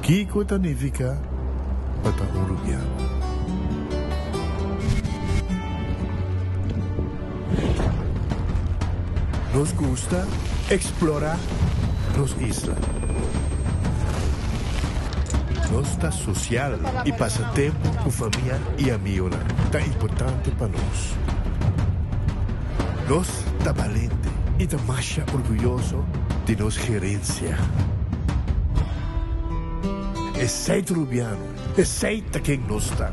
Kiko ta nifiká pa ta un rubiano? Nos gusta eksplorá nos isla. Nos ta sosial i pasa tempu ku famia i amigonan ta importante pa nos. Nos ta balente i ta masha orguyoso di nos gerensia. Esei ta Rubiano, esei ta ken nos ta.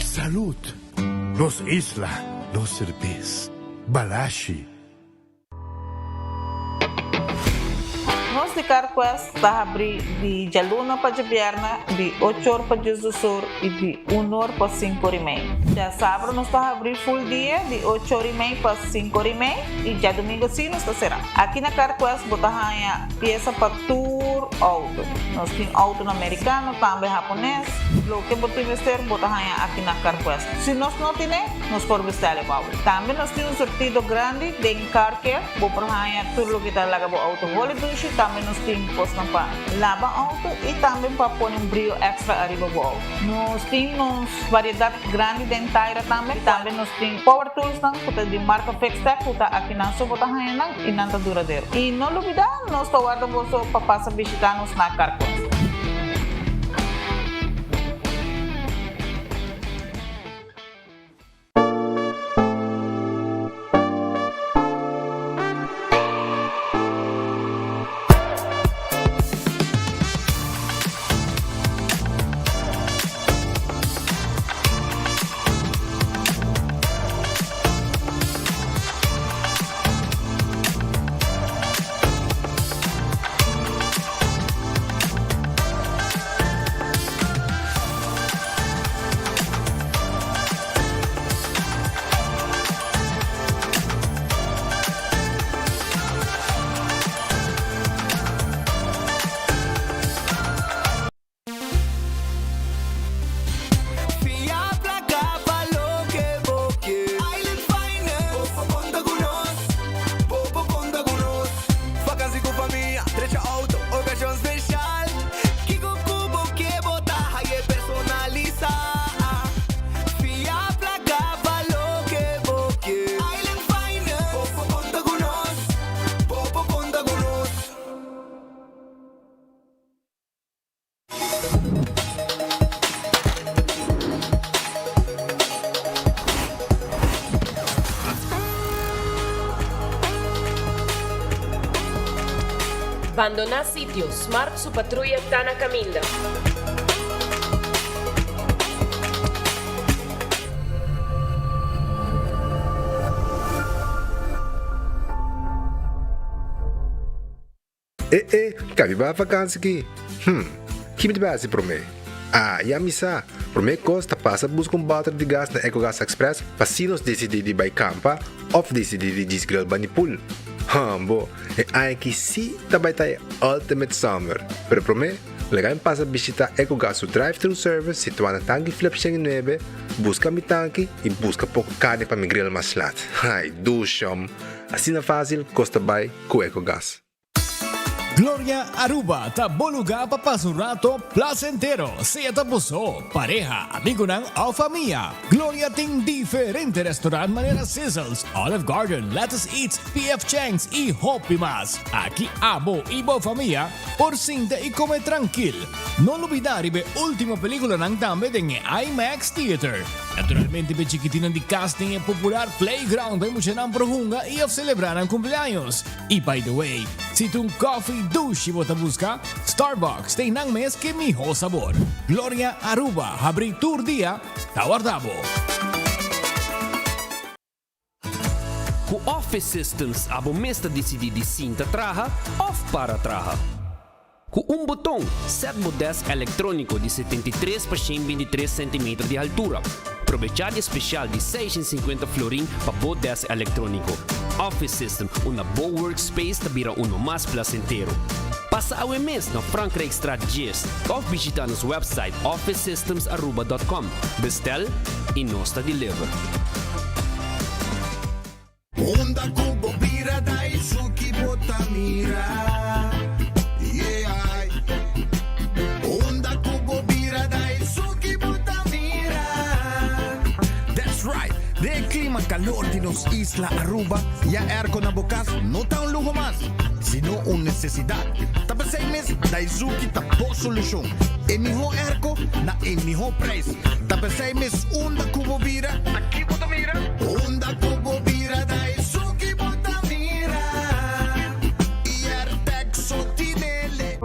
Salud! Nos isla, nos serbes. Balashi. Nos di CarQuest ta habri di djaluna pa djabièrnè di ocho or pa diesdos or i di un or pa sinku or i mei. Djasabra nos ta habri full dia di ocho or i mei pa sinku or i mei i djadumingu si nos ta será. Aki na CarQuest bo ta haña piesa pa tur outo. Nos tin outonan merikano, tambe hapones. Loke bo tin mester bo ta haña aki na CarQuest. Si nos no tine, nos por bestèl e bou. Tambe nos tin un surtido grandi den car care. Bo por haña tur loke ta laga bo outo holi dushi. Tambe nos tin kosnan pa laba outo i tambe pa pone un brio extra ariba bo outo. Nos tin nos variedat grandi den taira tambe. Tambe nos tin power toolsnan ku ta di marka Fixtech ku ta akinan so bo ta haña nan i nan ta duradero. I no lubida nos ta warda boso pa pasa bishita nos na Carquest. Fia placa pa loke bo ke. Island Finance. Bo por conta cu nos. Bo por conta cu nos. Vakantie cu famia, drecha auto, ocasion special. Kiko cu bo ke bo ta haye personalisa. Fia placa pa loke bo ke. Island Finance. Bo por conta cu nos. Bo por conta cu nos. Bandoná sitio, Smart su patruya ta na kaminda. E e, ka mi bai vakansi ki? Hm, ki mi ta bai hasi promé? Ah, ya mi sa! Promé kos ta pasa buska un bòter di gas na Ecogas Express pa si nos disidí di bai kampa òf disidí di djis grill bani pool. Hambo, e aña ki sí ta bai ta e ultimate summer! Pero promé, laga mi pasa bishitá Ecogas su drive-thru service situá na Tanki Flip 109, buska mi tanki i buska poko karni pa mi grill mas lat. Ai, dushom! Asina fásil kos ta bai ku Ecogas. Gloria Aruba ta bo lugar pa pasa un rato placentero, sea ta bo so, pareha, amigonan of famia. Gloria tin diferente restaurant manera Sizzles, Olive Garden, Lettuce Eats, PF Chang's y hopi mas. Aki abo y bo famia por sinta y come trankil. No lubida riba e ultimo peliculanan tambe den e IMAX Theater. Naturalmente p'e chikitinan di cas tin e popular playground pa e muchanan por hunga y of celebra nan cumpleaños. Y by the way, si ta un coffee dushi bo ta busca, Starbucks ta einan mes ke miho sabor. Gloria Aruba habri tur dia, ta warda bo. Ku Office Systems abo mes ta disidí di sinta traha òf para traha. Ku un boton, sèt bo dèsk elektróniko di 73 pa 123 sentimeter di haltura. Probechá di e spesial di 650 florin pa bo dèsk elektróniko. Office System, unda bo workspace ta bira uno mas plasentero. Pasa awe mes na Frankrijkstraat 10 òf bishitá nos wèpsait officesystemsaruba.com. Bestèl i nos ta deliver. Unda ku bo bira da esun ki bo ta mira. calor di nos isla Aruba, ya airco na bo cas no ta un luho mas, sino un necesidad. Ta p'esey mes Daizuki ta bo solucion. E miho airco na e miho prijs. Ta p'esey mes unda cu bo bira, ta ki bo ta mira? Unda cu bo bira Daizuki bo ta mira. Y Airtec so tinele.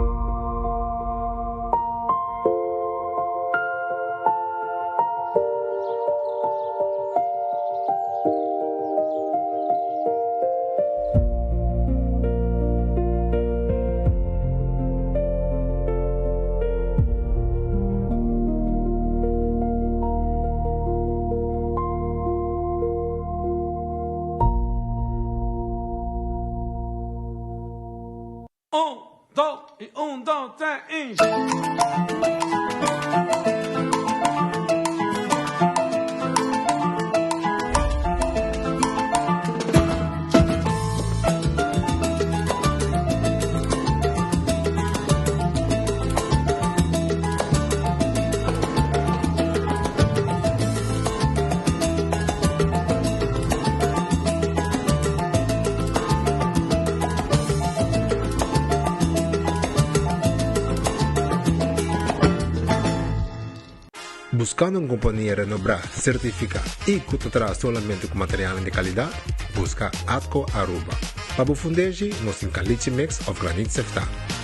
Un, dos i un, dos, tres i. Buscando un compania renombra, certifica y cu ta traha solamente cu materialnan di calidad? Busca Atco Aruba. Pa bo fundeshi, nos tin caliche mix of granit seftá.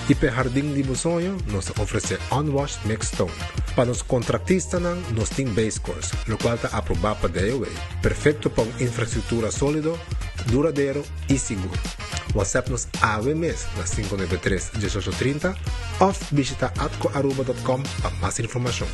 Y p'e hardin di bo soño, nos ta ofrece unwashed mixed stone. Pa nos contractistanan, nos tin base course, locual ta aproba pa DOW. Perfecto pa un infrastructura solido, duradero y sigur. WhatsApp nos awe mes na 593 1830 of bishita atcoaruba.com pa mas informacion.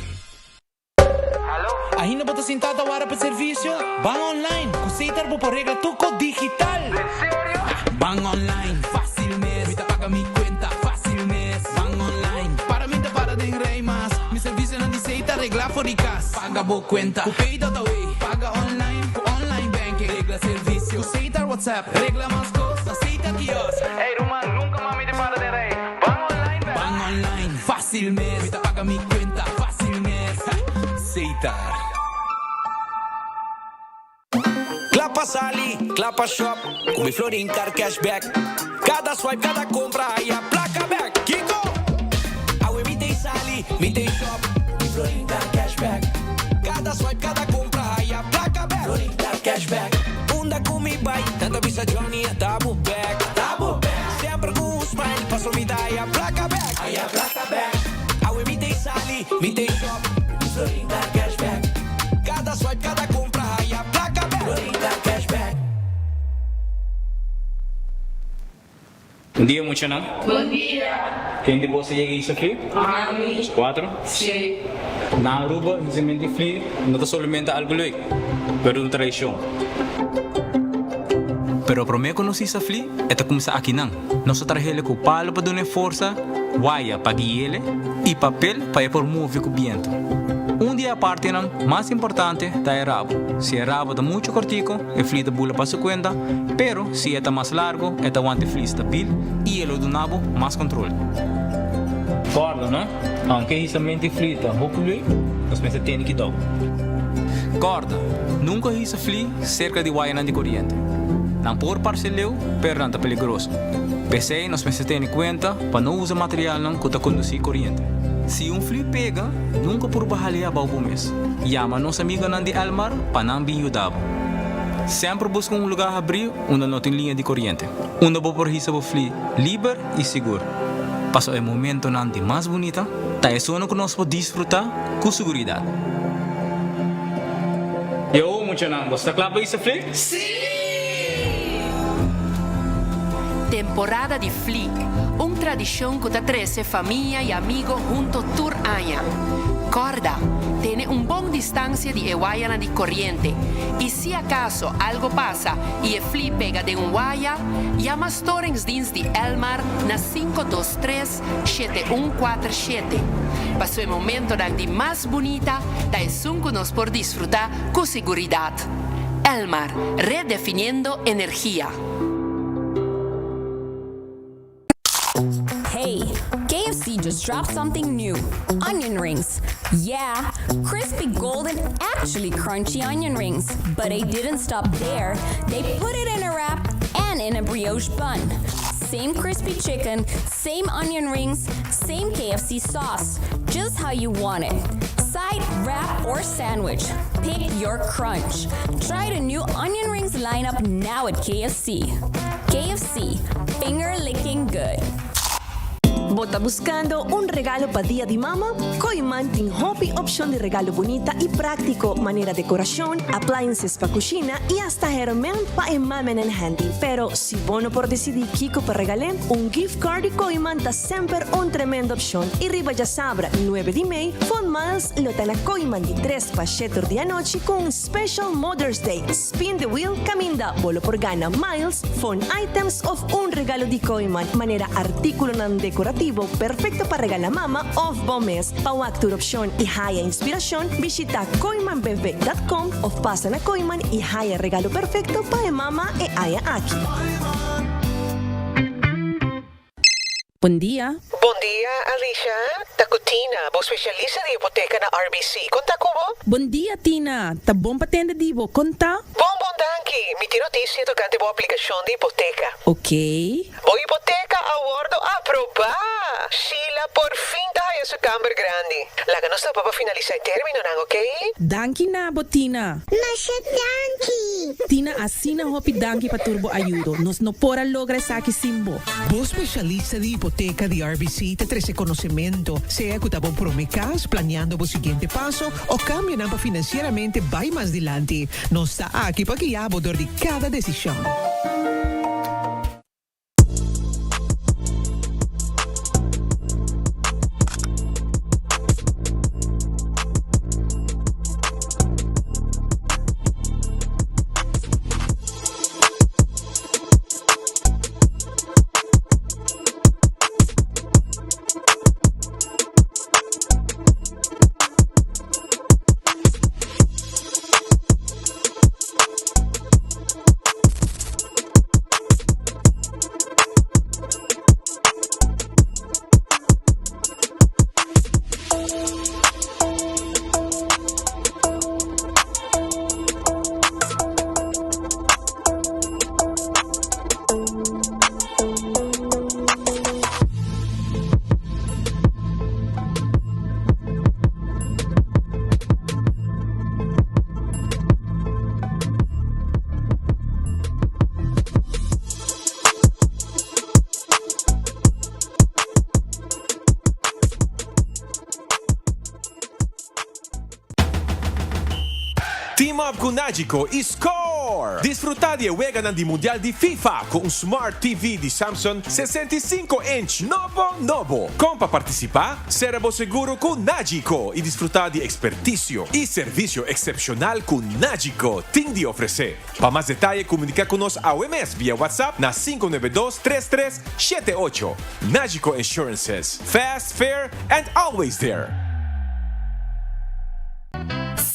Ainda bo ta sinta ta wara pa servicio? Ban online! Cu Setar bo por regla tur cos digital! En serio? Ban online, facil mes! Mi ta paga mi cuenta facil mes! Ban online, para mi ta para den rij mas! Mi servicionan di Setar regla for di cas! Paga bo cuenta cu Pay.awe! Paga online cu online banking! Regla servicio cu Setar WhatsApp! Regla mas cos na Setar kiosk! Ey ruman, nunca mas mi ta para den rij! Ban online bek! Ban online, facil mes! Mi ta paga mi cuenta facil mes! Setar. Kla pa sali, kla pa shop, ku mi Florin Card Cashback. Kada swipe, kada kompra, haya plaka bek. Kiko? Awe mi t'ei sali, mi t'ei shop, mi Florin Card Cashback. Kada swipe, kada kompra, haya plaka bek. Florin Card Cashback. Unda ku mi bai, nan ta bisa Johnny, ata bo bek. Ata bo bek. Semper ku un smile, paso mi ta haya plaka bek. Haya plaka bek. Awe mi t'ei sali, mi t'ei shop, mi Florin Card Cashback. Kada swipe, kada kompra, haya plaka bek. Florin Card Cashback. Bon dia muchanan. Bon dia. Ken di boso yega hisa fli? Ami. Cuatro? Si. Na Aruba hisamento di fli no ta solamente algo leuk, pero un tradicion. Pero prome cu nos hisa fli, e ta cuminsa akinan. Nos ta trahele cu palo pa dun'e forsa, waya pa guiele y papel pa e por move cu biento. Un di e apartenan mas importante ta e rabo. Si e rabo ta mucho cortico, e fli ta bula pa su cuenta, pero si e ta mas largo, e ta wanta e fli stabil y e lo duna bo mas control. Corda, no? Aunke hisamento di fli ta hopi leuk, nos mester tene kidou. Corda, nunca hisa fli cerca di wayanan di coriente. Nan por parce leu, pero nan ta peligroso. P'esei nos mester tene cuenta pa no usa materialnan cu ta conduci coriente. Si un fli pega, nunca purba hal'e abou bo mes. Yama nos amigonan di Elmar pa nan bin yuda bo. Semper busca un lugar habrí unda no tin liña di coriente, unda bo por hisa bo fli liber y sigur. Paso e momentonan di mas bunita ta esunnan cu nos por disfruta cu siguridad. Yo, muchanan, boso ta cla pa hisa fli? Sí! Temporada di fli, un tradishon ku ta trese famia i amigo hunto tur aña. Kòrda, tene un bon distansia di e wayanan di koriente i si akaso algo pasa i e fli pega den un waya, yama storingsdienst di Elmar na 523 7147. Paso e momentonan di mas bunita ta esun ku nos por disfrutá ku siguridat. Elmar, redefiniendo energia. Hey, KFC. KFC just dropped something new onion rings. Yeah, crispy golden, actually crunchy onion rings. But they didn't stop there. They put it in a wrap and in a brioche bun. Same crispy chicken, same onion rings, same KFC sauce. Just how you want it. Side, wrap, or sandwich. Pick your crunch. Try the new onion rings lineup now at KFC. KFC, finger licking good. Bo ta buscando un regalo pa Dia di Mama? Kooyman tin hopi opcion di regalo bunita y practico, manera decoracion, appliances pa cushina y hasta herment pa e mamanan handy. Pero si bo no por dicidi kico pa regala, un gift card di Kooyman ta semper un tremendo opcion. Y riba diasabra, 9 di mei, Fun Miles lo ta na Kooyman di 3 pa 7 di anochi cu un special Mother's Day Spin the Wheel caminda bo lo por gana miles, phone items of un regalo di Kooyman manera articulonan decorativo perfecto pa regala mama of bo mes. Pa wak tur opcion y haya inspiracion, bishita kooymanbv.com of pasa na Kooyman y haya regalo perfecto pa e mama e aña aki. Bon dia. Bon dia, Alicia. Ta cu Tina, bo specialista di hipoteca na RBC. Con ta cu bo? Bon dia, Tina. Ta bon pa tende di bo. Con ta? Bon, bon, danki. Mi tin noticia tocante bo aplicacion di hipoteca. Ok. Bo hipoteca a wordo aproba! Sheila por fin ta haya su camber grandi. Laga nos topa pa finalisa e terminonan, ok? Danki na bo, Tina. Masha danki! Tina, asina hopi danki pa tur bo ayudo. Nos no por a logra esaki sin bo. Bo specialista di hipoteca di RBC ta trece conocemento, sea cu ta bo prome cas, planeando bo siguiente paso o cambionan pa financieramente bay mas dilanti. Nos ta aki pa guia bo dor di cada decision. Team up cu Nagico y score! Disfruta di e weganan di Mundial di FIFA cu un Smart TV di Samsung 65 inch nobo nobo. Con pa participa? Cera bo seguro cu Nagico y disfruta di experticio y servicio excepcional cu Nagico tin di ofrece. Pa mas detaye comunica cu nos awe mes via WhatsApp na 592 33 78. Nagico Insurances, fast, fair and always there!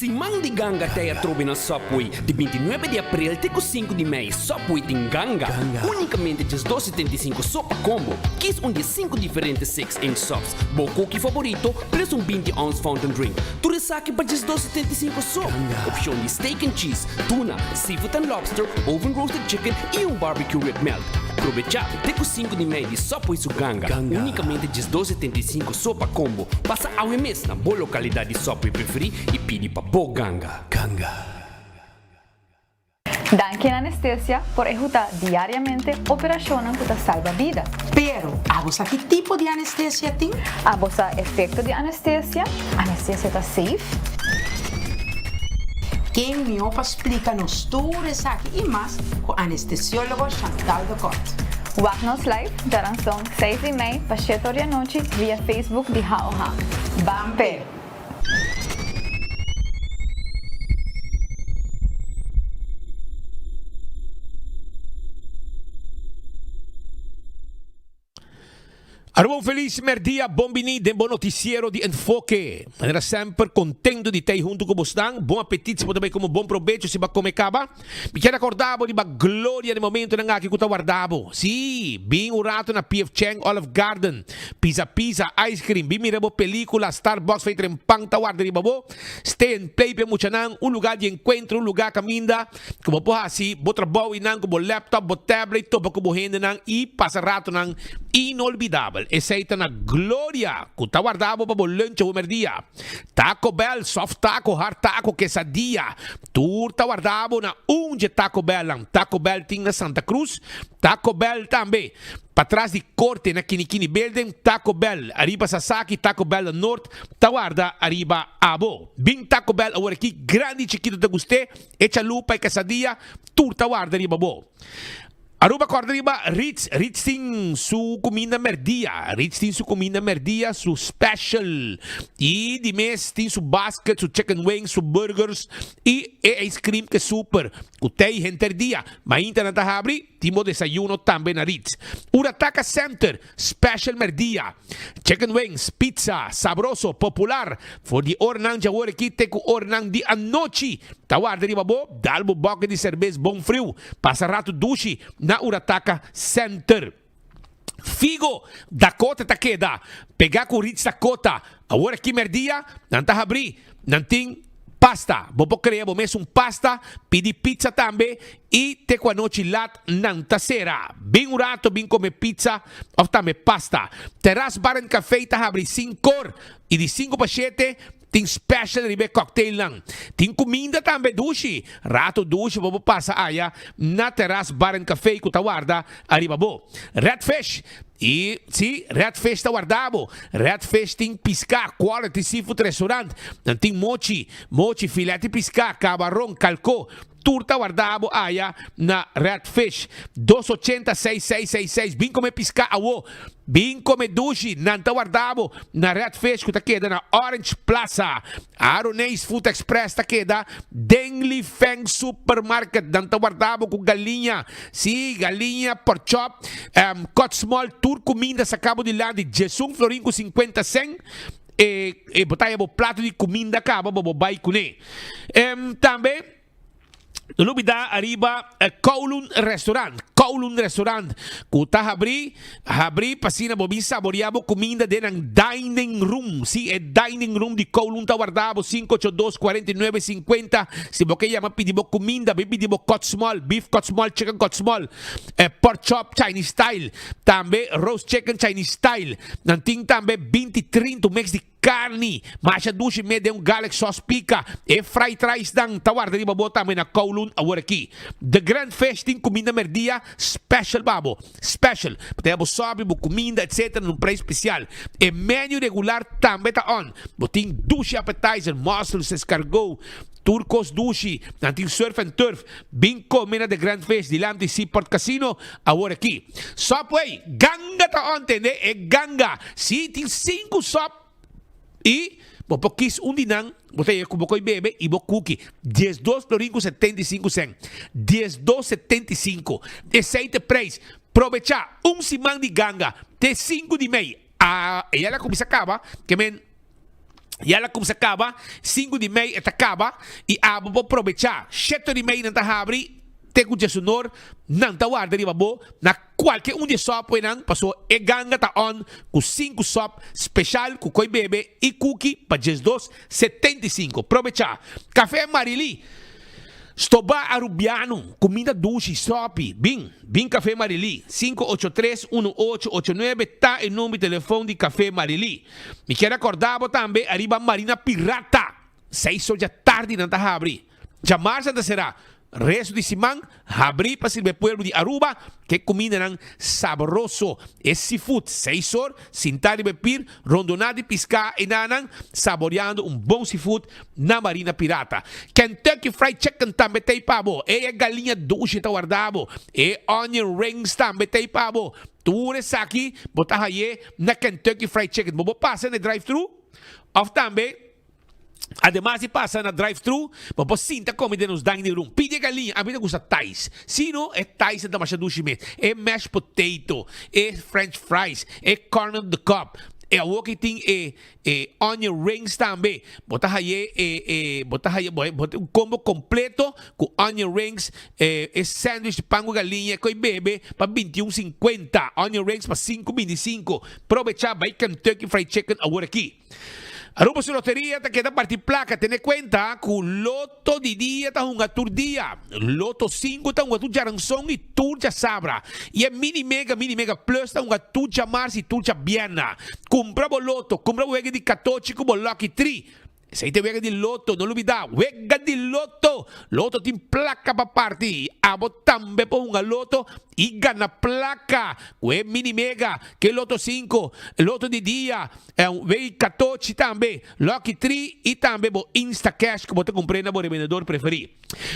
Siman di ganga ta e atrobe na Subway. Di bintinuebe di april te ku sinku di mei, Subway tin ganga. Unikamente djes dos setenta i sinku so pa kombo. Kis un di e sinku diferente six inch subs, bo koki favorito, plus un binti ounce fountain drink. Tur esaki pa djes dos setenta i sinku so. Opshon di steak and cheese, tuna, seafood and lobster, oven roasted chicken i un barbecue rib melt. Probechá te ku sinku di mei di Subway su ganga. Unikamente djes dos setenta i sinku so pa kombo. Pasa awe mes na bo lokalidat di Subway preferí i pidi pa bo ganga. Ganga. Danki na anestesia por ehutá diariamente operashonnan ku ta salba bida. Pero, abo sa ki tipo di anestesia tin? Abo sa efekto di anestesia? Anestesia ta safe? Ken mihó pa splika nos tur esaki i mas ku anestesiólogo Chantal de Kort? Wak nos live djaranson seis di mei pa shete or di anochi via Facebook di HOH. Ban p'e! Aruba un felis merdia, bon bini den bo noticiero di Enfoke. Manera semper contento di tey hunto cu bosnan. Bon apetit si bo ta bay come, bon probecho si bo a come caba. Mi kier acorda bo riba gloria den momentonan aki cu ta warda bo. Si, bin un rato na PF Chang, Olive Garden, Pizza Pizza, Ice Cream, bin mira bo pelicula, Starbucks fey tren pan ta warda riba bo. Stay and play p'e muchanan, un lugar di encuentro, un lugar caminda cu bo por haci bo trabou einan cu bo laptop, bo tablet, topa cu bo hendenan y pasa ratonan inolvidabel. Esey ta na Gloria cu ta warda bo pa bo lunch awe merdia. Taco Bell, soft taco, hard taco, quesadilla, tur ta warda bo na un dje Taco Bellnan. Taco Bell tin na Santa Cruz, Taco Bell tambe patras di Corte na Kinikini Building, Taco Bell ariba Sasaki, Taco Bell na Noord ta warda ariba abo. Bin Taco Bell awor aki, grandi y chikito ta gust'é, e chalupa, e quesadilla, tur ta warda riba bo. Aruba corda riba Ritz, Ritz tin su cuminda merdia, Ritz tin su cuminda merdia, su special, y di mes tin su basket, su chicken wings, su burgers y e ice cream ke super, cu tey henter dia. Mainta nan ta habri, tin bo desayuno tambe na Ritz. Urataka Center, special merdia, chicken wings, pizza, sabroso, popular, for di ornan djawor aki te cu ornan di anochi. Ta warda riba bo, dal bo boke di serbes bon friu, pasa rato dushi na Urataka Center. Figo, Dakota ta keda pega cu Ritz Dakota. Awor aki merdia, nan ta habri, nan tin pasta. Bo por crea bo mes un pasta, pidi pizza tambe y te cu anochi lat nan ta cera. Bin un rato bin come pizza of tambe pasta. Terras Bar and Café ta habri sincor y di cinco pa shete Tin special riba e cocktailnan. Tin cuminda tambe dushi. Rato dushi bo por pasa aya na Terras Bar and Cafe cu ta warda ariba bo. Red Fish. Y si, Red Fish ta warda bo. Red Fish tin pisca, quality seafood restaurant. Nan tin mochi, mochi, filet di pisca, cabaron, calco. Tur ta warda bo aya na Red Fish. Dos ochenta seis seis seis seis. Bin come pisca awo. Bin come dushi. Nan ta warda bo na Red Fish cu ta keda na Orange Plaza. Aroneis Food Express ta keda den Li Feng Supermarket. Nan ta warda bo cu galiña. Si, galiña, pork chop, cut small, tur cuminda saca bo dilanti. Djesun florin cu cincuenta cent. E e bo ta haya bo plato di cuminda caba bo bo bay cune. Tambe no lubida ariba Kowloon Restaurant, Kowloon Restaurant cu ta habri, habri pa asina bo bin saborea bo cuminda den nan dining room. Si, e dining room di Kowloon ta warda bo 582 49 50. Si bo ke yama pidi bo cuminda, bin pidi bo cut small, beef cut small, chicken cut small, pork chop Chinese style. Tambe roast chicken Chinese style. Nan tin tambe binti trinta un mix di carni. Masha dushi me den un garlic sauce pica. E fried rice nan ta warda riba bo tambe na Kowloon awor aki. The Grand Fish tin cuminda merdia special pa bo. Special. Bo ta haya bo sopi, bo cuminda etc. Na un prijs special. E menu regular tambe ta on. Bo tin dushi appetizer, mussels, escargot. Tur kos dushi, nan tin surf and turf. Bin kome na The Grand Fish dilanti Seaport Casino awor aki. Subway, ganga ta on tende, e ganga. Si, tin sinku sub y bo por kis un di nan, bo ta yega ku bo koi bebe y bo kuki. Diesdos florin ku 75 cent. Diesdos 75. Esei ta e prijs. Probecha un siman di ganga te sinku di mei. A, e ya la kuminsa kaba, ke men. Ya la kumsa kaba, sinku di mei e ta kaba i abo por probechá. Shete di mei nan ta habri te ku djesunor, nan ta warda riba bo na kualke un di e sòpwenan paso e ganga ta on ku sinku sòp speshal ku koi bebe i kuki pa djesdos 75. Probechá! Kafé Marily. Stobá Arubiano, kuminda dushi, sòpi, bin, bin Café Marily, 583 1889 ta e number di telefon di Café Marily. Mi kier acorda bo tambe ariba Marina Pirata, seis or dja tardi nan ta habri, djamarsa nan ta sera, resto di siman habri pa sirbi e pueblo di Aruba ke kumindanan sabroso, e seafood, seis or, sinta riba e pir, Rondona di piská enanan saboreando un bon seafood na Marina Pirata. Kentucky Fried Chicken tambe ta ei pa bo. E e galiña dushi ta warda bo. E onion rings tambe ta ei pa bo. Tur esaki bo ta haye na Kentucky Fried Chicken. Bo por pasa na e drive-thru of tambe. Ademas di pasa na drive thru, bo por sinta come den nos dining room. Pidi e galiña, ami ta gusta Thais. Si no, e Thais ta masha dushi mes. E mashed potato, e french fries, e corn on the cob. E awor ki tin e e onion rings tambe. Bo ta haye e e bo ta haye bo bo un combo completo cu onion rings, e e sandwich di pan cu galiña, e coi bebe pa 21 cincuenta. Onion rings pa cinco 25. Probecha bay Kentucky Fried Chicken awor aki. Aruba su loteria ta keda parti placa, tene cuenta cu loto di dia ta hunga tur dia, loto cinco ta hunga tur djaranson y tur djasabra, y e mini mega, mini mega plus ta hunga tur djamars y tur djabierna. Cumpra bo loto, cumpra bo wega di catochi cu bo lucky tree. Esey ta e wega di loto, no lubida, wega di loto! Loto tin placa pa parti, abo tambe por hunga loto y gana placa cu e mini mega, ke loto cinco, loto di dia, Wei katochi tambe, Lucky Tree y tambe bo Instacash cu bo ta cumpre na bo rebendedor preferi.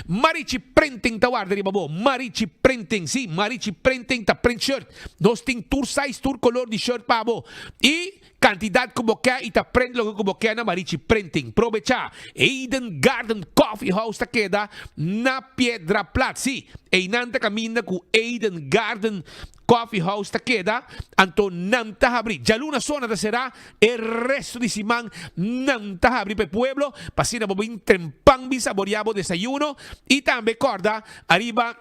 Marichi Printing ta warda riba bo. Marichi Printing, si, Marichi Printing ta print shirt. Nos tin tur size, tur color di shirt pa bo. Y cantidad cu bo ke y ta print loke cu bo ke na Marichi Printing. Probecha! Eden Garden Coffee House ta keda na Piedra Plat. Si, eynan ta caminda cu Eden Garden Coffee House ta keda, anto nan ta habri. Djaluna so nan ta sera, e resto di siman nan ta habri pa e pueblo, pa asina bo bin trempan bin saboria bo desayuno y tambe corda ariba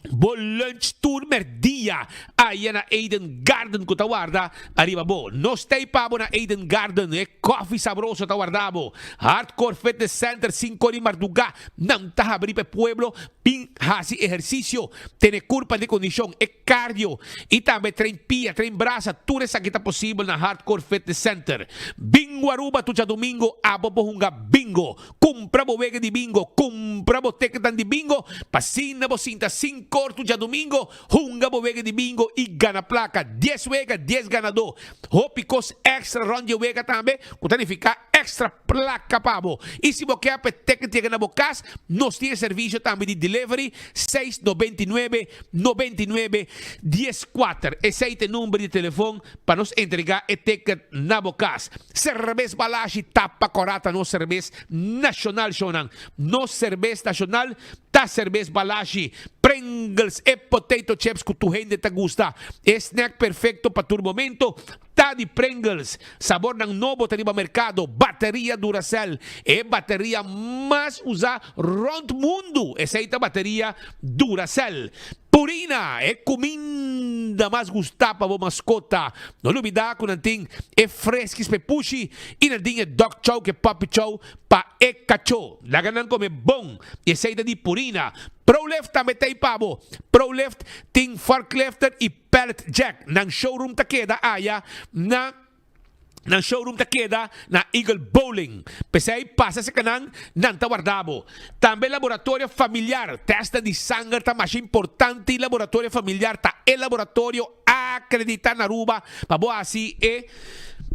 bo lunch tur merdia aya na Eden Garden cu ta warda ariba bo. Nos ta ey pa bo na Eden Garden, e coffee sabroso ta warda bo. Hardcore Fitness Center cinco di marduga nan ta habri pa e pueblo Bin hasi ehersisio, tene kurpa den kondishon, e kardio i tambe train pia, train brasa, tur esaki ta posibel na Hardcore Fitness Center. Bingo Aruba tur djadumingo abo por hunga bingo. Kumpra bo wega di bingo, kumpra bo teketan di bingo pa asina bo sinta sin kor tur djadumingo, hunga bo wega di bingo i gana plaka. Dies wega, dies ganadó. Hopi kos èkstra rònt di e wega tambe ku ta nifiká èkstra plaka pa bo. I si bo ke pa e teken yega na bo kas, nos tin e servisio tambe di delivery, seis 99 99 14. Esei ta e number di telefon pa nos entregá e teken na bo kas. Serbes Balashi tapa kòrá ta nos serbes nashonal, shownan. Nos serbes nashonal ta serbes Balashi. Pringles, e potato chips ku tur hende ta gusta. E snack perfecto pa tur momento ta di Pringles. Sabornan nobo ta riba mercado. Bateria Duracell, e bateria mas usa rond mundu. Esey ta bateria Duracell. Purina, e cuminda mas gusta pa bo mascota. No lubida cu nan tin e freskis pa e pushi y nan tin e dog chow cu e puppy chow pa e cacho. Laga nan come bon. Y esey ta di Purina. Prolift tambe ta ei pa bo. Prolift tin forklifter y pallet jack. Nan showroom ta keda aya na Nan showroom ta keda na Eagle Bowling. P'esei pasa serka nan, nan ta warda bo. Tambe laboratorio familiar. Testnan di sanger ta masha importante y laboratorio familiar ta e laboratorio akreditá na Aruba pa bo hasi e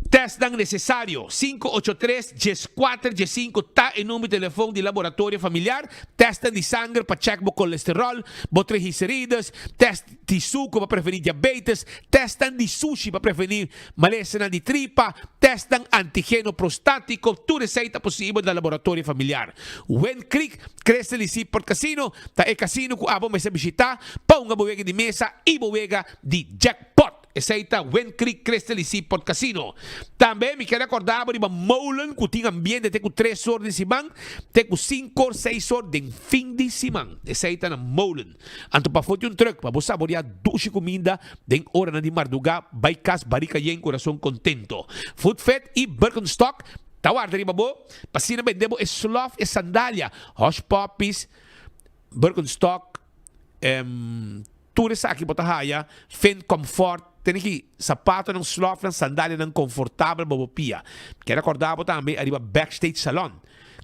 Testnan nesesario, 583 14 15 ta e number di telefon di laboratorio familiar. Testnan di sanger pa check bo kolesterol, bo triglicerides, test di suku pa prevení diabetes, testnan di sushi pa prevení malesanan di tripa, testnan antigeno prostatiko, tur esei ta posibel na laboratorio familiar. Wind Creek Crystal y Seaport Casino ta e casino ku abo mester bishita pa hunga bo wega di mesa y bo wega di jackpot. Esei ta Wind Creek Crystal y Seaport Casino. Tambe mi kier recorda bo riba Molen cu tin ambiente te cu tres or di siman te cu cinco or seis or den fin di siman. Esei ta na Molen. Anto pafo tin un truck pa bo saborea dushi cuminda den oranan di marduga bay cas barica yen curason contento. Food Fit y Birkenstock ta warda riba bo pa asina bende bo e slof e sandalia, Hush Puppies, Birkenstock, Tur esaki bo ta haya fen comfort, tene ki sapatonan, slofnan, sandalianan confortabel pa bo pia. Kier acorda bo tambe ariba Backstage Salon,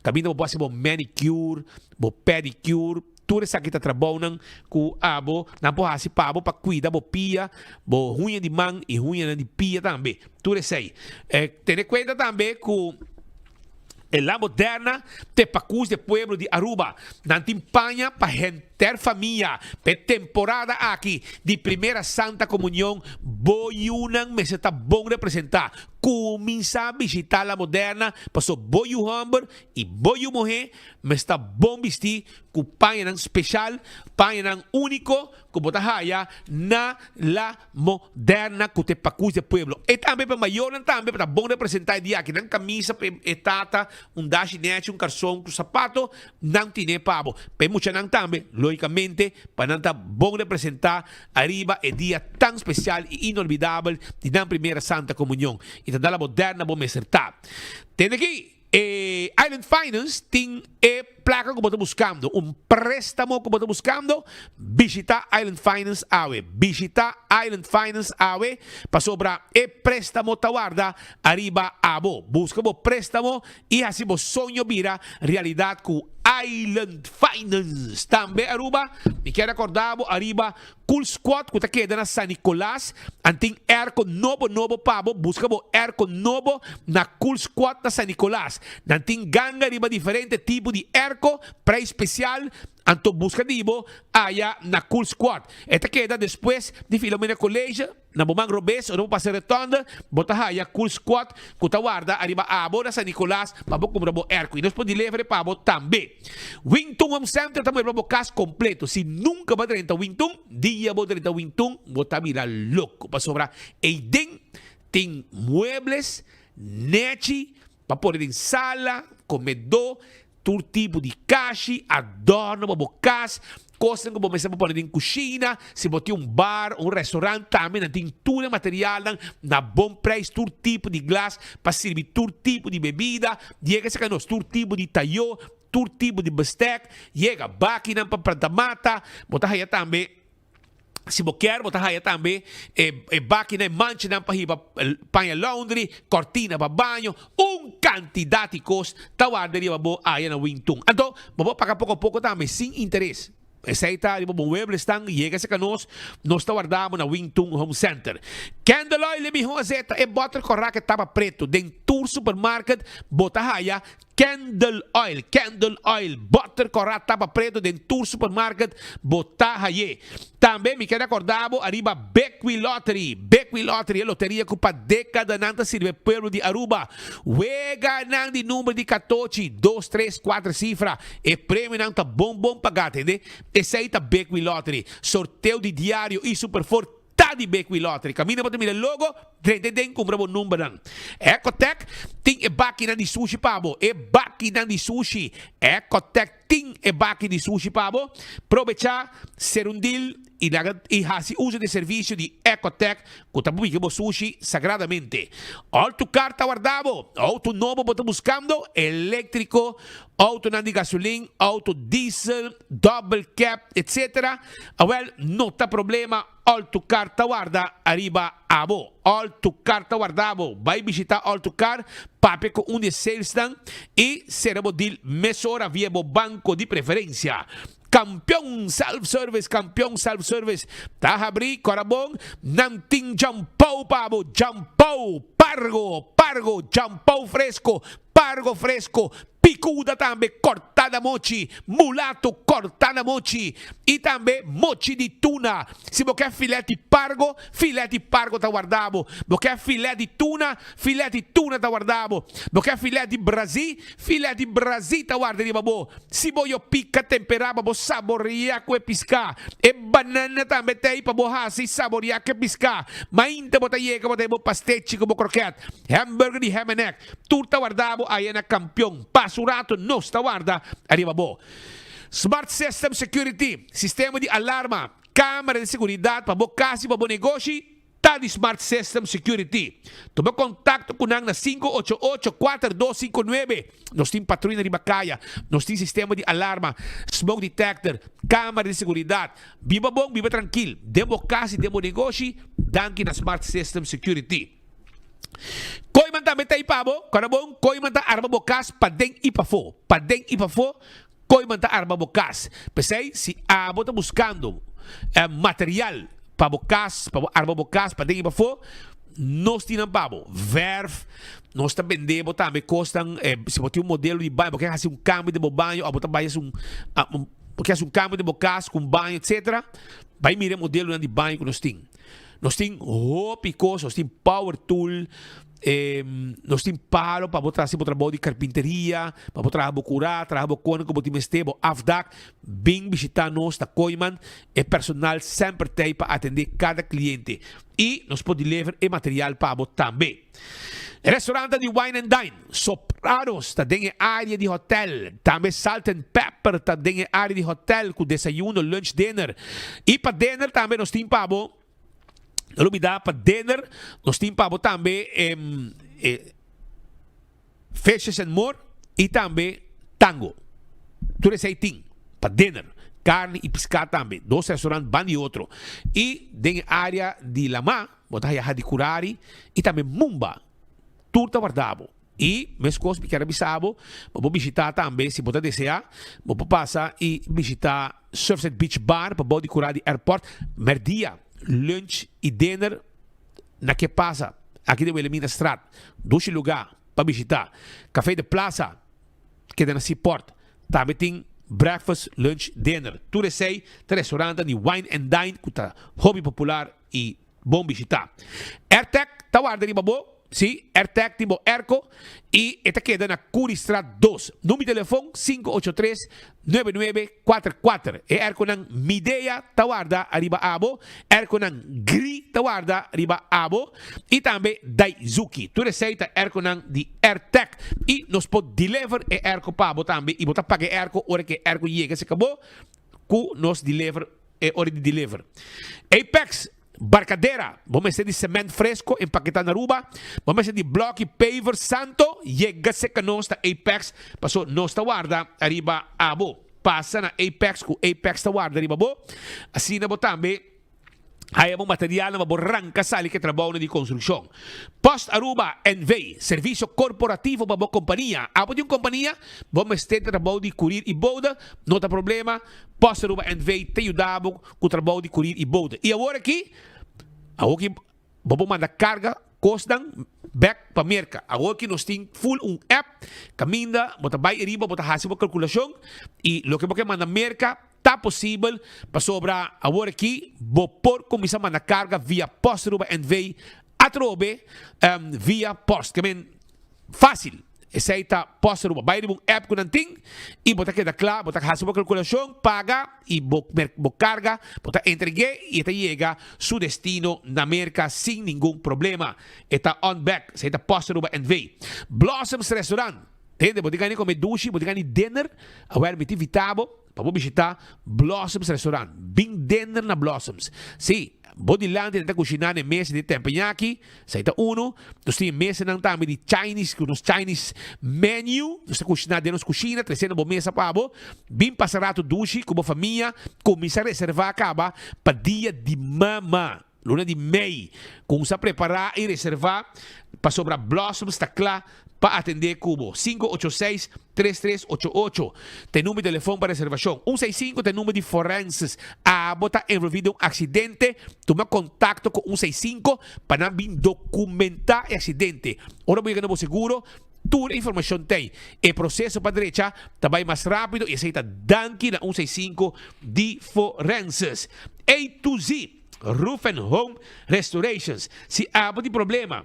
caminda bo por haci bo manicure, bo pedicure, tur esaki ta trabounan cu abo nan por haci pa bo pa cuida bo pia, bo huña di man y huñanan di pia tambe, tur esey. Tene cuenta tambe cu. E la moderna te pakus de pueblo di Aruba. Nan tin paña pa henter famia. P'e temporada aki di Primera Santa Comunion bo yunan mester ta bon representa. Kuminsá bishitá La Moderna paso bo yu hòmber i bo yu muhé mester bon bistí ku pañanan speshal, pañanan úniko ku bo ta haya na La Moderna ku ta e pakus di e pueblo. E tambe pa mayornan tambe pa ta bon representá e dia aki. Nan kamisa pa e tata, un dashi nèchi, un karson ku sapato, nan tine pa bo. Pa e muchanan tambe, lógikamente, pa nan ta bon representá Ariba e dia tan special y inolvidabel di nan primera Santa Comunion y ta da la moderna bo mester ta. Tende aki, e Island Finance tin e placa cu bo ta buscando, un prestamo cu bo ta buscando, bishita Island Finance awe. Bishita Island Finance awe pasobra e prestamo ta warda ariba abo. Busca bo prestamo y haci bo soño bira realidad cu Island Finance. Tambe Aruba, mi kier recorda bo ariba Cool Squad cu ta keda na San Nicolas. An tin airco nobo nobo pa bo. Busca bo airco nobo na Cool Squad na San Nicolas. Nan tin ganga riba diferente tipo di airco, prijs special. Anto busca di bo aya na Cool Squad. E ta keda despues di Filomena College. Na bo man robes ora bo pasa e rotonde, bo ta haya Cool Squad cu ta warda ariba abo na San Nicolas pa bo cumpra bo airco y nos por deliver pa bo tambe. Wingtun Home Center ta muebla bo cas completo. Si nunca bo a drenta Wingtun, dia bo drenta Wingtun bo ta bira loco pasobra eyden tin muebles nechi pa pone den sala, comedor, Tur tipo di kashi, adorno pa bo kas, kosnan ku bo mester por pone den kushina, si bo tin un bar o un restaurant tambe nan tin tur e materialnan na bon preis, tur tipo di glas pa sirbi tur tipo di bebida, yega esaki nos tur tipo di tayo, tur tipo di bestek, yega bakinan pa planta mata, bo ta haya tambe. Si bo kier bo ta haya tambe e e bakinan e manchanan pa hiba paña laundry, cortina pa baño, un cantidad di cos ta warda riba bo aya na Wingtun. Anto bo por paga poco poco tambe sin interes. Esey ta riba bo mueblesnan, yega cerca nos, nos ta warda bo na Wingtun Home Center. Candle oil e miho azeta, e boter cora ke tapa preto den tur supermarket bo ta haya Candle oil, candle oil, butter kòrá tapa preto den tur supermarket bo ta hay'é. Tambe mi keda kòrda bo ariba Bequi Lottery, Bequi Lottery, e loteria ku pa dékadanan ta sirbi e pueblo di Aruba. Weganan di number di katochi, dos, tres, kuater sifra, e premionan ta bon bon pagá, tende? Esei ta Bequi Lottery. Sorteo di diario i Superfor Ta di Bequi Lottery. Caminda bo ta mira e logo, drenta den cumpra bo numbernan. Ecotec tin e bakinan di sushi pa bo. E bakinan di sushi. Ecotec tin e baki di sushi pa bo. Probecha, ser un deal y laga y haci uso di e servicio di Ecotec cu ta publica bo sushi sagradamente. Auto car ta warda bo. Auto nobo bo ta buscando? Electrico, autonan di gasolin, auto diesel, double cab, etc. Awel, no ta problema, All to Car ta warda ariba abo. All to Car ta warda bo. Bai bishita All to Car, papia ku un di e salesnan i sera bo deal mesora via bo banko di preferensia. Kampion Self Service, Kampion Self Service ta habri, kora bon, nan tin djampou pa bo, djampou, pargo, pargo, djampou fresko, pargo fresko, Picuda tambe corta na mochi, mulato corta na mochi y tambe mochi di tuna. Si bo ke filet di pargo, filet di pargo ta warda bo. Bo ke filet di tuna, filet di tuna ta warda bo. Bo ke filet di brazi, filet di brazi ta warda riba bo. Si bo yo pica tempera pa bo saborea cu e pisca. E banana tambe ta ey pa bo haci saborea cu e pisca. Mainta bo ta yega bo ta e bo pastechi cu bo kroket, hamburger di ham and egg. Tur ta warda bo aya na kampion. Pasa un rato nos ta warda ariba bo. Smart System Security, sistema di alarma, camera di seguridad pa bo cas y pa bo negoshi ta di Smart System Security. Tuma contacto cu nan na 588 4259. Nos tin patruina riba caya, nos tin sistema di alarma, smoke detector, camera di seguridad. Biba bon, biba trankil den bo cas y den bo negoshi, danki na Smart System Security. Kooiman tambe ta ei pa bo, kòrda bon, kooiman ta arma bo kas paden i pafó, paden i pafó, kooiman ta arma bo kas. P'esei, si abo ta buskando material pa bo kas, pa bo arma bo kas paden i pafó, nos tin nan pa bo. Vèrf, nos ta bende bo tambe kosnan, si bo tin un modelo di baño, bo ke hasi un kambio den bo baño òf bo ta bai hasi un, bo ke hasi un kambio den bo kas ku un baño etsetera, bai mira e modelonan di baño ku nos tin. Nos tin hopi cos, nos tin power tool, Nos tin palo pa bo traha si bo trabou di karpinteria, pa bo traha bo kurá, traha bo kone ku bo tin mester, bo afdak. Bin bishitá nos na Kooyman. E personal semper t'ei pa atendé kada kliente. I nos por deliver e material pa bo tambe. E restaurantnan di Wine and Dine, Sopranos ta den e área di hotèl. Tambe Salt and Pepper ta den e área di hotèl ku desayuno, lunch, dinner. I pa dinner tambe nos tin pa bo, no lubidá pa dinner nos tin pa bo tambe e Fishes and More i tambe Tango. Tur esei tin pa dinner, karni i piská tambe. Dos restaurant ban di otro. I den e área di lamá. Bo ta haya Hadicurari i tambe Mumba. Tur ta warda bo. I meskos mi kier a bisa bo, bo por bishita tambe si bo ta desea, bo por pasa i bishita Surfside Beach Bar pa bou di kura di airport. Merdia, lunch i dinner na ke pasa aki den Wilhelminastraat. Dushi luga pa bishita. Café de Plaza keda na Seaport. Tambe tin breakfast, lunch, dinner. Tur esei ta restaurantan di wine and dine ku ta hopi popular i bon bishitá. Airtec ta warda riba bo, sí, Airtec tin bo airco i e ta keda na Curiestraat dos. Number di telefon, 583 9944. E airconan Midea ta warda riba abo, airconan Gree ta warda riba abo i tambe Daizuki. Tur esei ta airconan di Airtec i nos por deliver e airco pa bo tambe i bo ta paga e airco ora ku e airco yega si ka bo ku nos deliver E ora di deliver. Apex, Barcadera, bo mester di cement fresco empaketá na Aruba, bo mester di bloki paver santo, yega serka nos ta Apex, paso nos ta warda ariba abo. Pasa na Apex ku Apex ta warda riba bo, asina bo tambe haya bo materialnan pa bo ranka sali ku e trabounan di konstrukshon. Post Aruba NV, servisio korporativo pa bo kompania. Abo tin un kompania? Bo mester ta trabou di kurir i bouda? No ta problema. Post Aruba NV ta yuda bo ku trabou di kurir i bouda. I awor aki, awor ki bo por manda karga kosnan bek pa Merka. Awor ki nos tin full un app kaminda bo ta bai ariba, bo ta hasi bo kalkulashon i loke bo ke manda Merka ta posibel pasobra awor aki bo por kuminsá manda karga via Post Aruba NV atrobe via post. Ke men Fácil. Esei ta post Aruba. Bai riba un app ku nan tin i bo ta keda kla, bo ta hasi bo kalkulashon, paga i bo bo karga, bo ta entreg'é i e ta yega su destino na Merka sin ningun problema. E ta on bek. Esei ta post Aruba NV. Blossoms Restaurant. Tende, bo tin gana di kome dushi, bo tin gana di dinner? Awèl mi ta invitá bo pa bo bishitá Blossoms Restaurant. Bin dinner na Blossoms. Sí, bo dilanti nan ta kushiná na e mesa di tempeñaki. Esei ta unu. Nos tin e mesanan tambe di Chinese, ku nos Chinese menu. Nos ta kushiná den nos kushina, trese na bo mesa pa bo. Bin pasa ratu dushi ku bo famia. Kuminsá reservá kaba pa dia di mama, luna di mei. Kumsa prepará i reservá pasobra Blossoms ta kla pa atendé ku bo. 586 3388 ta e number di telefon pa reservashon. Un seis sinku ta e number di forenses. Abo ta envolví den un aksidente, tuma kontakto ku un seis sinku pa nan bin dokumentá e aksidente. Ora bo yega na bo seguro, tur e informashon ta ei. E proseso pa drecha ta bai mas rápido i esei ta danki na un seis sinku di forenses. A to Z Roof and Home Restorations. Si abo tin problema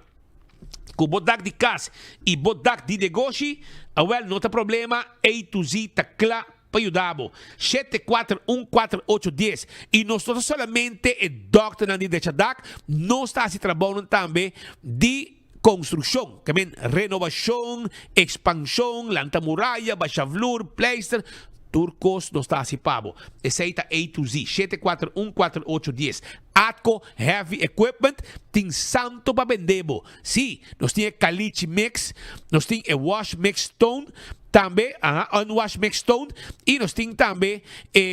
Ku bo dak di kas i bo dak di negoshi, awel no ta problema, A to Z ta kla pa yuda bo. 7414810 I nos no ta solamente e dòkternan di drecha dak, nos ta hasi trabounan tambe di konstrukshon, ke men renovashon, ekspanshon, lanta muraya, basha vlur, pleister, tur kos nos ta hasi pa bo. Esei ta A to Z, 7414810. Atco Heavy Equipment tin santo pa bende bo. Sí, nos tin e caliche mix, nos tin e wash mix stone tambe, aha, unwash mix stone, y nos tin tambe e,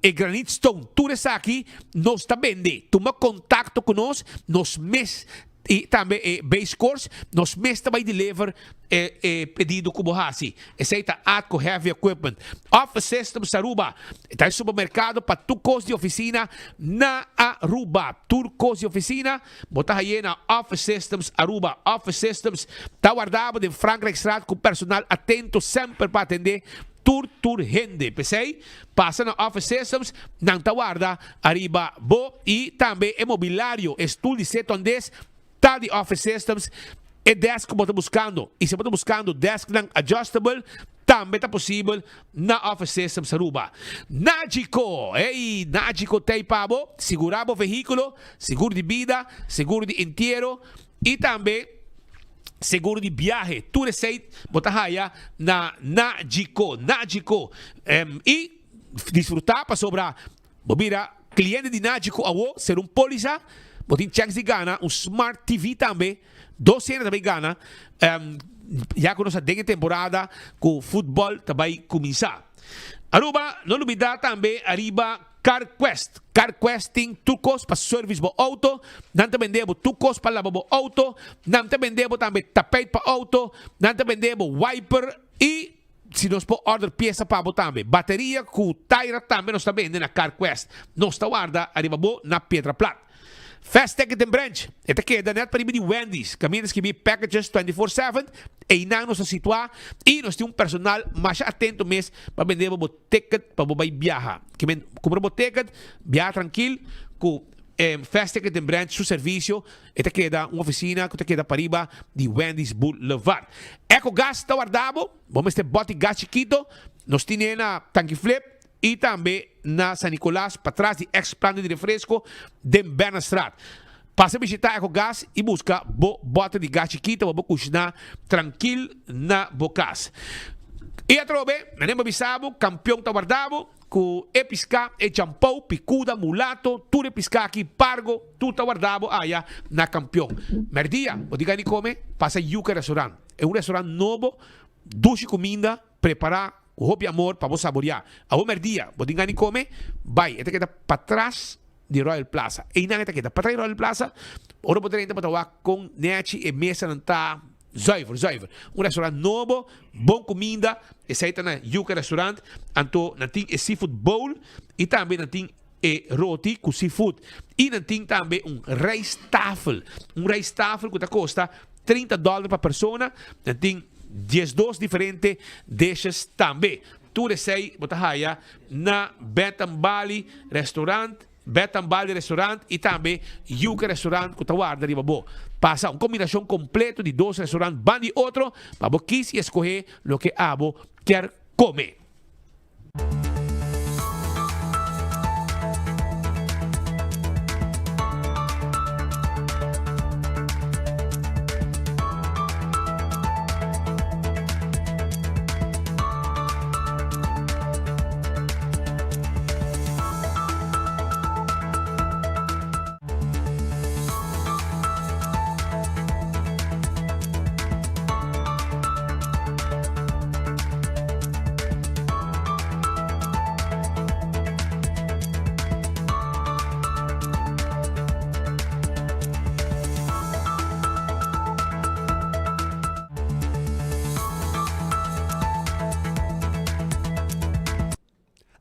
e granite stone. Tur esaki nos ta bende. Tuma contacto cu nos, nos mes y tambe e base course, nos mes ta bay deliver e e pedido ku bo hasi. Esei ta Atco Heavy Equipment. Office Systems Aruba ta e supermerkado pa tur kos di ofisina na Aruba. Tur kos di ofisina bo ta haye na Office Systems Aruba. Office Systems ta warda bo den Frankrijkstraat ku personal atento semper pa atende tur tur hende. P'esei pasa na Office Systems, nan ta warda ariba bo i tambe e mobilario, e stul di setondes ta di Office Systems. E desk ku bo ta buskando i si bo ta buskando desknan adjustable tambe ta posibel na Office Systems Aruba. Nagico! Hey! Nagico t'ei pa bo sigurá bo vehíkulo, seguro di bida, seguro di entiero i tambe seguro di biahe. Tur esei bo ta haya na Nagico. Nagico! I disfrutá pasobra Bo bira cliente di Nagico awo, ser un polisa, bo tin chance di gana un Smart TV tambe, dos hende ta bay gana, ya cu nos ta den e temporada cu futbol ta bay cuminsa. Aruba, no lubida tambe ariba CarQuest. CarQuest tin tur cos pa service bo auto, nan ta bende bo tur cos pa laba bo auto, nan ta bende bo tambe tapijt pa auto, nan ta bende bo wiper y. Si nos por order piesa pa bo tambe. Bateria cu taira tambe nos ta bende na CarQuest. Nos ta warda ariba bo na Piedra Plat. Fast Ticket den Branch. E ta keda net pariba di Wendy's. Caminda skibi packages 24/7. Eynan nos ta situa y nos tin un personal masha atento mes pa bende bo bo ticket pa bo bay biaha. Kimen cumpra bo ticket, biaha trankil cu Fast Ticket den Branch su servicio. E ta keda un oficina cu ta keda pariba di Wendy's Boulevard. Ecogas ta warda bo. Bo mester boti gas chikito. Nos tine na Tanki Flip y tambe na San Nicolas patras di ex planta di refresco den Bernardstraat. Pasa bishita Ecogas y busca bo bote di gas chikito pa bo cushina trankil na bo cas. Y atrobe, na nemba bisa bo, Campeon ta warda bo. Ku e piská, e champou, pikuda, mulato, tur e piská aki, pargo, tur ta warda bo aya na Kampion. Mèrdia, bo tin gana di kome? Pasa Yuca Restaurant. E un restaurant nobo, dushi kuminda, prepará ku hopi amor pa bo saboriá. Awo mèrdia, bo tin gana di kome? Bai, e ta keda patras di Royal Plaza. Einan e ta keda, patras di Royal Plaza. Ora bo drenta bo ta wak kon nèchi e mesanan ta. Zuiver, zuiver. Un restaurant nobo, bon cuminda, esey ta na Yuca Restaurant. Anto nan tin e seafood bowl y tambe nan tin e roti cu seafood. Y nan tin tambe un rijsttafel. Un rijsttafel cu ta costa 30 dollar pa persona. Nan tin 12 diferente dishes tambe. Tur esey bo ta haya na Bed and Bali Restaurant. Betan Bali Restaurant y tambe Yuca Restaurant cu ta warda riba bo. Pasa un combinacion completo di dos restaurant ban di otro pa bo kies y escoge loke abo kier come.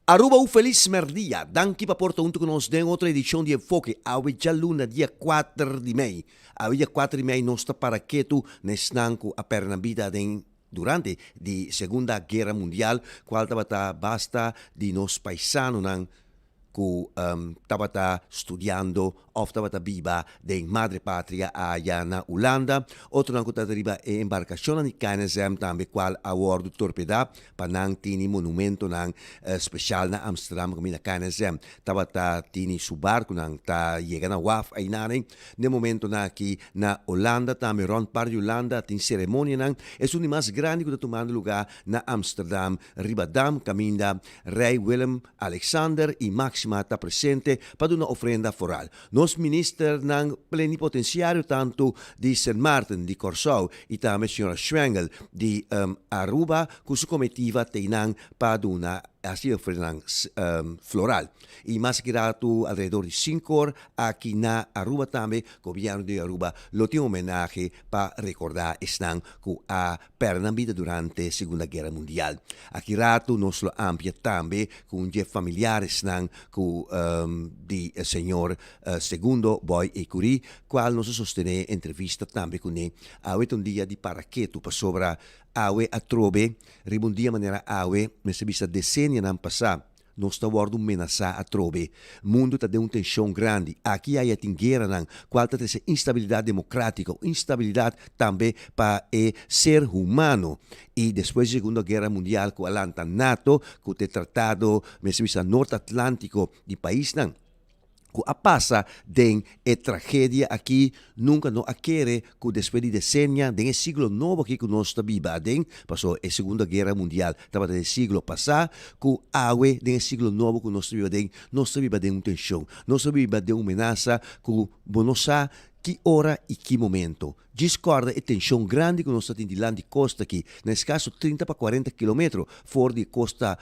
Aruba un felis merdia. Danki pa por ta hunto cu nos den otro edicion di Enfoke. Awe djaluna dia kuater di mei. Awe dia kuater di mei nos ta para ketu na esnan cu a perde nan bida den durante di Segunda Guera Mundial cual tabata basta di nos paisanonan cu tabata studiando of tabata biba den Madre Patria aya na Hulanda, otronan cu tabata riba e embarcacionnan di KNSM tambe cual a wordo torpeda pa nan tini monumentonan special na Amsterdam caminda KNSM tabata tini su barconan ta yega na waf aynanen. Den momentonan aki na Hulanda tambe rond par di Hulanda tin ceremonianan, esun di mas grandi cu ta tumando lugar na Amsterdam riba dam caminda Rey Willem Alexander y Maxima ta presente pa duna ofrenda foral. Nos ministernan plenipotenciario tanto di Sint Maarten, di Corsou y tambe señora Schwengel di Aruba cu su comitiva t'einan pa duna haci ofrendanan floral. Y mas aki rato alrededor di cinco or aki na Aruba tambe Gobierno di Aruba lo tin homenahe pa recorda esnan cu a pèrdè nan bida durante Segunda Guera Mundial. Aki ratu nos lo amplia tambe ku un dje familiaresnan ku di señor Segundo Boy Ecury, kual nos a sostené entrevista tambe kuné. Awe ta un dia di para ketu pasobra awe atrobe riba un dia manera awe mester bisa desenianan pasá. Nos ta wòrdu menasá atrobe. Mundu ta den un tenshon grandi. Aki i aya tin gueranan, kual ta trese instabilidat demokratiko, instabilidat tambe pa e ser humano. I despues di Segundo Guera Mundial ku a lanta nato, ku ta e tratado, mester bisa Nort Atlantiko di paisnan ku a pasa den e tragedia aki, nunka no a kere ku despues di desenia den e siglo nobo aki ku nos ta biba aden, pasobra e Segundo Guera Mundial tabata den e siglo pasá, ku awe den e siglo nobo ku nos ta biba aden, nos ta biba den un tenshon, nos ta biba den un menasa ku bo no sa ki ora i ki momento. Djis kòrda e tenshon grandi ku nos ta tin dilanti kosta aki, na eskaso 30 pa 40 kilometro for di e kosta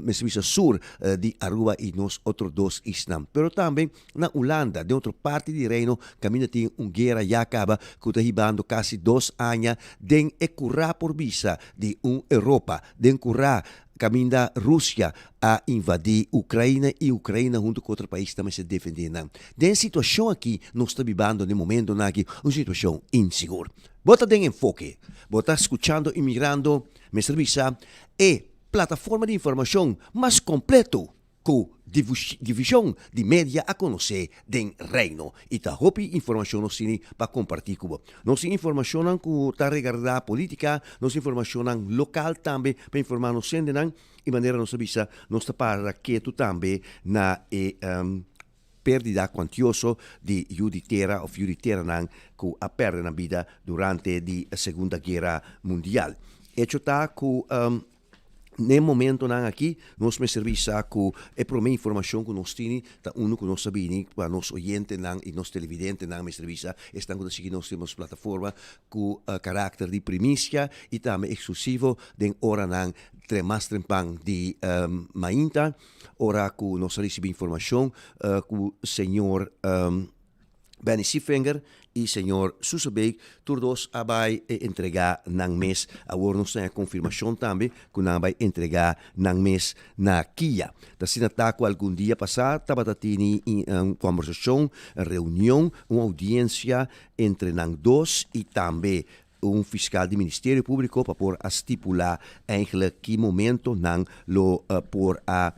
mester bisa sur di Aruba i nos otro dos isnan. Pero tambe na Hulanda, den otro parti di Reino kaminda tin un guera ya kaba ku ta hibando kasi dos aña den e kurá por bisa di un Europa den kurá kaminda Rusia a invadí Ukraina i Ukraina huntu ku otro pais ta mester defendé nan. Den e situashon aki nos ta bibando den momentonan aki un situashon insigur. Bo ta den Enfoke, bo ta skuchando i mirando, mester bisa, e plataforma di informashon mas kompleto ku divishon di media a konosé den Reino i ta hopi informashon nos tini pa kompartí ku bo. Nos tin informashonnan ku ta regardá polítika, nos tin informashonnan lokal tambe pa informá nos hendenan i manera nos a bisa nos ta para ketu tambe na e pérdida kuantioso di yu di tera òf yu di teranan ku a pèrdè nan bida durante di Segunda Guera Mundial. Echo ta ku N'e momentonan aki nos mester bisa ku e promé informashon ku nos tini ta unu ku nos a bini pa nos oyentenan i nos televidentenan mester bisa esnan ku ta sigui nos den nos plataforma ku karakter di primisia i tambe eksklusivo den oranan mas trempan di mainta ora ku nos a risibí informashon ku señor Benny Seefinger y señor Susebeek tur dos a bay entrega nan mes. Awor nos ta haña confirmacion tambe cu nan a bay entrega nan mes na kia. Ta asina ta cu algun dia pasa tabata tini un conversacion, reunion, un audiencia entre nan dos y tambe un fiscal di Ministerio Publico pa por a stipula eigenlijk ki momento nan lo por a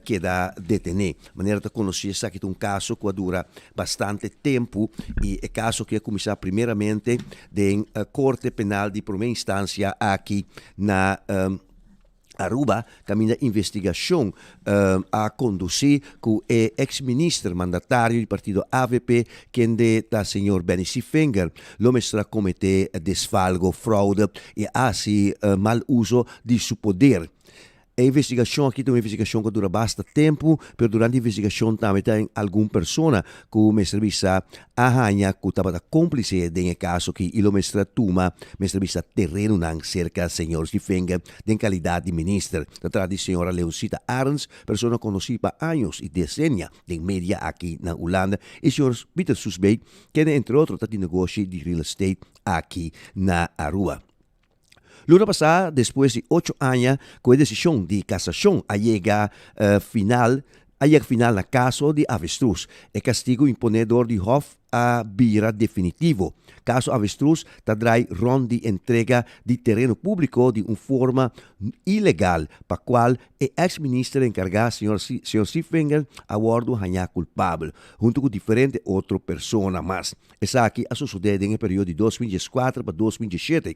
keda detene. Manera ta conoci esaki ta un caso cu a dura bastante tempo y e caso aki a cuminsa primeramente den Corte Penal di Prome Instancia aki na Aruba caminda investigacion a conduci cu e ex minister mandatario di partido avp kende ta señor Benny Seefinger lo mester a comete desfalgo, fraude y a haci mal uso di su poder. E investigacion aki ta un investigacion cu a dura basta tempo pero durante investigacion tambe ta algun persona cu mester bisa a haña cu tabata cómplice den e caso aki y lo mester a tuma, mester bisa terenonan cerca señor Schiffenge den calidad di minister. Ta trata di señora Leoncita Arends, persona conoci pa años y decenia den media aki na Hulanda y señor Pieter Soesbeek, kende entre otro ta tin negoshi di real estate aki na Aruba. Luna pasá, despues di ocho aña ku e desishon di kasashon a yega final, a yega final na kaso di avestruz. E kastigu imponé dor di hòf a bira definitivo. Kaso avestruz ta drai rònt di entrega di tereno públiko di un forma ilegal, pa kual e eks minister enkargá señor señor Sievinger a wòrdu hañá kulpabel, huntu ku diferente otro persona mas. Esaki a sosodé den e periodo di 2014 pa 2017.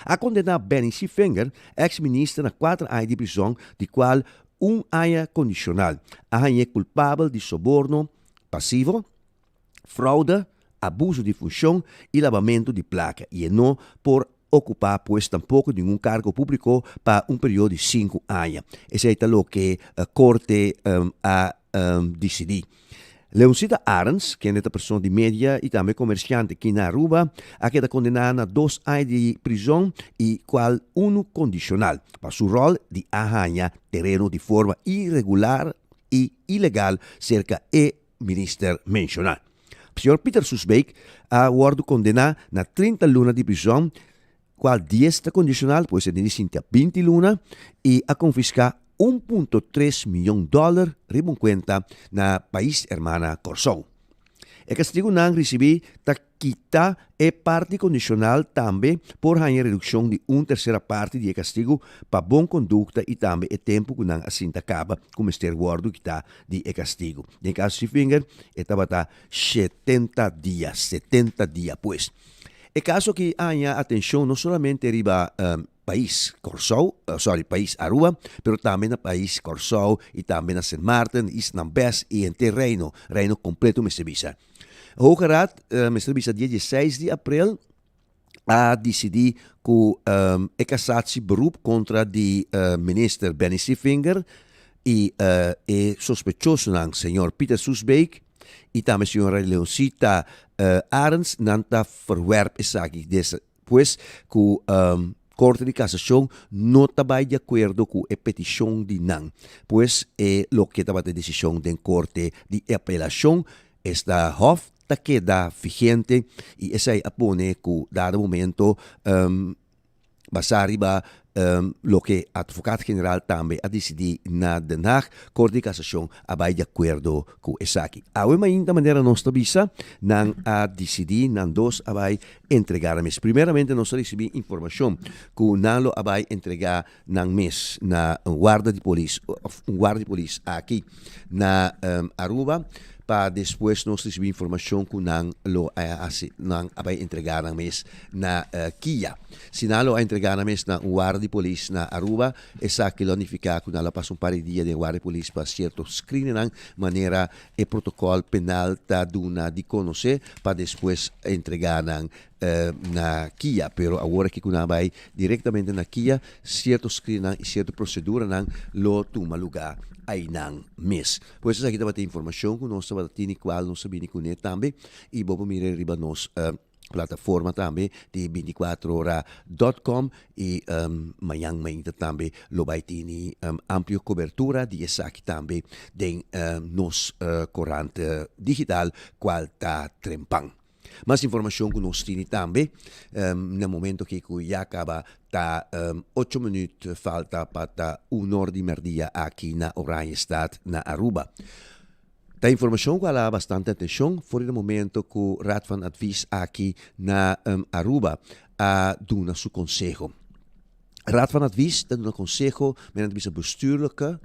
A kondená Benny Seefinger, eks minister na kuater aña di prizòn, di kual un aña kondishonal. A hañ'é kulpabel di soborno pasivo, fraude, abuso di funshon i labamentu di plaka i e no por okupá pues tampoko ningun kargo públiko pa un periodo di sinku aña. Esei ta loke korte a disidí. Leoncita Arends, kende ta persona di media i tambe komersiante aki na Aruba, a keda kondená na dos aña di prizòn i kual unu kondishonal pa su ròl di a haña tereno di forma iregular i ilegal serka e minister menshoná. Señor Pieter Soesbeek a wòrdu kondená na 30 luna di prizòn, kual dies ta kondishonal, pues e tin di sinti a 20 luna, i a konfiská un punto tres miyon dòler riba un kuenta na pais hermana Kòrsou. E kastigunan risibí ta kita e parti kondishonal tambe por haña redukshon di un tersera parti di e kastigu pa bon kondukta i tambe e tempu ku nan a sinta kaba ku mester wòrdu kitá di e kastigu. Den kaso di Finger e tabata 70 dia, 70 dia pues. E kaso aki a haña atenshon no solamente riba pais Kòrsou, sorry, pais Aruba, pero tambe na pais Kòrsou i tambe na Sint Maarten, Isnan Bes i henter Reino, Reino kompleto mester bisa. Hoge Raad mester bisa dia dieseis di aprel a disidí ku e kasatsie beroep kontra di minister Benny Sevinger i e sospechosonan señor Pieter Soesbeek i tambe señora Leoncita Arends nan ta verwerp esaki Pues ku Korte di Kasashon no ta bai di akuerdo ku e petishon di nan. Pues e loke tabata e desishon den Korte di Apelashon, esta Hof, ta keda vigente i esei a pone ku dado momento basá riba Loke Advocaat-Generaal tambe a disidí na Den Haag, Korte di Kasashon a bai di akuerdo ku esaki. Awe mainta manera nos ta bisa, nan a disidí, nan dos a bai entregá nan mes. Primeramente nos a risibí informashon ku nan lo a bai entregá nan mes na un warda di polis òf un warda di polis aki na Aruba pa despues nos risibí informashon ku nan lo a hasi, nan a bai entregá nan mes na Kia. Si nan lo a entregá nan mes na un warda di polis na Aruba, esaki lo a nifiká ku nan lo a pasa un par di dia den warda di polis pa sierto screeningnan manera e protokòl penal ta duna di konosé pa despues entregá nan na kia. Pero awor aki ku nan a bai direktamente na kia, sierto screeningnan i sierto proseduranan lo tuma lugá einan mes. Pues esaki tabata e informashon ku nos tabata tini kual nos a bini kuné tambe i bo por mira riba nos Plataforma tambe di binticuatro ora dot com y mañan mainta tambe lo bay tini amplio cobertura di esaki tambe den nos corant digital cual ta Trempan. Mas informacion cu nos tini tambe na momento aki cu ya caba ta ocho minuut falta pa ta un or di merdia aki na Oranjestad na Aruba. Ta informashon ku a hala bastante atenshon for di momento ku Raad van Advies aki na Aruba a duna su konseho. Raad van Advies ta duna konseho mediante bisa bestuurlijke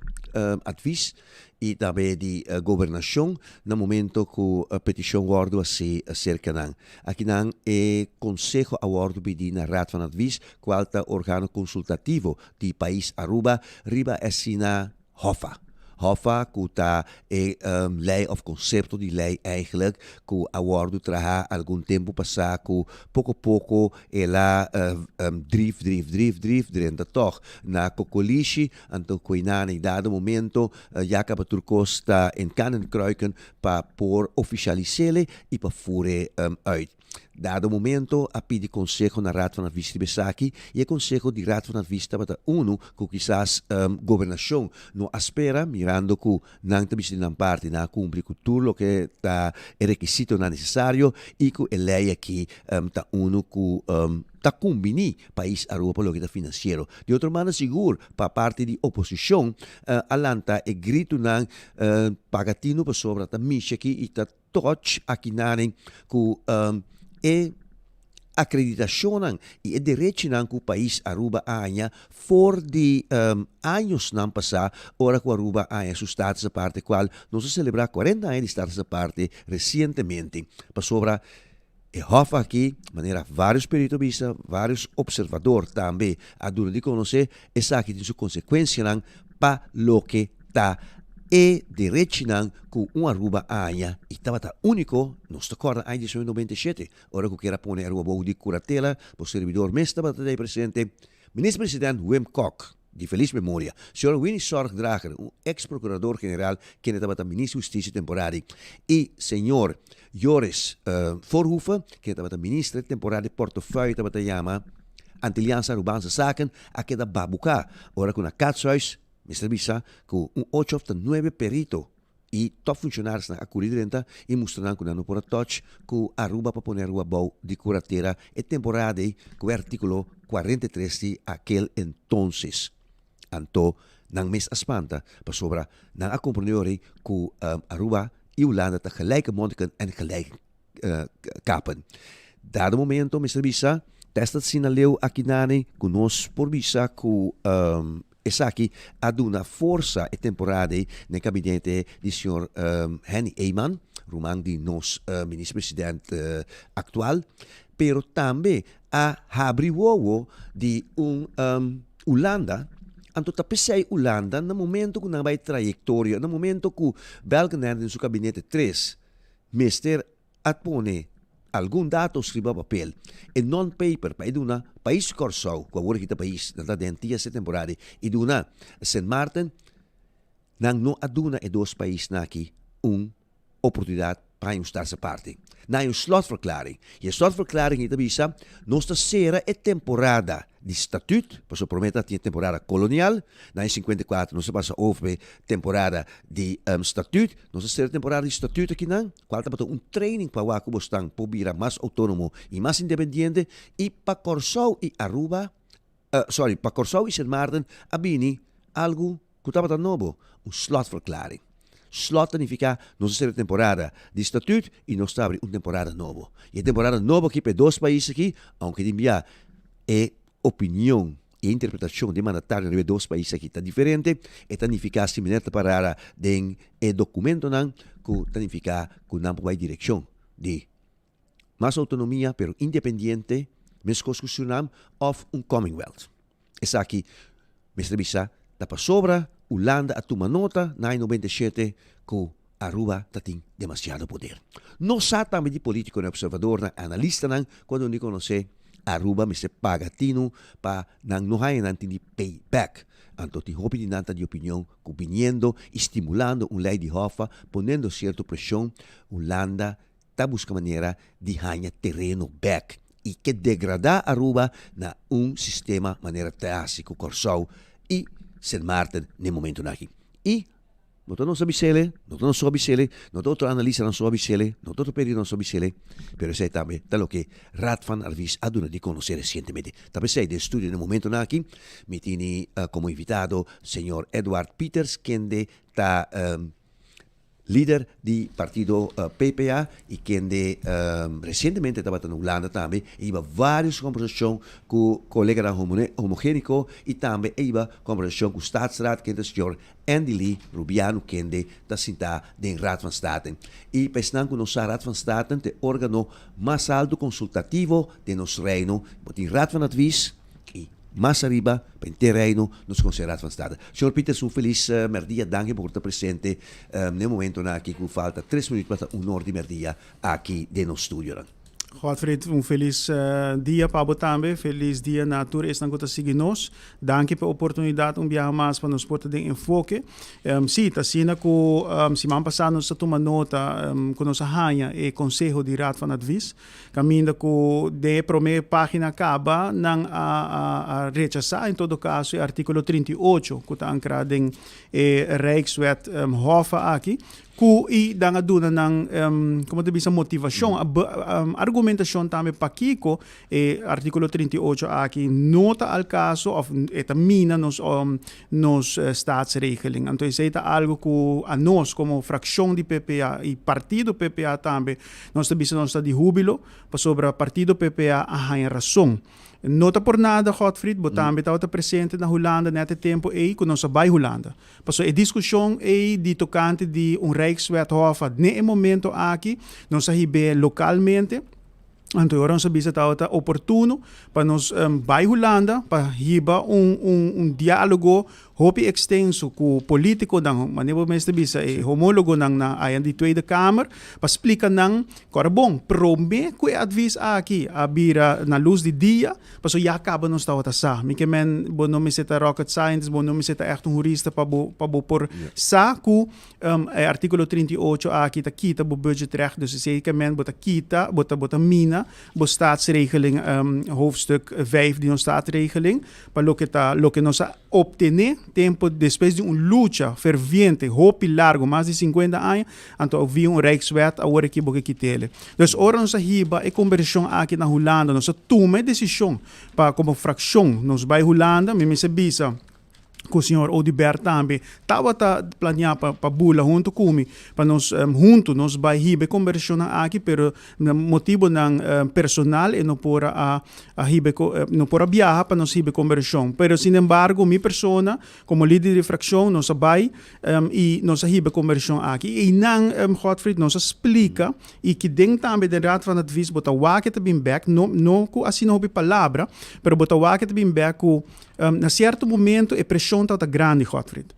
advies i tambe di gobernashon na momento ku petishon wòrdu hasi serka nan. Akinan e konseho a wòrdu pidi na Raad van Advies kual ta organo konsultativo di pais Aruba riba asina Hoffa. Hoffa ku ta e lei of konsepto di lei eigenlijk ku a wòrdu traha algun tempu pasá ku poko poko el a drif drif drif drif drenta tòg na kokolishi anto ku einan e dado momento ya kaba tur kos ta en kan en kruiken pa por ofishalis'ele i pa fur'e uit. Dado momento a pidi konseho na Raad van Advies riba esaki i e konseho di Raad van Advies tabata unu ku kisas gobernashon no a spera mirando ku nan ta bisa di nan parti nan a kumpli ku tur loke ta e rekisitonan nesesario i ku e lei aki ta unu ku ta kumbiní pais Aruba pa loke ta finansiero. Di otro banda sigur pa parti di oposishon a lanta e gritunan paga tinu pasobra ta mishi aki i ta Toch akinanen ku e akreditashonnan i e derechinan ku pais Aruba a haña for di añosnan pasá ora ku Aruba a haña su status aparte kual nos a selebrá kuarenta aña di status aparte resientemente pasobra e hòf aki manera vários perito a bisa vários opservador tambe a duna di konosé esaki tin su konsekuensianan pa loke ta e derechinan ku un Aruba a haña i tabata úniko, nos ta kòrda aña 1997, ora ku kier a pone Aruba bou di kuratela, bo servidor mes tabata dei presente, Minister President Wim Kok, di felis memoria, señor Winnie Sorgdrager, un eks Prokurador General kende tabata Minister Hustisia temporada i señor Joris Voorhoeve, kende tabata Minister temporada di portefeuille tabata yama Antilliaanse Arubaanse Zaken, a keda babuká ora ku na Katshuis, Mester bisa ku un ocho òf ta nuebe perito i tòp funshonariosnan a kuri drenta i mustra nan ku nan no por a tòch ku Aruba pa pone Aruba bou di kuratera e temporada ei ku e artíkulo 43 di akel entonces. Anto nan mes a spanta pasobra nan a komprondé ora ei ku Aruba. i Hulanda ta gelijke monniken en gelijke kapen. Dado momento mester bisa, test asina leu akinani ku nos por bisa ku esaki a duna forsa e temporada ei na e kabinete di señor Henny Eman, ruman di nos minister president aktual, pero tambe a habri wowo di un Hulanda, anto ta p'esei Hulanda na momento ku nan bai trayektoria, na momento ku Balkenende den su kabinete tres mester a pone algun datos riba papel, e non-paper pa e duna pais Kòrsou, ku awor aki ta pais, nan ta den TSC temporada, i duna Sint Maarten, nan no a duna e dos paisnan aki un oportunidat pa haña un staatsaparte. Nan haña un slotverklaring. I e slotverklaring ei ta bisa, nos ta sera e temporada di statuut, pasobra promé ta tin e temporada kolonial, na aña 54 nos a pasa over pa e temporada di statuut, nos a sera e temporada di statuut akinan, kual tabata un training pa wak ku bosnan por bira mas outónomo i mas independiente, i pa Kòrsou i Aruba, sorry, pa Kòrsou i Sint Maarten a bini algu ku tabata nobo, un slotverklaring. Slot ta nifiká nos a sera temporada di statuut i nos ta abri un temporada nobo. I e temporada nobo aki pa e dos pais aki, aunke tin bia e opinion i e interpretashon di e mandatarionan riba e dos pais aki ta diferente, e ta nifiká si miner ta parara den e dokumentonan ku ta nifiká ku nan por bai direkshon di mas outonomia pero independiente meskos ku Surinam òf un Commonwealth. Esaki mester bisa ta pasobra Hulanda a tuma nota na aña 97 ku Aruba ta tin demasiado poder. Nos sa tambe di politiconan, observadornan, analistanan cu a duna di conoce Aruba mester paga tinu pa nan no haya nan tin di pay back. Anto tin hopi di nan ta di opinion cu biniendo y stimulando un ley di Hoffa ponendo cierto presion Hulanda ta busca manera di haña tereno bek y ke degrada Aruba na un sistema manera ta haci cu Corsou y Sint Maarten n'e momentonan aki. Y no ta nos a bisele, no ta nos so a bisele, no ta otro analistanan so a bisele, no ta otro periodisnan so a bisele, pero esey tambe ta loke Raad van Advies a duna di conoce recientemente. Ta p'esey den studio n'e momentonan aki mi tini como invitado señor Edward Pieters kende ta Lider di partido PPA y kende recientemente tabata na Hulanda tambe e hiba varios conversacion cu coleganan homogenico y tambe e hiba conversacion cu Staatsraad kende señor Andy Lee Rubiano kende ta sinta den Raad van State. Y pa esnan cu no sa Raad van State ta e organo mas alto consultativo den nos Reino, bo tin Raad van Advies y Mas ariba, pa henter Reino, nos conoce Raad van State. Señor Pieters, un feliz merdia. Danki por ta presente n'e momentonan aki cu falta tres minuut pa ta un or di merdia aki den nos studionan. Godfried, un feliz dia pa bo tambe. Feliz dia na tur esnan cu ta sigui nos. Danki pa e oportunidad un biaha mas pa nos por ta den enfoke. Sí, ta asina cu siman pasa nos a tuma nota cu nos a haña e conseho di Raad van Advies. Kaminda ku den e promé página kaba nan a a rechasá en todo kaso e artíkulo 38 ku ta ankrá den e Rijkswet Hoffa aki ku i nan a duna nan komo ta bisa motivashon argumentashon tambe pakiko e artíkulo 38 aki no ta al kaso òf e ta mina nos nos staatsregeling. Anto esei ta algu ku anos komo frakshon di PPA i partido PPA tambe Nos ta bisa nos ta di hubilo pasobra partido PPA a haña rason. No ta por nada, Godfried, bo tambe tabata presente na Hulanda net e tempo ei ku nos a bai Hulanda. Pasobra e diskushon ei di tokante di un Rijkswet Hoffa ne e momento aki nos a hib'é lokalmente. Anto e ora nos a bisa tabata oportuno pa nos bai Hulanda pa hiba un un un dialogo hopi ekstenso ku politikonan, manera bo mes ta bisa e homólogonan na aya di Tweede Kamer, pa splika nan ku ora bon, promé ku e advis aki a bira na lus di dia, pasobra ya kaba nos tabata sa. Mi ke men bo no mester ta rocket scientist, bo no mester ta ègt un hurista pa bo pa bo por sa ku e artíkulo 38 aki ta kita bo budgetrecht, dus esei ke men bo ta kita, bo ta bo ta mina bo staatsregeling, hoofdstuk vijf di nos staatsregeling, pa loke ta loke nos a Obtené tempo despues di un lucha ferviente hopi largo, mas di 50 aña, anto a via un Rijkswet awor aki bo ke kit'ele. Dus ora nos a hiba e kombersashon aki na Hulanda, nos a tuma e desishon pa komo frakshon nos bai Hulanda, mi mester bisa. Ku señor Oduber tambe tabata planeá pa pa bula huntu ku mi pa nos huntu nos bai hiba e kombersashonnan aki pero na motibonan personal e no por a a hiba e no por a biaha pa nos hiba e kombersashon. Pero sinembargo mi persona komo lider di frakshon nos a bai i nos a hiba e kombersashon aki. I einan Godfried nos a splika i kiden tambe den Raad van Advies bo ta wak e ta bin bek no no ku asina hopi palabra pero bo ta wak e ta bin bek ku Na sierto momento e preshon tabata grandi, Godfried.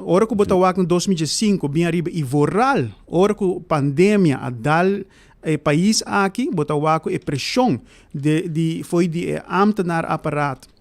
Ora ku bo ta wak na 2015 bin ariba i vooral ora ku pandemia a dal e pais aki, bo ta wak ku e preshon de di fo'i di e ambtenaarapparaat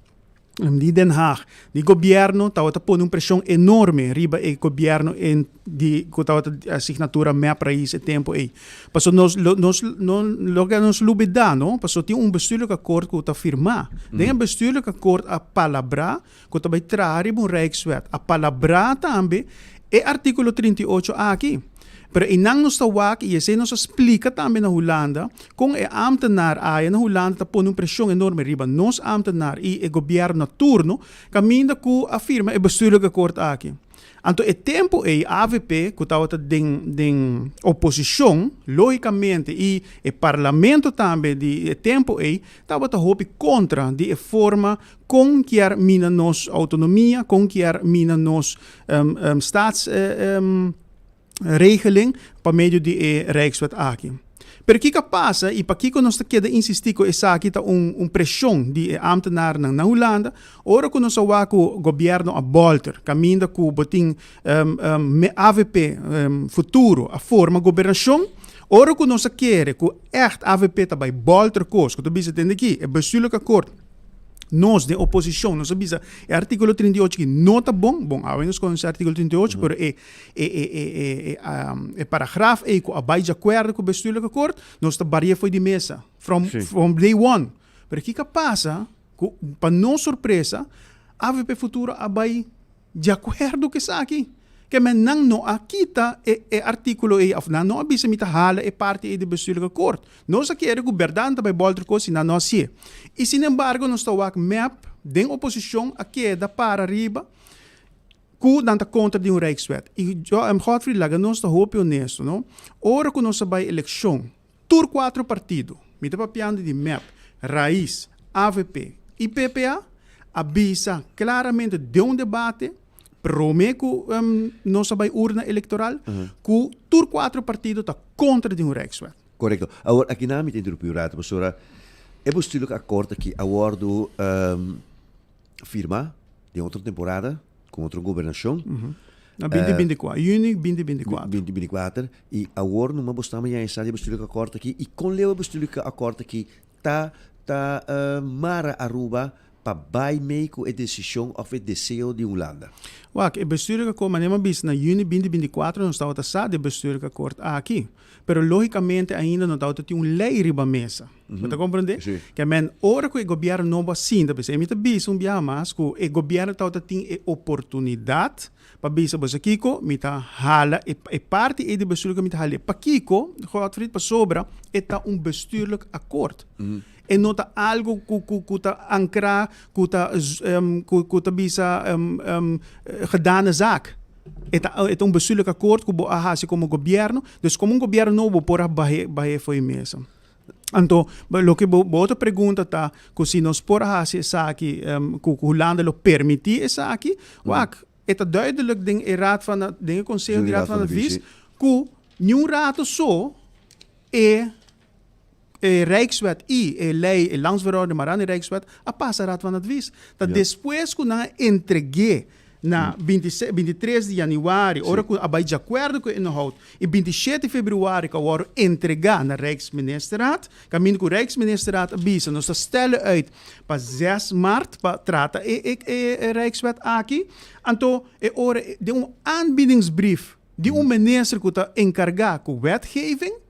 di Den Haag, di gobierno tabata pone un preshon enorme riba e gobierno en di ku tabata asignatura mep rais e tempu ei. Paso nos lo nos no loke nos lubidá no, paso tin un bestuurlijk akkoord ku ta firmá. Den e bestuurlijk akkoord a palabrá ku ta bai traha riba un rijkswet. A palabrá tambe e artíkulo 38 aki. Pero einan nos ta wak i esei nos a splika tambe na Hulanda kon e ámtenar aya na Hulanda ta pone un preshon enorme riba nos ámtenar i e gobièrnu na turno kaminda ku a firma e bestuurlijk akkoord aki. Anto e tempu ei avp ku tabata den den oposishon, lógikamente i e parlamento tambe di e tempu ei tabata hopi kontra di e forma kon kier mina nos outonomia, kon kier mina nos staats regeling pa medio di e Rijkswet aki. Pero kiko a pasa i pakiko nos ta keda insistí ku esaki ta un un preshon di e ámtenarnan na Hulanda? Ora ku nos a wak ku gobièrnu a bòlter kaminda ku bo tin avp Futuro a forma gobernashon, ora ku nos a kere ku ègt avp ta bai bòlter kos ku ta bisa tende aki e bestuurlijk akkoord, Nos den oposicion nos a bisa e articulo 38 aki no ta bon, bon awe nos conoce articulo 38 pero e e e e e e paragraaf ey cu a bay di acuerdo cu bestuurlijk akkoord nos ta barie fo'i di mesa from from day one. Pero kico a pasa cu pa nos sorpresa avp Futuro a bay Di akuerdo ku esaki, ke men nan no a kita e e artíkulo ei òf nan no a bisa mi ta hala e parti ei di bestuurlijke akkoord. Nos a kere ku bèrdat nan ta bai bòlter kos si nan no hasié. I sinembargo nos ta wak mep den oposishon a keda para riba ku nan ta kontra di un Rijkswet. I Godfrey laga nos ta hopi honesto no. Ora ku nos a bai elekshon Tur cuatro partido, mi ta papiando di mep, Raiz, avp y PPA, a bisa claramente den un debate, prome cu nos a bay urna electoral, cu tur cuatro partido ta contra di un Rijkswet. Correcto. Awor, aki nan mi ta interrumpí un rato, pasobra e bestuurlijk akkoord aki a wordo firma den otro temporada, ku otro gobernashon. Na binti binti kuater, yüni binti binti kuater. Binti binti kuater, i awor numa bo sta mañana sa di e bestuurlijk akkoord aki i kon leu e bestuurlijk akkoord aki ta ta mara Aruba pa bai mei ku e desishon òf e deseo di Hulanda. Wak, e bestuurlijk akkoord, manera mi a bisa na yüni binti binti kuater nos tabata sa di e bestuurlijk akkoord aki. Pero lógikamente ainda no tabata tin un lei riba mesa. Bo ta komprendé? Sí. Ke men ora ku e gobièrnu nobo a sinta, p'esei mi ta bisa un biaha mas ku e gobièrnu tabata tin e oportunidat pa bisa bo sa kiko, mi ta hala e e parti ei di bestuurlijk mi ta hal'é. Pakiko, Godfried? Pasobra e ta un bestuurlijk akkoord. E no ta algu ku ku ku ta ankrá, ku ta ku ku ta bisa gedane zaak. E ta e ta un bestuurlijk akkoord ku bo a hasi komo gobièrnu. Dus komo un gobièrnu nobo bo por a bah'é bah'é fo'i mesa. Anto, loke bo bo otro pregunta ta ku si nos por a hasi esaki, ku ku Hulanda lo permití esaki, wak, e ta duidelijk den e Raad van den e Conseho di Raad van Advies ku niun rato so e e Rijkswet i e lei, e Landsverordening mará na e Rijkswet, a pasa Raad van Advies. Ta despues ku nan a entreg'é na 23 di yanüari, ora ku a bai djakuerdo ku e inhoud, i 27 di februari ku a wòrdu entregá na Rijksministerraad, kaminda ku Rijksministerraad a bisa nos ta stèl'e uit pa 6 mart pa trata e e e Rijkswet aki. Anto e ora den un aanbiedingsbrief di un minister ku ta enkargá ku wetgeving,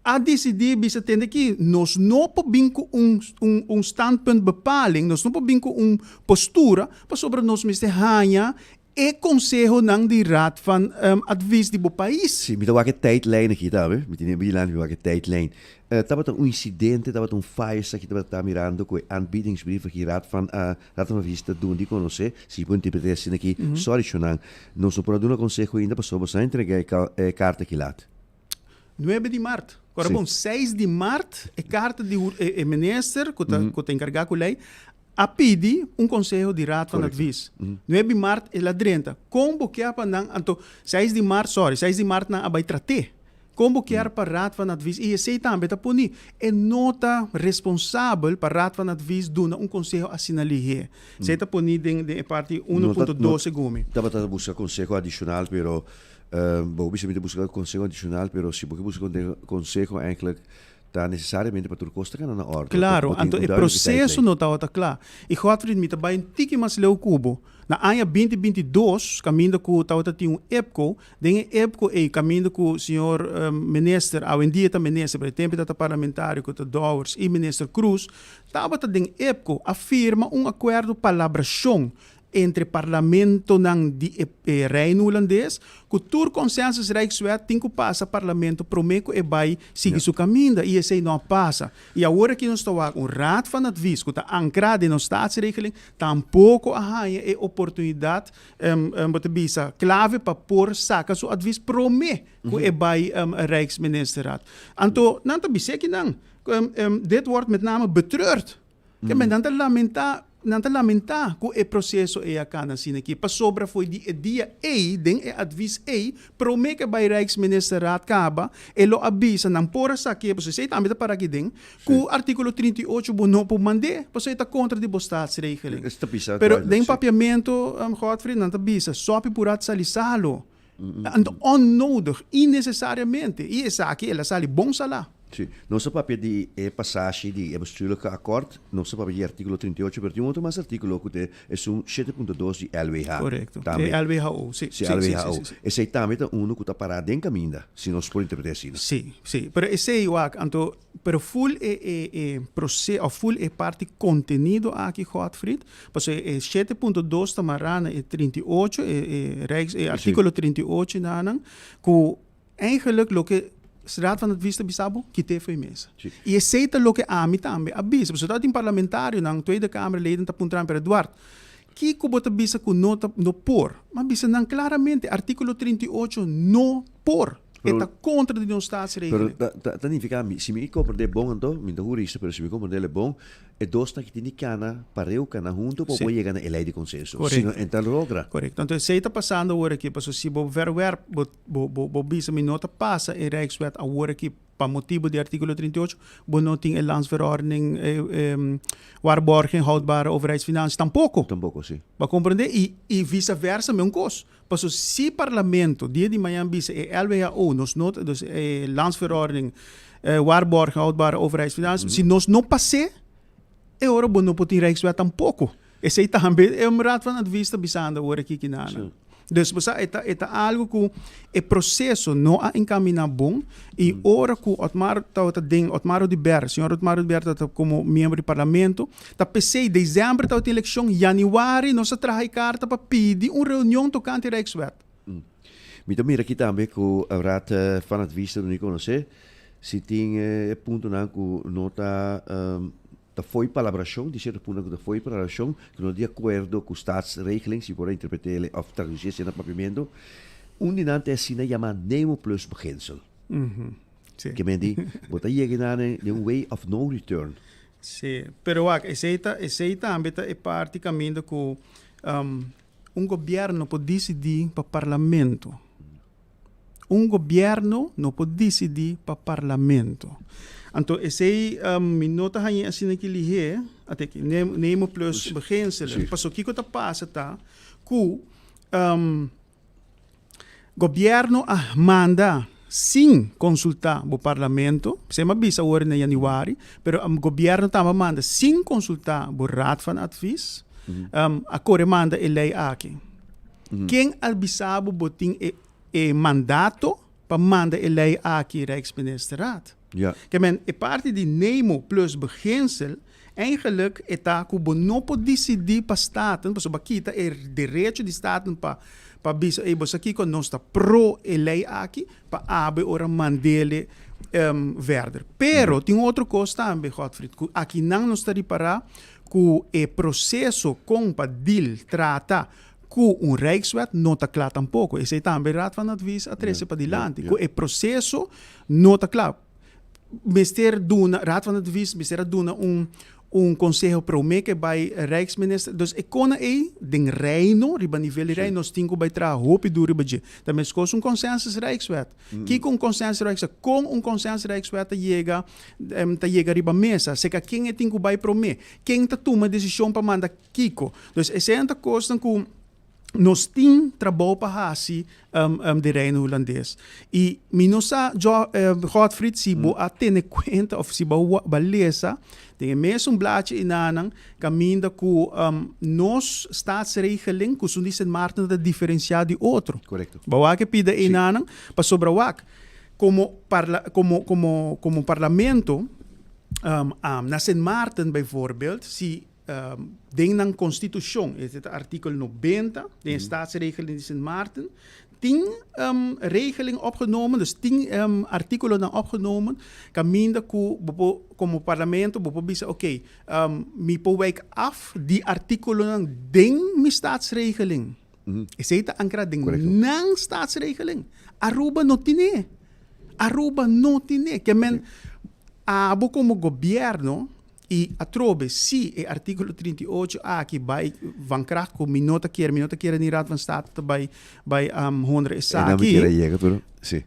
a disidí bisa tende ki nos no por bin ku un un un standpuntbepaling, nos no por bin ku un postura pasobra nos mester haña. e konsehonan di Raad van Advies di bo pais. Sí, mi ta wak e tijdlijn aki tambe. Mi tene bilan, mi wak e tijdlijn. Tabata un incidente, tabata un fire aki tabata ta mirando cu e aanbiedingsbrief aki Raad van Raad van Advies ta duna di conoce. Si bo interprete asina aki, sorry shownan. Nos no por a duna conseho ainda pasobra bo sa entrega e carta aki laat. Nuebe di mart. Ora bon, seis di mart e carta di e minister cu ta cu ta encarga cu ley a pidi un conseho di Raad van Advies. Nuebe di mart el a drenta. Con bo kier pa nan anto seis di mart, sorry, seis di mart nan a bay trat'é. Con bo kier pa Raad van Advies y esey tambe ta poni e no ta responsabel pa Raad van Advies duna un conseho asina lihé. Esey ta poni den den e parti uno punto dos segun mi. Tabata busca conseho adicional pero Bo bisa mi ta buska konseho adishonal, pero si bo ke buska konseho eigenlijk ta nesesariamente pa tur kos ta kana na òrdu. Klaro, anto e proseso no tabata kla. I Godfried, mi ta bai un tiki mas leu ku bo. Na aña binti binti dos, kaminda ku tabata tin un EPCO, den e EPCO ei kaminda ku señor minister, awendia ta minister, pero e tempu e tabata parlamentario ku ta Dowers i minister Croes, tabata den EPCO a firma un akuerdo palabrashon entre parlamentonan di e Reino Hulandes ku tur consensus Rijkswet tin ku pasa parlamento prome ku e bai sigui su kaminda i esei no a pasa. I awor aki nos ta wak un Raad van Advies ku ta ankrá den nos Staatsregeling tampoko a haña e oportunidat bo ta bisa klave pa por saka su advies prome ku e bai Rijksministerraad. Anto nan ta bis'é kinan dit wordt met name betreurd. Ke men nan ta lamentá, nan ta lamentá ku e proseso ei a kana asina aki, pasobra fo'i di e dia ei, den e advis ei, promé ku e bai Rijksministerraad kaba, e lo a bisa nan por a sakié, pasobra esei tambe ta para aki den, ku artíkulo 38 bo no por mand'é, pasobra e ta kontra di bo staatsregeling. Pero den papiamentu, Godfrey, nan ta bisa, sòpi purat sali salo. Anto onnodig, innesesariamente, i esaki el a sali bon salá. Sí. Nos a papia di e pasashi di e bestuurlijke akkoord, nos a papia di e artíkulo 38, pero tin un otro mas artíkulo ku ta esun shete punto dos di LWH. Korekto. Tambe. E LWHO, sí. Sí, LWHO. Esei tambe ta unu ku ta pará den kaminda, si nos por interpret'é asina. Sí, sí. Pero esei wak, anto, pero ful e e e prose òf ful e parti kontenido aki, Godfried, Pasobra e shete punto dos ta mará na e 38, e e Rijks, e artíkulo 38 nanan, ku eigenlijk loke Raad van Advies ta bisa bo, kit'é fo'i mesa. I esei ta loke ami tambe a bisa. Pasobra tabatin parlamentarionan, Tweede Kamerleden ta puntra mi, pero Eduard, kiko bo ta bisa ku no ta no por? Mi a bisa nan klaramente, artíkulo 38 no por. E ta kontra di nos staatsregeling. Pero ta ta nifiká mi, si mi komprendé bon anto, mi no ta hurista, pero si mi komprendé bon, e dosnan aki tin di kana pareu, kana huntu pa bo yega na e lei di konsenso. Si no, e ta logra. Korekto. Anto esei ta pasando awor aki, pasobra si bo verwerp, bo bo bo bo bisa mi no ta pasa e Rijkswet awor aki pa motibu di artíkulo 38, bo no tin e Landsverordening Waarborging Houdbare Overheidsfinanciën tampoko. Tampoko, si. Bo a komprendé? I i visa versa meun kos. Paso si Parlamento dia di mañan bisa e LWHO nos no ta, dus e Landsverordening Waarborging Houdbare Overheidsfinanciën, si nos no pas'é, e ora bo no por tin Rijkswet tampoko. Esei tambe e Raad van Advies ta bisando awor aki kinanan. Dus bo sa e ta e ta algo ku e proseso no a encaminá bon i ora ku Otmar tabata den, Otmar Oduber, señor Otmar Oduber tabata komo miembro di Parlamento, Ta p'esei december tabatin eleccion, januari nos a traha e carta pa pidi un reunion tocante Rijkswet. Mi ta mira aki tambe cu Raad van Advies ta duna di conoce si tin e puntonan cu no ta ta fo'i palabracion, tin cierto puntonan cu ta fo'i palabracion, cu no ta di acuerdo cu Staatsregeling, si por a interprete of traduci esei na Papiamento. Un di nan ta e asina yama Nemo plus beginsel. Ke men di, bo ta yega na den un way of no return. Sí, pero wak, esei ta, esei tambe ta e parti kaminda ku un gobièrnu por disidí pa parlamento. Un gobièrnu no por disidí pa parlamento. Anto esei mi no ta hañ'é asina ki lihé, ate aki, nemo plus beginselen. Pasobra kiko ta pasa ta ku Gobierno a manda sin consulta bo parlamento, p'esei mi a bisa awor na januari, pero gobierno tambe a manda sin consulta bo raad van advies, a core manda e ley aki. Ken a bisa bo bo tin e mandato pa manda e ley aki Rijksministerraad? Ke men e parti di nemo plus beginsel eigenlijk e ta ku bo no por disidí pa Staten, pasobra bo a kita e derecho di Staten pa pa bisa ey bo sa kiko nos ta pro e ley aki pa abe ora mandele verder. Pero tin un otro kos tambe Godfried ku akinan nos ta ripará ku e proseso kon pa deal trata ku un Rijkswet no ta kla tampoko. Esei tambe Raad van Advies a trese padilanti, ku e proseso no ta kla. Mester duna, Raad van Advies mester a duna un un konseho promé ke bai Rijksminister. Dus e kona ei den Reino, riba nivel di Reino, nos tin ku bai traha hopi duru riba dje. Ta meskos un consensus Rijkswet. Kiko un consensus Rijkswet? Kon un consensus Rijkswet ta yega ta yega riba mesa? Seka ken e tin ku bai promé? Ken ta tuma desishon pa manda Kiko? Dus esei ta kosnan ku nos tin trabou pa hasi di Reino Hulandes. I mi no sa, Godfried, si bo a tene kuenta òf si bo a lesa den e mesun blachi enanan kaminda ku nos staatsregeling ku esun di Sint Maarten ta diferensiá di otro. Bo wak e pida enanan pasobra wak komo komo komo komo parlamento na Sint Maarten bijvoorbeeld si Den nan konstitushon, e ta artíkulo 90 den e Staatsregeling di Sint Maarten, tin regeling opgenomen, dus tin artíkulonan opgenomen kaminda ku bo por komo parlamento bo por bisa oké, mi por wijk af di artíkulonan den mi Staatsregeling. Esei ta ankrá den nan Staatsregeling. Aruba no tine. Aruba no tine. Ke men abo komo gobièrnu I atrobe, si e artíkulo 38 aki bai van kracht ku mi no ta kier, mi no ta kier ni Raad van State ta bai bai honra E nan mi esaki. kier a yega, pero si.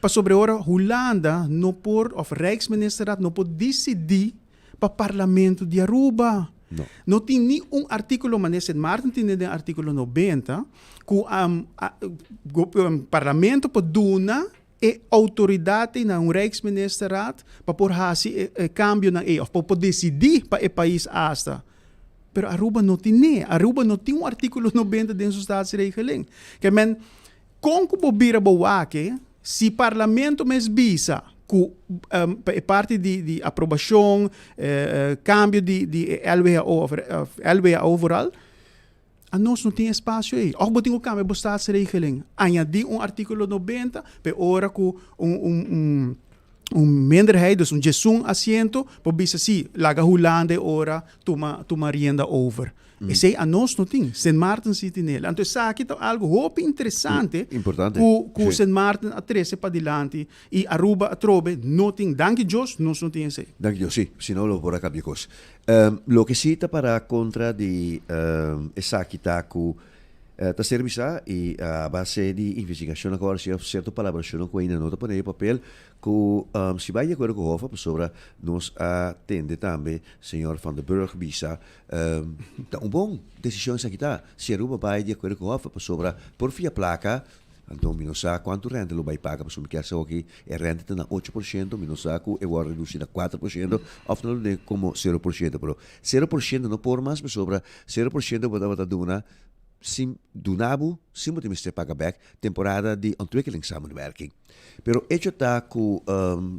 Pasobra e ora Hulanda no por òf Rijksministerraad no por disidí pa Parlamento di Aruba. No. No tin ni un artíkulo manera Sint Maarten tin den artíkulo 90 ku Parlamento por duna E outoridat ei na un Rijksministerraad pa por hasi e e kambionan ei òf pa por desidí pa e pais asta. Pero Aruba no tin'é. Aruba no tin un artíkulo 90 den su staatsregeling. Ke men, kon ku bo bira bo wak e, si parlamento mes bisa ku pa e parti di di aprobashon, kambio di di e LWHO òf LWHO vooral, Anos no tin espasio ei. Òf bo tin ku kambia bo staatsregeling, añadí un artíkulo 90 pa e ora ku un un un un minderheid, dus un djesun asiento, por bisa sí, laga Hulanda e ora tuma tuma rienda over. Esei anos no tin. Sint Maarten sí tin el. Anto esaki ta algu hopi interesante Importante. ku ku Sí. Sint Maarten a trese padilanti i Aruba atrobe no tin. Danki Dios nos no tin esei. Danki Dios, sí. Si no lo por a kambia kos. Loke si ta para kontra di esaki ta ku ta ser bisa i a base di investigashonnan ku a hasi òf sierto palabrashonnan ku ainda no ta pone den papel ku si bai di akuerdo ku Hof pasobra nos a tende tambe señor Van der Burg bisa ta un bon desishon esaki ta si Aruba bai di akuerdo ku Hof pasobra por fia plaka Anto mi no sa kuantu rente lo bai paga pasobra mi kier sa oki e rente ta na 8%, mi no sa ku e wòrdu redusi na 4% òf nan lo duna komo 0%. Pero 0% no por mas pasobra 0% bo tabata duna sin duna bo sin bo tin mester paga bèk temporada di ontwikkelingssamenwerking. Pero echo ta ku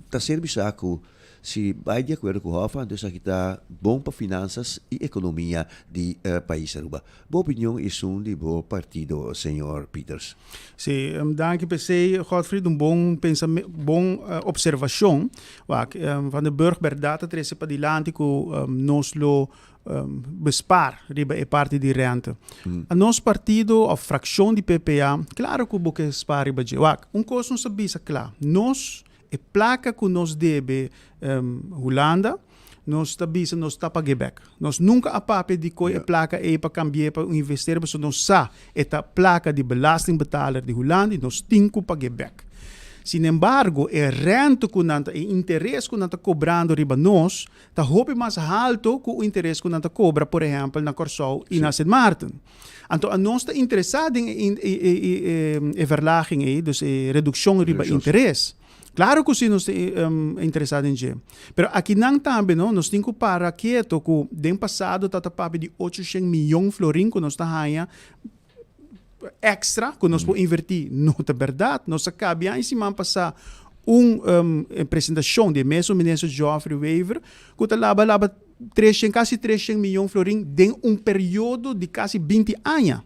ta ser bisa ku Si bai di akuerdo ku Hof, anto esaki ta bon pa finansas i ekonomia di pais Aruba. Bo opinion esun di bo partido, señor Pieters? Si, danki p'esei, Godfried, un bon pensame, bon observashon. Wak, Van den Burg bèrdat a trese padilanti ku nos lo bespaar riba e parti di rente. A nos partido òf frakshon di PPA, klaro ku bo ke spaar riba dje. Wak, un kos nos a bisa kla, nos E plaka ku nos debe Hulanda, nos ta bisa nos ta pag'é bèk. Nos nunka a papia di koi e plaka ei pa kambi'é pa un investering, pasobra nos sa e ta plaka di belastingbetaler di Hulanda i nos tin ku pag'é bèk. Sinembargo, e rente ku nan ta, e interes ku nan ta kobrando riba nos, ta hopi mas halto ku un interes ku nan ta kobra, por ehèmpel, na Kòrsou i na Sint Maarten. Anto anos ta interesá den e verlaging ei, dus e redukshon riba interes. Klaro ku si nos ta interesá den dje. Pero akinan tambe no, nos tin ku para keto ku den pasado ta ta papia di 800 miyon florin ku nos ta haña èkstra ku nos por invertí. No ta bèrdat. Nos a kabia e siman pasá. Un presentacion di e mesun minister Geoffrey Wever cu ta laba laba treshen casi treshen miyon florin den un periodo di casi binti aña.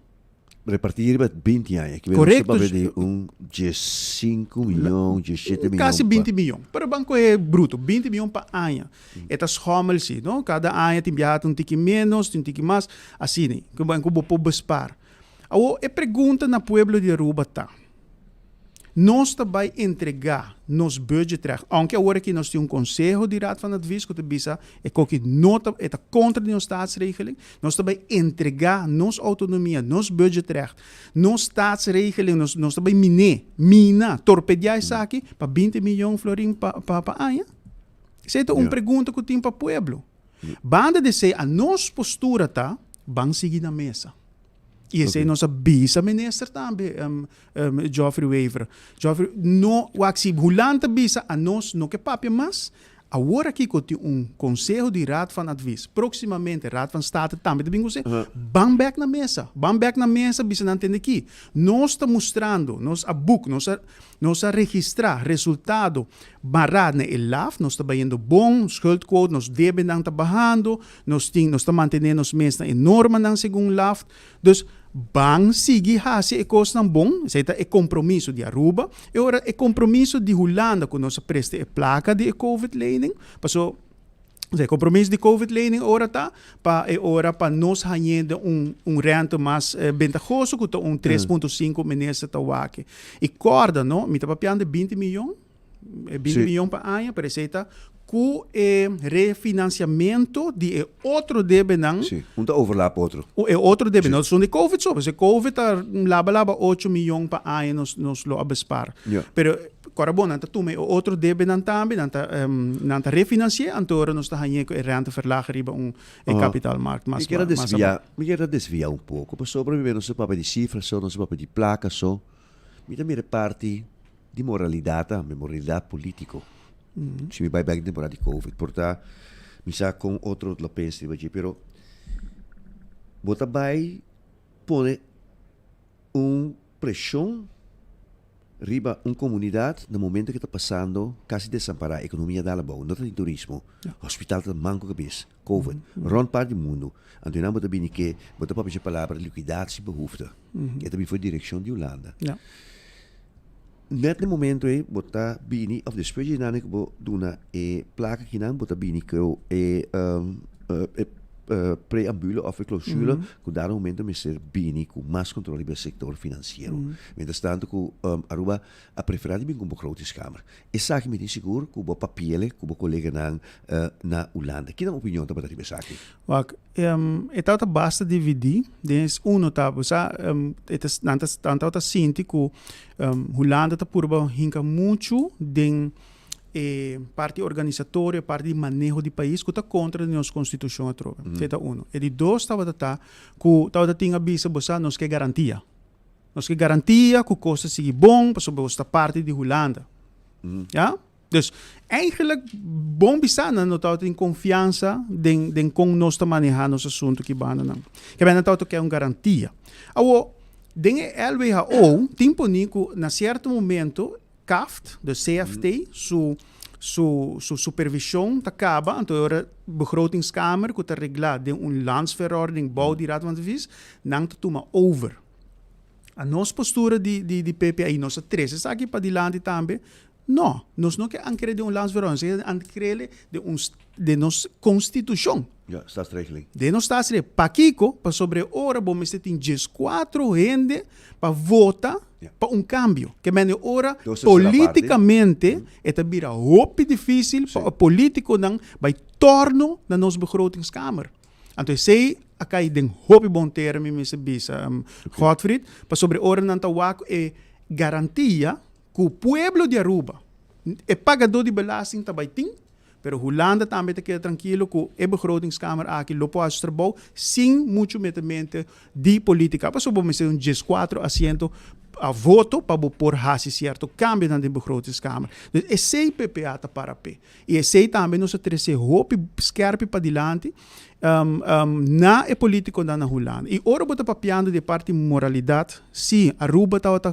Reparti riba binti aña. Ki Correcto. Nos ta papia di un diescinco miyon, diesshete miyon. Casi binti miyon. Pero ban coge bruto, binti miyon pa aña. E ta schommel si, no? Cada aña tin biaha ta un tiki menos, tin un tiki mas, asina. Cu bo por bespaar. Awor e pregunta na pueblo di Aruba ta. Nos ta bai entregá nos budgetrecht, aunke awor aki nos tin un konseho di Raad van Advies ku ta bisa e koki no ta, e ta kontra di nos staatsregeling. Nos ta bai entregá nos outonomia, nos budgetrecht, nos staatsregeling, nos nos ta bai miné, mina, torpediá esaki pa binti miyon florin pa pa pa aña? Esei ta un pregunta ku tin pa pueblo. Banda di esei, a nos postura ta, ban sigui na mesa. I esei nos a bisa minister tambe, Geoffrey Wever. Geoffrey, no, wak si Hulanda ta bisa anos no ke papia mas, awor aki ku tin un konseho di Raad van Advies, próksimamente Raad van State tambe ta bin ku esei, ban bèk na mesa, ban bèk na mesa bisa nan tende ki. Nos ta mustrando, nos a boek, nos a nos a registrá resultado mará na e laf, nos ta bayendo bon, schuldquote, nos debenan ta bahando, Nos tin, nos ta mantené nos mes na e normanan segun LAFT. Dus, ban sigui hasi e kosnan bon, esei ta e kompromiso di Aruba. E ora e kompromiso di Hulanda ku nos a presta e plaka di e Covid-lening, paso e kompromiso di Covid-lening ora ta pa e ora pa nos hañ'é den un un rente mas bentahoso ku ta un tres punto sinku minister ta wak. I kòrda no, mi ta papiando di binti miyon. E binti miyon pa aña, pero esei ta ku e refinanciamento di e otro debenan. Sí, un ta overlap otro. E otro debe, no esun di Covid so, pasobra Covid ta laba laba ocho miyon pa aña nos nos lo a bespaar. Pero kòrda bon, nan ta tuma e otro debenan tambe, nan ta nan ta refinanci'é, anto ora nos ta hañ'é ku e renteverlaag riba un e kapitaalmarkt mas Mi kier a mas abou. desvia, mi kier a desvia un poko, pasobra mi nos ta papia di sifra so, nos ta papia di plaka so, mi ta mira e parti Di moralidad tambe, moralidad politico. Si mi bai bek den temporada di Covid, por ta mi sa con otro lo pensa riba dje, pero bo ta bai pone un presion riba un comunidad na momento ke ta pasando casi desampara, economia dal abou, no ta tin turismo, hospital ta manco cabes, Covid, rond parti di mundo, anto nan bo ta bini ke bo ta papia dje palabra liquidatiebehoefte, e ta bini for direccion di Hulanda. Net na e momento ei bo ta bini of despues di nan ku bo duna e plaka kinan bo ta bini ku e e preambule of e klousule ku dado momento mester bini ku mas kontrol riba e sektor finansiero. Mientras tanto ku Aruba a prefera di bin ku un begrotingskamer. Esaki mi tin sigur ku bo papiele ku bo koleganan na Hulanda. Ki nan opinion tabata riba esaki? Wak, e tabata basta dividí. Den es uno ta, bo sa, e ta, nan ta, nan tabata sinti ku Hulanda ta purba hinka muchu den e parti organisatorio, e parti di maneho di pais ku ta kontra di nos konstitushon atrobe. Esei ta uno. E di dos tabata ta ku tabata tin a bisa, bo sa, nos ke garantia. Nos ke garantia ku kos ta sigui bon pasobra bo ta parti di Hulanda. Ya? Dus, eigenlijk bon bisa nan no tabata tin konfiansa den den kon nos ta manehá nos asuntu ki bandanan. Ke nan tabata ke un garantia. Awor, den e LWHO tin poni ku na sierto momento CAFT, dus CFT, su su su supervishon ta kaba, anto e ora Begrotingskamer ku ta reglá den un landsverordening bou di Raad van Advies, nan ta tuma over. A nos postura di di di PPA i nos a trese esaki padilanti tambe, no, nos no ke ankr'é den un landsverordening, nos ke ankr'é den un den nos konstitushon. Ja, staatsregeling. Den nos staatsregeling. Pakiko? Pasobra e ora bo mester tin dieskuatro hende pa vota pa un kambio. Ke mende ora politikamente e ta bira hopi difisil pa e politikonan bai torno na nos begrotingskamer. Anto esei a kai den hopi bon tera mi mester bisa Godfried, pasobra e ora nan ta wak e garantia ku pueblo di Aruba, e pagadó di belasting ta bai tin, pero Hulanda tambe ta keda trankilo ku e begrotingskamer aki lo por hasi su trabou sin muchu metemente di politica. Pasobra bo mester un dieskuatro asiento a voto pa bo por hasi sierto kambionan den begrotingskamer. Dus esei PPA ta para p'e. I esei tambe nos a trese hopi skerpi padilanti na e politiconan na Hulanda. I ora bo ta papiando di e parti moralidad, si Aruba tabata.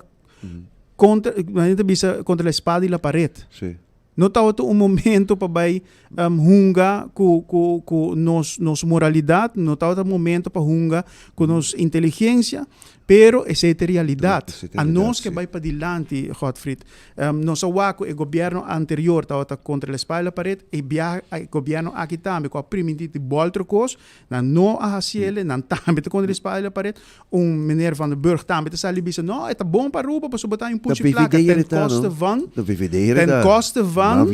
Contra, nan ta bisa contra la espada y la pared. Sí. No tabata un momento pa bai um, hunga ku, ku, ku nos, nos moralidad, no tabata momento pa hunga ku nos inteligencia, pero esei ta e realidad. Esei ta A realidad, nos ke sí. bai padilanti, Godfried, um, nos a wak ku e gobierno anterior tabata contra la espada y la pared, e biaha e gobierno aki tambe ku a priminti di bolter kos, Nan no a haci ele, nan tambe ta contra di espada y la pared. Un meneer Van der Burg tambe ta sali bisa, no, e ta bon pa Aruba, pasobra bo ta un puchi placa ten koste van, ten koste van,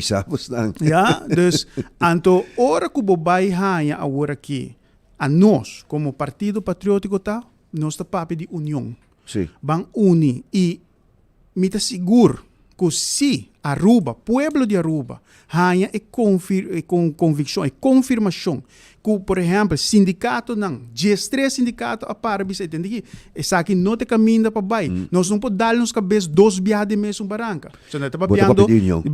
ja, dus, anto ora cu bo bay haña awor aki, a nos como Partido Patriotico ta, nos ta papia di union. Ban uni y Mi ta sigur ku si Aruba, pueblo di Aruba, haña e e konvikshon, e konfirmashon ku, por ehèmpel, sindikatonan, diestres sindikato a para bisa e tende aki, esaki no ta e kaminda pa bai. Nos no por dal nos kabes dos biaha den mesun baranka. So nan ta papiando di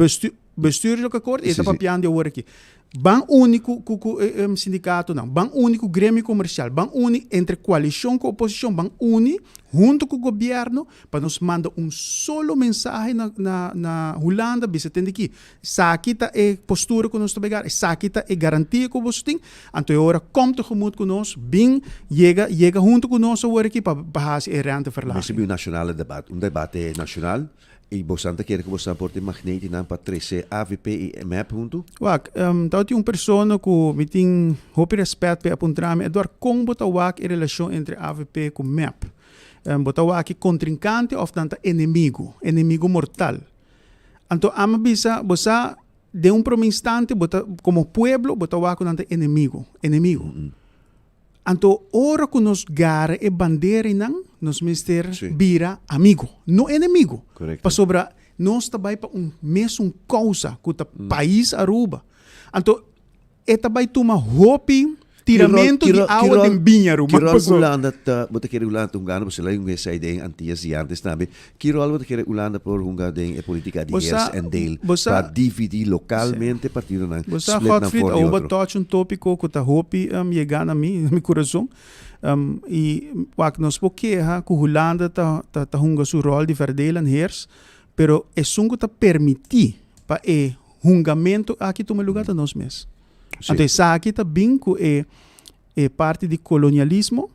bestuurlijk akkoord i e ta papiando di awor aki. Ban uni ku ku ku e sindikatonan, ban uni ku gremio komersial, ban uni entre koalishon ku oposishon, ban uni huntu ku gobièrnu pa nos manda un solo mensahe na na na Hulanda bisa tende ki esaki ta e postura ku nos ta bai gara, esaki ta e garantia ku boso tin, anto e ora kom tegemoet ku nos, bin yega yega huntu ku nos awor aki pa pa hasi e renteverlaging. Mester bin un nacionale debat, un debate nacional I bosan ta kere ku bosan por tin magnetinan pa trese avp i mep huntu? Wak, tabatin un persona ku mi tin hopi rèspèt p'e a puntra mi, Eduard, kon bo ta wak e relashon entre avp ku mep? Bo ta wak e kontrinkante òf nan ta enemigu, enemigu mortal? Anto ami a bisa, bo sa, den un promé instante bo ta, komo pueblo, bo ta wak ku nan ta enemigu, enemigu. Anto ora ku nos gara e banderinan, nos mester bira amigu, no enemigu. Pasobra nos ta bai pa un mesun kousa ku ta pais Aruba. Anto e ta bai tuma hopi tiramentu di awa den biña, ruman. Ki ròl Hulanda ta, bo ta kere Hulanda ta hungando? Pasobra el a hunga esei den Antillas di antes tambe. Ki ròl bo ta kere Hulanda por hunga den e politica di heers en deel pa dividi localmente partidonan, Bo sa, split nan Godfried, for di awo bo otro? touch un topico cu ta hopi yega na mi, na mi curason. Y wak, nos por keha cu Hulanda ta ta hunga su rol di verdeel en heers, pero esun cu ta permiti pa e hungamento aki tuma lugar ta nos mes. Anto esaki ta bin cu e e parti di kolonialismo,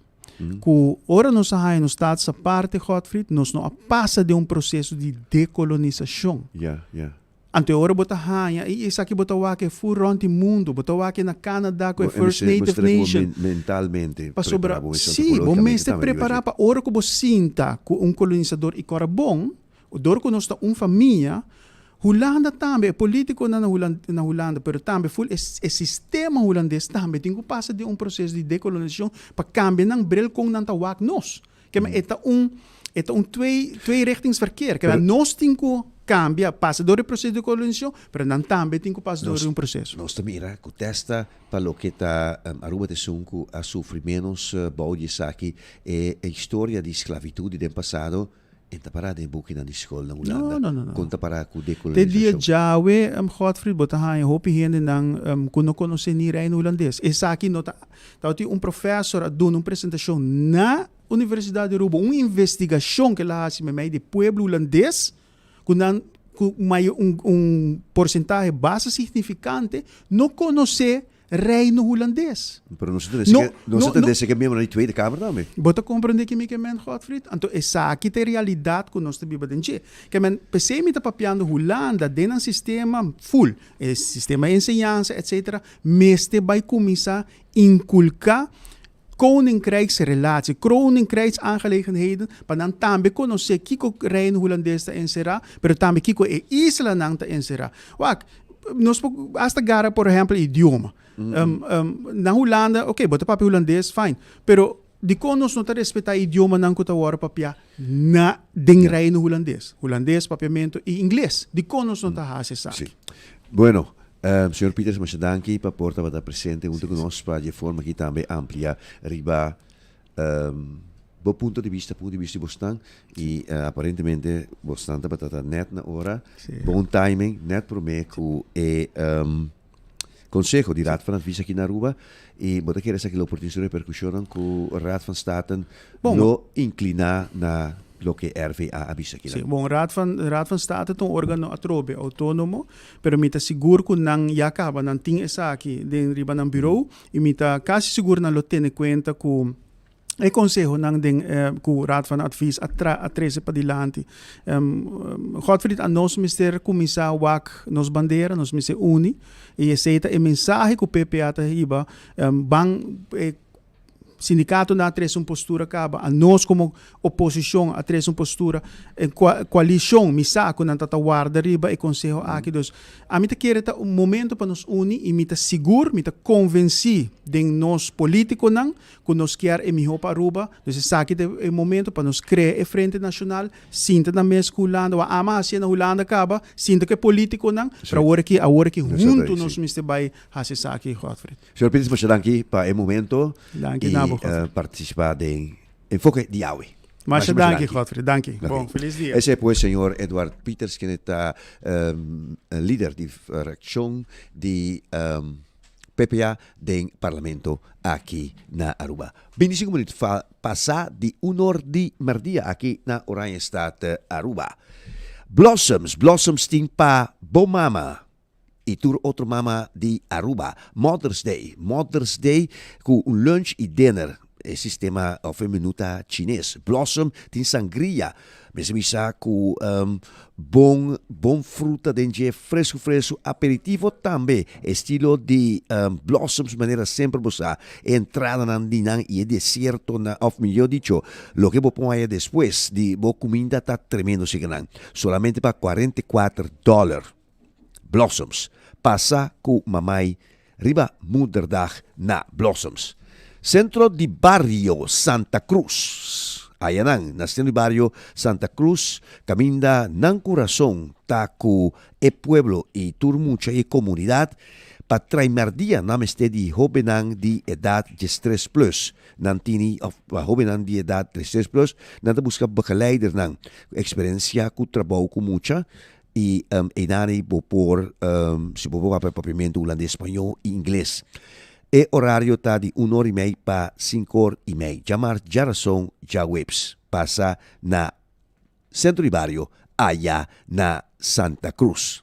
ku ora nos a haña nos status aparte, Godfried, nos no a pasa den un proseso di dekolonisashon. Ya, ya. Anto e ora bo ta haña, i esaki bo ta wak e ful rònt di mundu, bo ta wak e na Canada ku e First Native Nation. Mentalmente Pasobra, prepará bo mes, sí, bo antropológicamente mester tambe, digo prepará así. pa ora ku bo sinta ku un kolonisador i kòrda bon, Dor ku nos ta un famia, Hulanda tambe, e politikonan na Hulan na Hulanda, pero tambe ful e e sistema hulandes tambe tin ku pasa den un proseso di dekolonisashon pa kambia nan bril kon nan ta wak nos. Ke men e ta un e ta un twee tweerichtingsverkeer. Ke men nos tin ku kambia, pasa dor e proseso di dekolonisashon, pero nan tambe tin ku pasa dor di un proseso. Nos ta mira ku testa pa loke ta Aruba ta esun ku a sufri ménos bou di esaki. E historia di sklavitud di den pasado E ta pará den bukinan di skol na Hulanda. No, no, no, no. Kon ta pará ku Te dia dekolonisashon? djawe, Godfried, bo ta haña hopi hendenan ku no konosé ni Reino Hulandes. Esaki no ta. Tabatin un profèsor a duna un presentashon na Universidat di Aruba, un investigashon ku el a hasi meimei di pueblo hulandes, ku nan ku mayo un un porsentahe basta signifikante no konosé Reino Hulandes. Pero nos ta dese ke, nos ta dese ke miembronan di Tweede Kamer tambe. Bo ta komprendé ki mi ke men, Godfried? Anto esaki ta e realidat ku nos ta biba den dje. Ke men, p'esei mi ta papiando Hulanda den nan sistema ful, e sistema di enseñansa etcetera, mester bai kuminsá inkulká Koninkrijksrelatie, Koninkrijksaangelegenheden, pa nan tambe konosé kiko Reino Hulandes ta enserá, pero tambe kiko e islanan ta enserá. Wak, nos por hasta gara por ehèmpel idioma. Na Hulanda, oke, bo ta papia hulandes, fine, pero dikon nos no ta respetá e idiomanan ku ta wòrdu papiá na den Reino Hulandes? Hulandes, papiamentu i ingles. Dikon nos no ta hasi esaki? Sí. Bueno, Señor Pieters, masha danki pa por tabata presente hunto cu nos pa di e forma aki tambe amplia riba bo punto di bista, punto di bista di bosnan y aparentemente bosnan tabata ta net na ora, bon timing, net prome cu e conseho di Raad van Advies aki na Aruba y bo ta kere esaki lo por tin su repercusionnan cu Raad van Staten lo inclina na. loke RVA a bisa kinan. Si, bon, Raad van, Raad van State ta un organo atrobe autonomo, pero mi ta sigur ku nan ya kaba, nan tin esaki den riba nan bureau i mi ta kasi sigur nan lo tene kuenta ku e konsehonan den ku Raad van Advies a tra a trese padilanti. Godfried, anos mester kuminsá wak nos bandera, nos mester uni i esei ta e mensahe ku PPA ta hiba, ban e Sindikatonan a trese un postura kaba, anos komo oposishon a trese un postura, e koalishon mi sa ku nan ta ta warda riba e konseho aki. Dus ami ta kere ta un momento pa nos uni i mi ta sigur, mi ta konvensí den nos politikonan ku nos kier e mihó pa Aruba. Dus esaki ta e momento pa nos krea e Frente Nashonal, sinta na mes ku Hulanda, wak ama hasié na Hulanda kaba, sinta ku e politikonan, pero awor aki, awor aki huntu nos mester bai hasi esaki, Godfried. Señor Pieters, masha danki pa e momento Danki y na bo, Godfrey. participa den Enfoke di awe. Masha danki, Godfrey. Danki. Bon, feliz dia. Ese pues señor Eduard Pieters, kende ta lider di fraccion di PPA den Parlamento aki na Aruba. 25 minuut pasa di un or di merdia aki na Oranjestad, Aruba. Blossoms, Blossoms tin pa bo mama. y tur otro mama di Aruba. Mother's Day, Mother's Day cu un lunch y dinner. E sistema of e menu ta Chines. Blossom tin sangria. Mester bisa cu bon bon fruta den dje fresco fresco. Aperitivo tambe. Estilo di Blossoms manera semper bo sa. E entradanan di nan y e desiertonan of mihor dicho loke bo por haya despues di bo cuminda ta tremendo siganan. Solamente pa 44 dollar. Blossoms. Pasa ku mamai riba Moederdag na Blossoms. Sentro di Bario Santa Cruz. Ayanan na Sentro di Bario Santa Cruz kaminda nan kurason ta ku e pueblo i tur mucha i komunidat pa traimerdia nan mester di hobennan di edat diestres plus. Nan tini of pa hobennan di edat diestres plus nan ta buska begeleidernan ku eksperensia ku trabou ku mucha I einan bo por, si bo por papia papiamentu, hulandes, spañó i ingles. E orario ta di un or i mei pa sinku or i mei. Djamars, djarason, djaweps. Pasa na Sentro di Bario aya na Santa Cruz.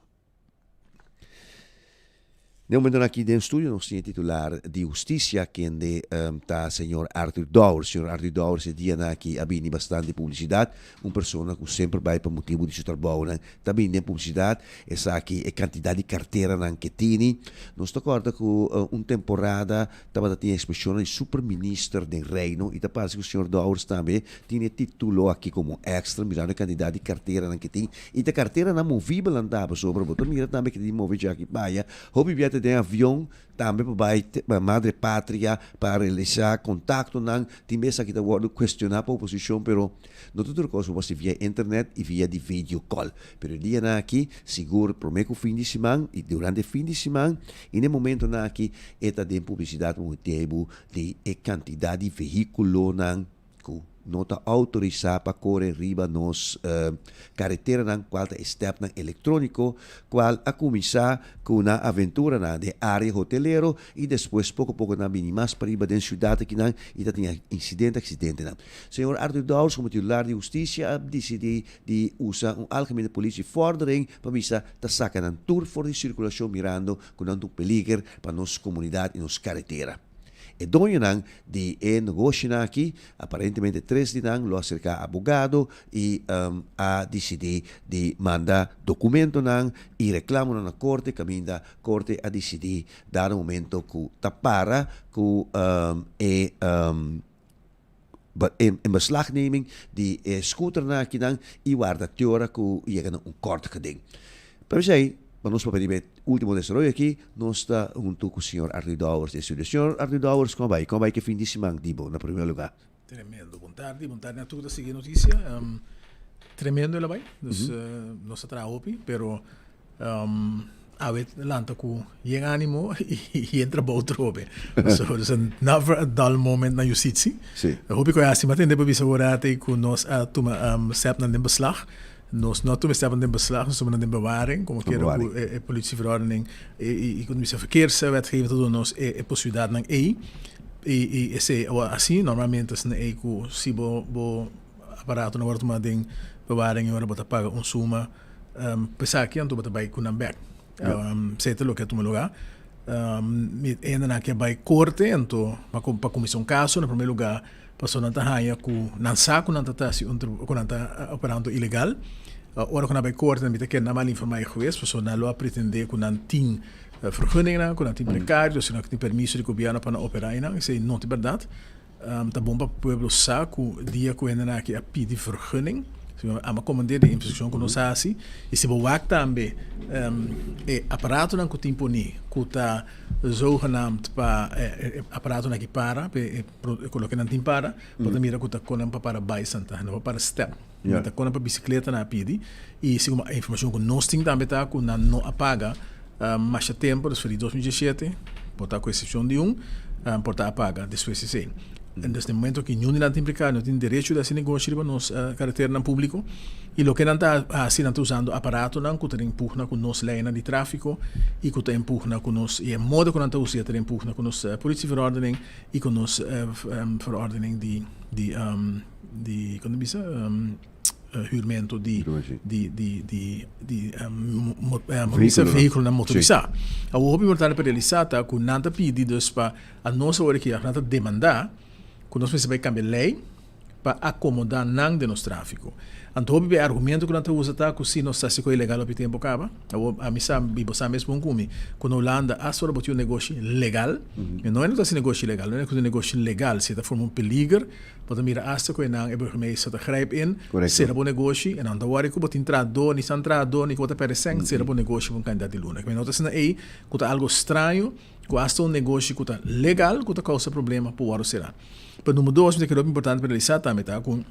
Den momentonan aki den studio nos tin e titular di Husticia kende ta señor Arthur Dowers. Señor Arthur Dowers e dianan aki a bini bastante publicidad. Un persona cu semper bay pa motibo di su trabounan ta bini den publicidad. Esaki e cantidad di carteranan ke tini. Nos ta corda cu un temporada tabata tin expresionnan di super minister den Reino y ta parse cu señor Dowers tambe tin e titulo aki como extra mirando e cantidad di carteranan ke tin. Y ta carteranan movibelnan ta pasobra bo ta mira tambe ke tin move djaki paya. Hopi bia ta den avion tambe pa bai pa madre patria pa realisa contactonan. Tin bes aki ta wordo cuestiona pa oposicion pero no ta tur cos bo por haci via internet y via di video call. Pero e dianan aki sigur prome cu fin di siman y durante fin di siman y na e momentonan aki e ta den publicidad pa motibu di e cantidad di vehiculonan ku no ta outorisá pa kore riba nos kareteranan kual ta e stèpnan elektróniko kual a kuminsá ku nan aventuranan den área hotelero i despues poko poko nan bini mas pariba den siudat akinan i ta tin insidente aksidentenan. Señor Arthur Dowers komo titular di hustisia a disidí di usa un algemene politie vordering pa bisa ta saka nan tur for di sirkulashon mirando ku nan ta un peliger pa nos komunidat i nos karetera. E doñonan di e negoshinan aki, aparentemente tres di nan lo a serká abogado i a disidí di manda dokumentonan i reklamonan na korte kaminda korte a disidí dado momento ku ta para ku e e beslagneming di e scooternan akinan i warda te ora ku yega na un kort geding. Pa esei, pa nos papia riba e ultimo desaroyo aki, nos ta huntu ku señor Arthur Dowers den studio. Señor Arthur Dowers, kon a bai? Kon a bai ku e fin di siman di bo na primer lugar? Tremendo. Bon tardi, bon tardi na tur ta sigui e notisia. Tremendo el a bai. Dus nos a traha hopi, pero Awe lanta ku yen animo i yen trabou trobe. So there's a never a dull moment na Jusitsi. Sí. Hopi ku a hasi mi a tende pa bisa ora te ku nos a tuma stepnan den beslag. Nos no a tuma e stepnan den beslag, nos a tuma nan den bewaring, komo kera ku e politieverordening i ku bisa verkeerswetgeving ta duna nos e posibilidatnan ei. I esei awor asi normalmente asina ei ku si bo bo. aparato nan wòrdu tumá den bewaring i ora bo ta paga un suma pa esaki anto bo ta bai ku nan bèk. Esei ta loke a tuma lugá. Mi hendenan ke bai korte anto pa kuminsá un kaso na promé lugá pasobra nan ta haña ku nan sa ku nan ta ta hasi un ku nan ta operando ilegal. Ora ku nan bai korte nan mita kere nan mal informá e hues pasobra nan lo a pretendé ku nan tin vergunningnan, ku nan tin prekario, si nan tin permiso di gobièrnu pa nan operá einan. Esei no ta bèrdat. Ta bon pa pueblo sa ku dia ku hendenan aki a pidi vergunning, ama komand'é den investigashon ku nos a hasi, i si bo wak tambe e aparatonan ku tin poní ku ta zogenaamd pa e aparatonan aki para, pa e ku loke nan tin para, bo ta mira ku ta konan pa para bai santa, no pa para stèp. Ta konan pa bisikleta nan a pidi, i segun e informashon ku nos tin tambe ta ku nan no a paga masha tempu, despues di 2017, por ta ku eksepshon di un, por ta a paga despues di esei. Entonces den momento ku niun di nan ta impliká, no tin derecho di hasi negoshi riba nos kareternan públiko, i loke nan ta hasi nan ta usando aparatonan ku ta den pugna ku nos leinan di tráfiko i ku ta en pugna ku nos, i e modo ku nan ta usa ta den pugna ku nos politieverordening i ku nos verordening di di di kon ta bisa huurmento di di di di di vehiculonan motorisá. Awor hopi importante pa realisá ta ku nan ta pidi dus pa anos awor aki nan ta demandá ku nos mester bai kambia lei pa akomodá nan den nos tráfiko. Anto hopi be argumento ku nan ta usa ta ku si nos ta hasi kos ilegal hopi tempu kaba. Awor ami sa i bo sa mes bon ku mi ku na Hulanda asta ora bo tin un negoshi legal, no e no ta hasi negoshi ilegal, no e no ta hasi negoshi legal si e ta forma un peliger. Bo ta mira asta ku enan e burgemeester ta grijp in, sera bo negoshi, enan ta wòri ku bo tin trahadó, ni san trahadó, ni ku bo ta pèrdè sèn, sera bo negoshi pa un kantidat di luna. Mi no ta asina ei ku ta algu straño ku asta un negoshi ku ta legal ku ta kousa problema por wòrdu será. Pero number dos mi ta kere hopi importante pa realisá tambe ta ku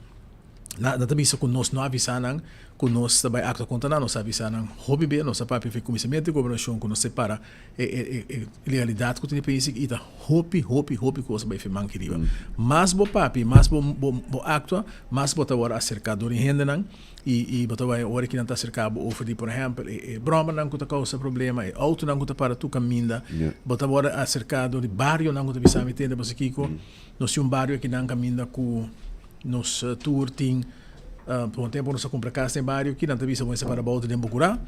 nan ta bisa ku nos no avisá nan ku nos ta bai aktua kontra nan, nos a avisá nan hopi bia, nos a papia fi kuminsamentu di gobernashon ku nos separa e e ilegalidat ku tin e pais aki i ta hopi hopi hopi kos a bai firman aki riba. Mas bo papia, mas bo bo aktua, mas bo ta wòrdu aserká dor e hendenan i i bo ta bai ora ki nan ta aserká bo over di por ehèmpel e e bròmernan ku ta kousa problema, e outonan ku ta para tur kaminda, bo ta wòrdu aserká dor di barionan ku ta bisa mi tende pasobra kiko nos tin un bario akinan kaminda ku nos tur tin Por un tempo nos a cumpra cas den bario aki, nan ta bisa bo mester para bo auto den bo cura.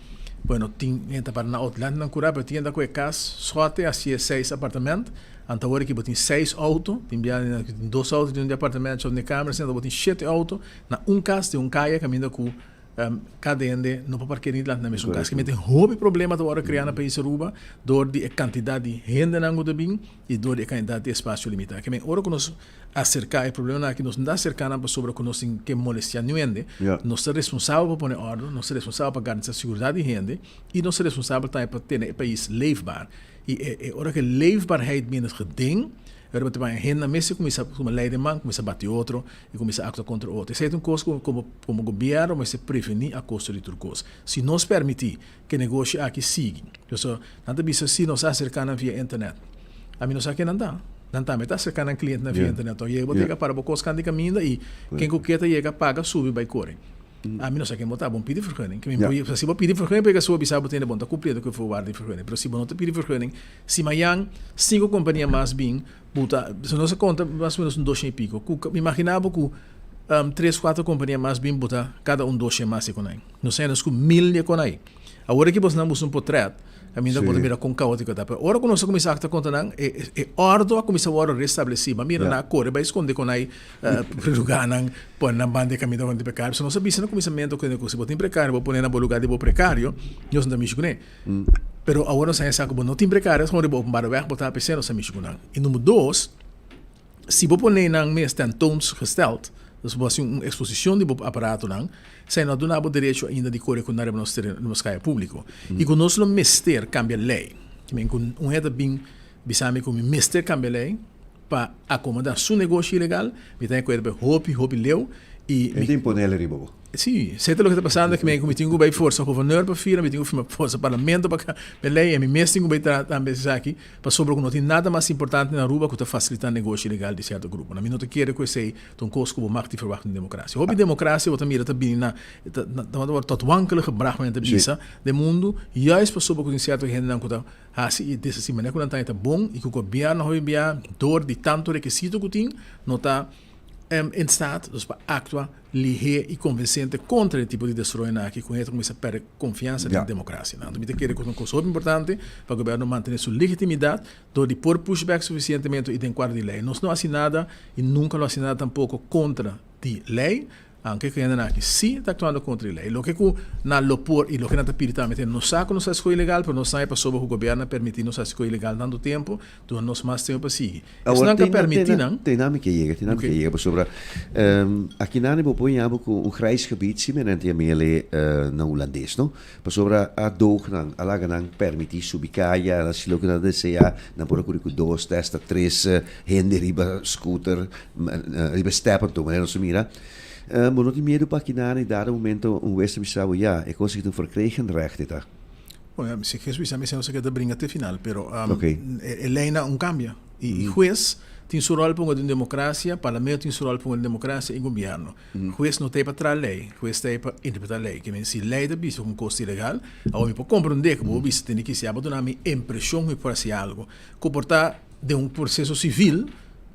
Bueno, tin hende ta para nan auto dilanti nan cura, pero tin hende ta coge cas schote hacié seis apartament. Anto awor aki bo tin seis auto, tin bia tin dos auto den un di apartament, otro den camera, asina bo tin shete auto na un cas den un caya caminda cu cada hende no por parkea ni dilanti nan mesun cas. Kimente hopi problema ta worde crea na pais Aruba door di e cantidad di hendenan cu ta bin y door di e cantidad di espacio limita. Kimente ora cu nos aserká e problemanan aki, nos no ta aserká nan pasobra ku nos tin ke molestiá niun hende. Nos ta responsabel pa pone òrdu, nos ta responsabel pa garantisá siguridat di hende i nos ta responsabel tambe pa tene e pais leefbaar. I e e ora ku e leefbaarheid bini het geding, e ora bo ta baña hendenan mester kuminsá tuma lei den man, kuminsá bati otro i kuminsá aktua kontra otro. Esei ta un kos ku komo komo gobièrnu mester prevení a kosto di tur kos. Si nos permití ku e negoshi aki sigui, pasobra nan ta bisa si nos a aserká nan via internet. Ami no sa ken nan ta. Nan tambe ta aserká nan klientenan via internet. Tok yega bo ta yega para bo kos kant di kaminda i ken ku ke ta yega paga subi bai kore. Ami no sa ken bo ta. Bo no pidi vergunning. Ke mi por si bo pidi vergunning por yega subi bisa bo tende bo no ta kumpliendo ku e voorwaarden di vergunning. Pero si bo no ta pidi vergunning, si mayan sinku kompania mas bin bo ta si nos a konta mas o menos un doshen i piko. Ku imaginá bo ku tres kuater kompania mas bin bo ta kada un doshen mas di konai. Nos a hende ku mil di e konai. Awor aki bosnan buska un potret, kaminda ku bo ta mira kon kaótiko ta. Pero ora ku nos a kuminsá aktua kontra nan, e e òrdu a kuminsá wòrdu restablesí. Bo a mira nan a kore bai skonde kon ai lugánan, pone nan banda e kaminda ku nan tin prekario. So nos a bisa na kuminsamentu ku si bo tin prekario, bo pone na bo lugá di bo prekario, nos no ta mishi kuné. Pero awor nos a haña sa ku bo no tin prekario, es kon riba openbare wèg bo ta p'esei nos ta mishi ku nan. I number dos, Si bo pone nan mes tentoonsgesteld, dus bo hasi un eksposishon di bo aparatonan, esei no a duna bo derecho ainda di kore ku nan riba nos tereno, riba nos kaya públiko. I ku nos lo mester kambia lei. Ki men ku un hende ta bin bisa mi ku mi mester kambia lei pa akomodá su negoshi ilegal, mi ta den akuerdo pa e hopi, hopi leu i E ta imponé lei riba bo. Sí, esei ta loke ta pasando, ki men ku mi tin ku bai forsa governor pa firma, mi tin ku firma forsa parlamento pa kambia lei, i mi mes tin ku bai traha tambe esaki. Pasobra ku no tin nada mas importante na Aruba ku ta fasilitá negoshi ilegal di sierto gruponan. Mi no ta kere ku esei ta un kos ku bo mag di ferwagt den demokrasia. Hopi demokrasia bo ta mira ta bini na ta ta wòrdu tot wankele gebracht men ta bisa den mundu juist pasobra ku tin sierto hendenan ku ta hasi i deshasi manera ku nan ta ta bon i ku gobièrnu hopi bia dor di tantu rekisito ku tin no ta. In staat dus pa actua lihé y convincente contra e tipo di destrooinan aki cu hende ta cuminsa perde confiansa den democracia. Anto mi ta kere cu ta un cos hopi importante pa gobierno mantene su legitimidad door di por push back suficientemente y den cuadro di ley. Nos no haci nada y nunca lo haci nada tampoco contra di ley, aunke cu hendenan aki si ta actuando contra di ley. Loke cu nan lo por y loke nan ta pidi tambe ta nos sa cu nos ta haci cos ilegal pero nos sabi pasobra cu gobierno a permiti nos haci cos ilegal tanto tempo, Duna nos mas tempu pa sigui. Awor, Esnan ka te na, te permití na, nan. te na mi ke yega, te na mi Oké. ke yega, pasobra aki nan bo por yama ku un grijs gebied si men a mele na hulandes, no? Pasobra a doog nan, a laga nan permití subi kaya, nan hasi loke nan deseá, nan por a kuri ku dos te hasta tres hende riba scooter, riba step anto, manera nos a mira. Bo no tin miedu pa aki nan i dado momento un hues ta bisa bo, ya, e kos aki ta un verkregen recht e ta. Bueno, si Jesús bisa mi se keda bringa te final, pero um, Ok. e, e leynan un cambia. Y, y juez tin su rol pongo den democracia, parlamento tin su rol pongo den democracia y gobierno. Juez no ta pa traha ley, juez ta pa interpreta ley. Ke men si ley ta bisa un cos ilegal, awor mi por comprende ku bo bisa tene ki si abo duna mi impresion ku mi por haci algo. Ku por ta den un proceso civil,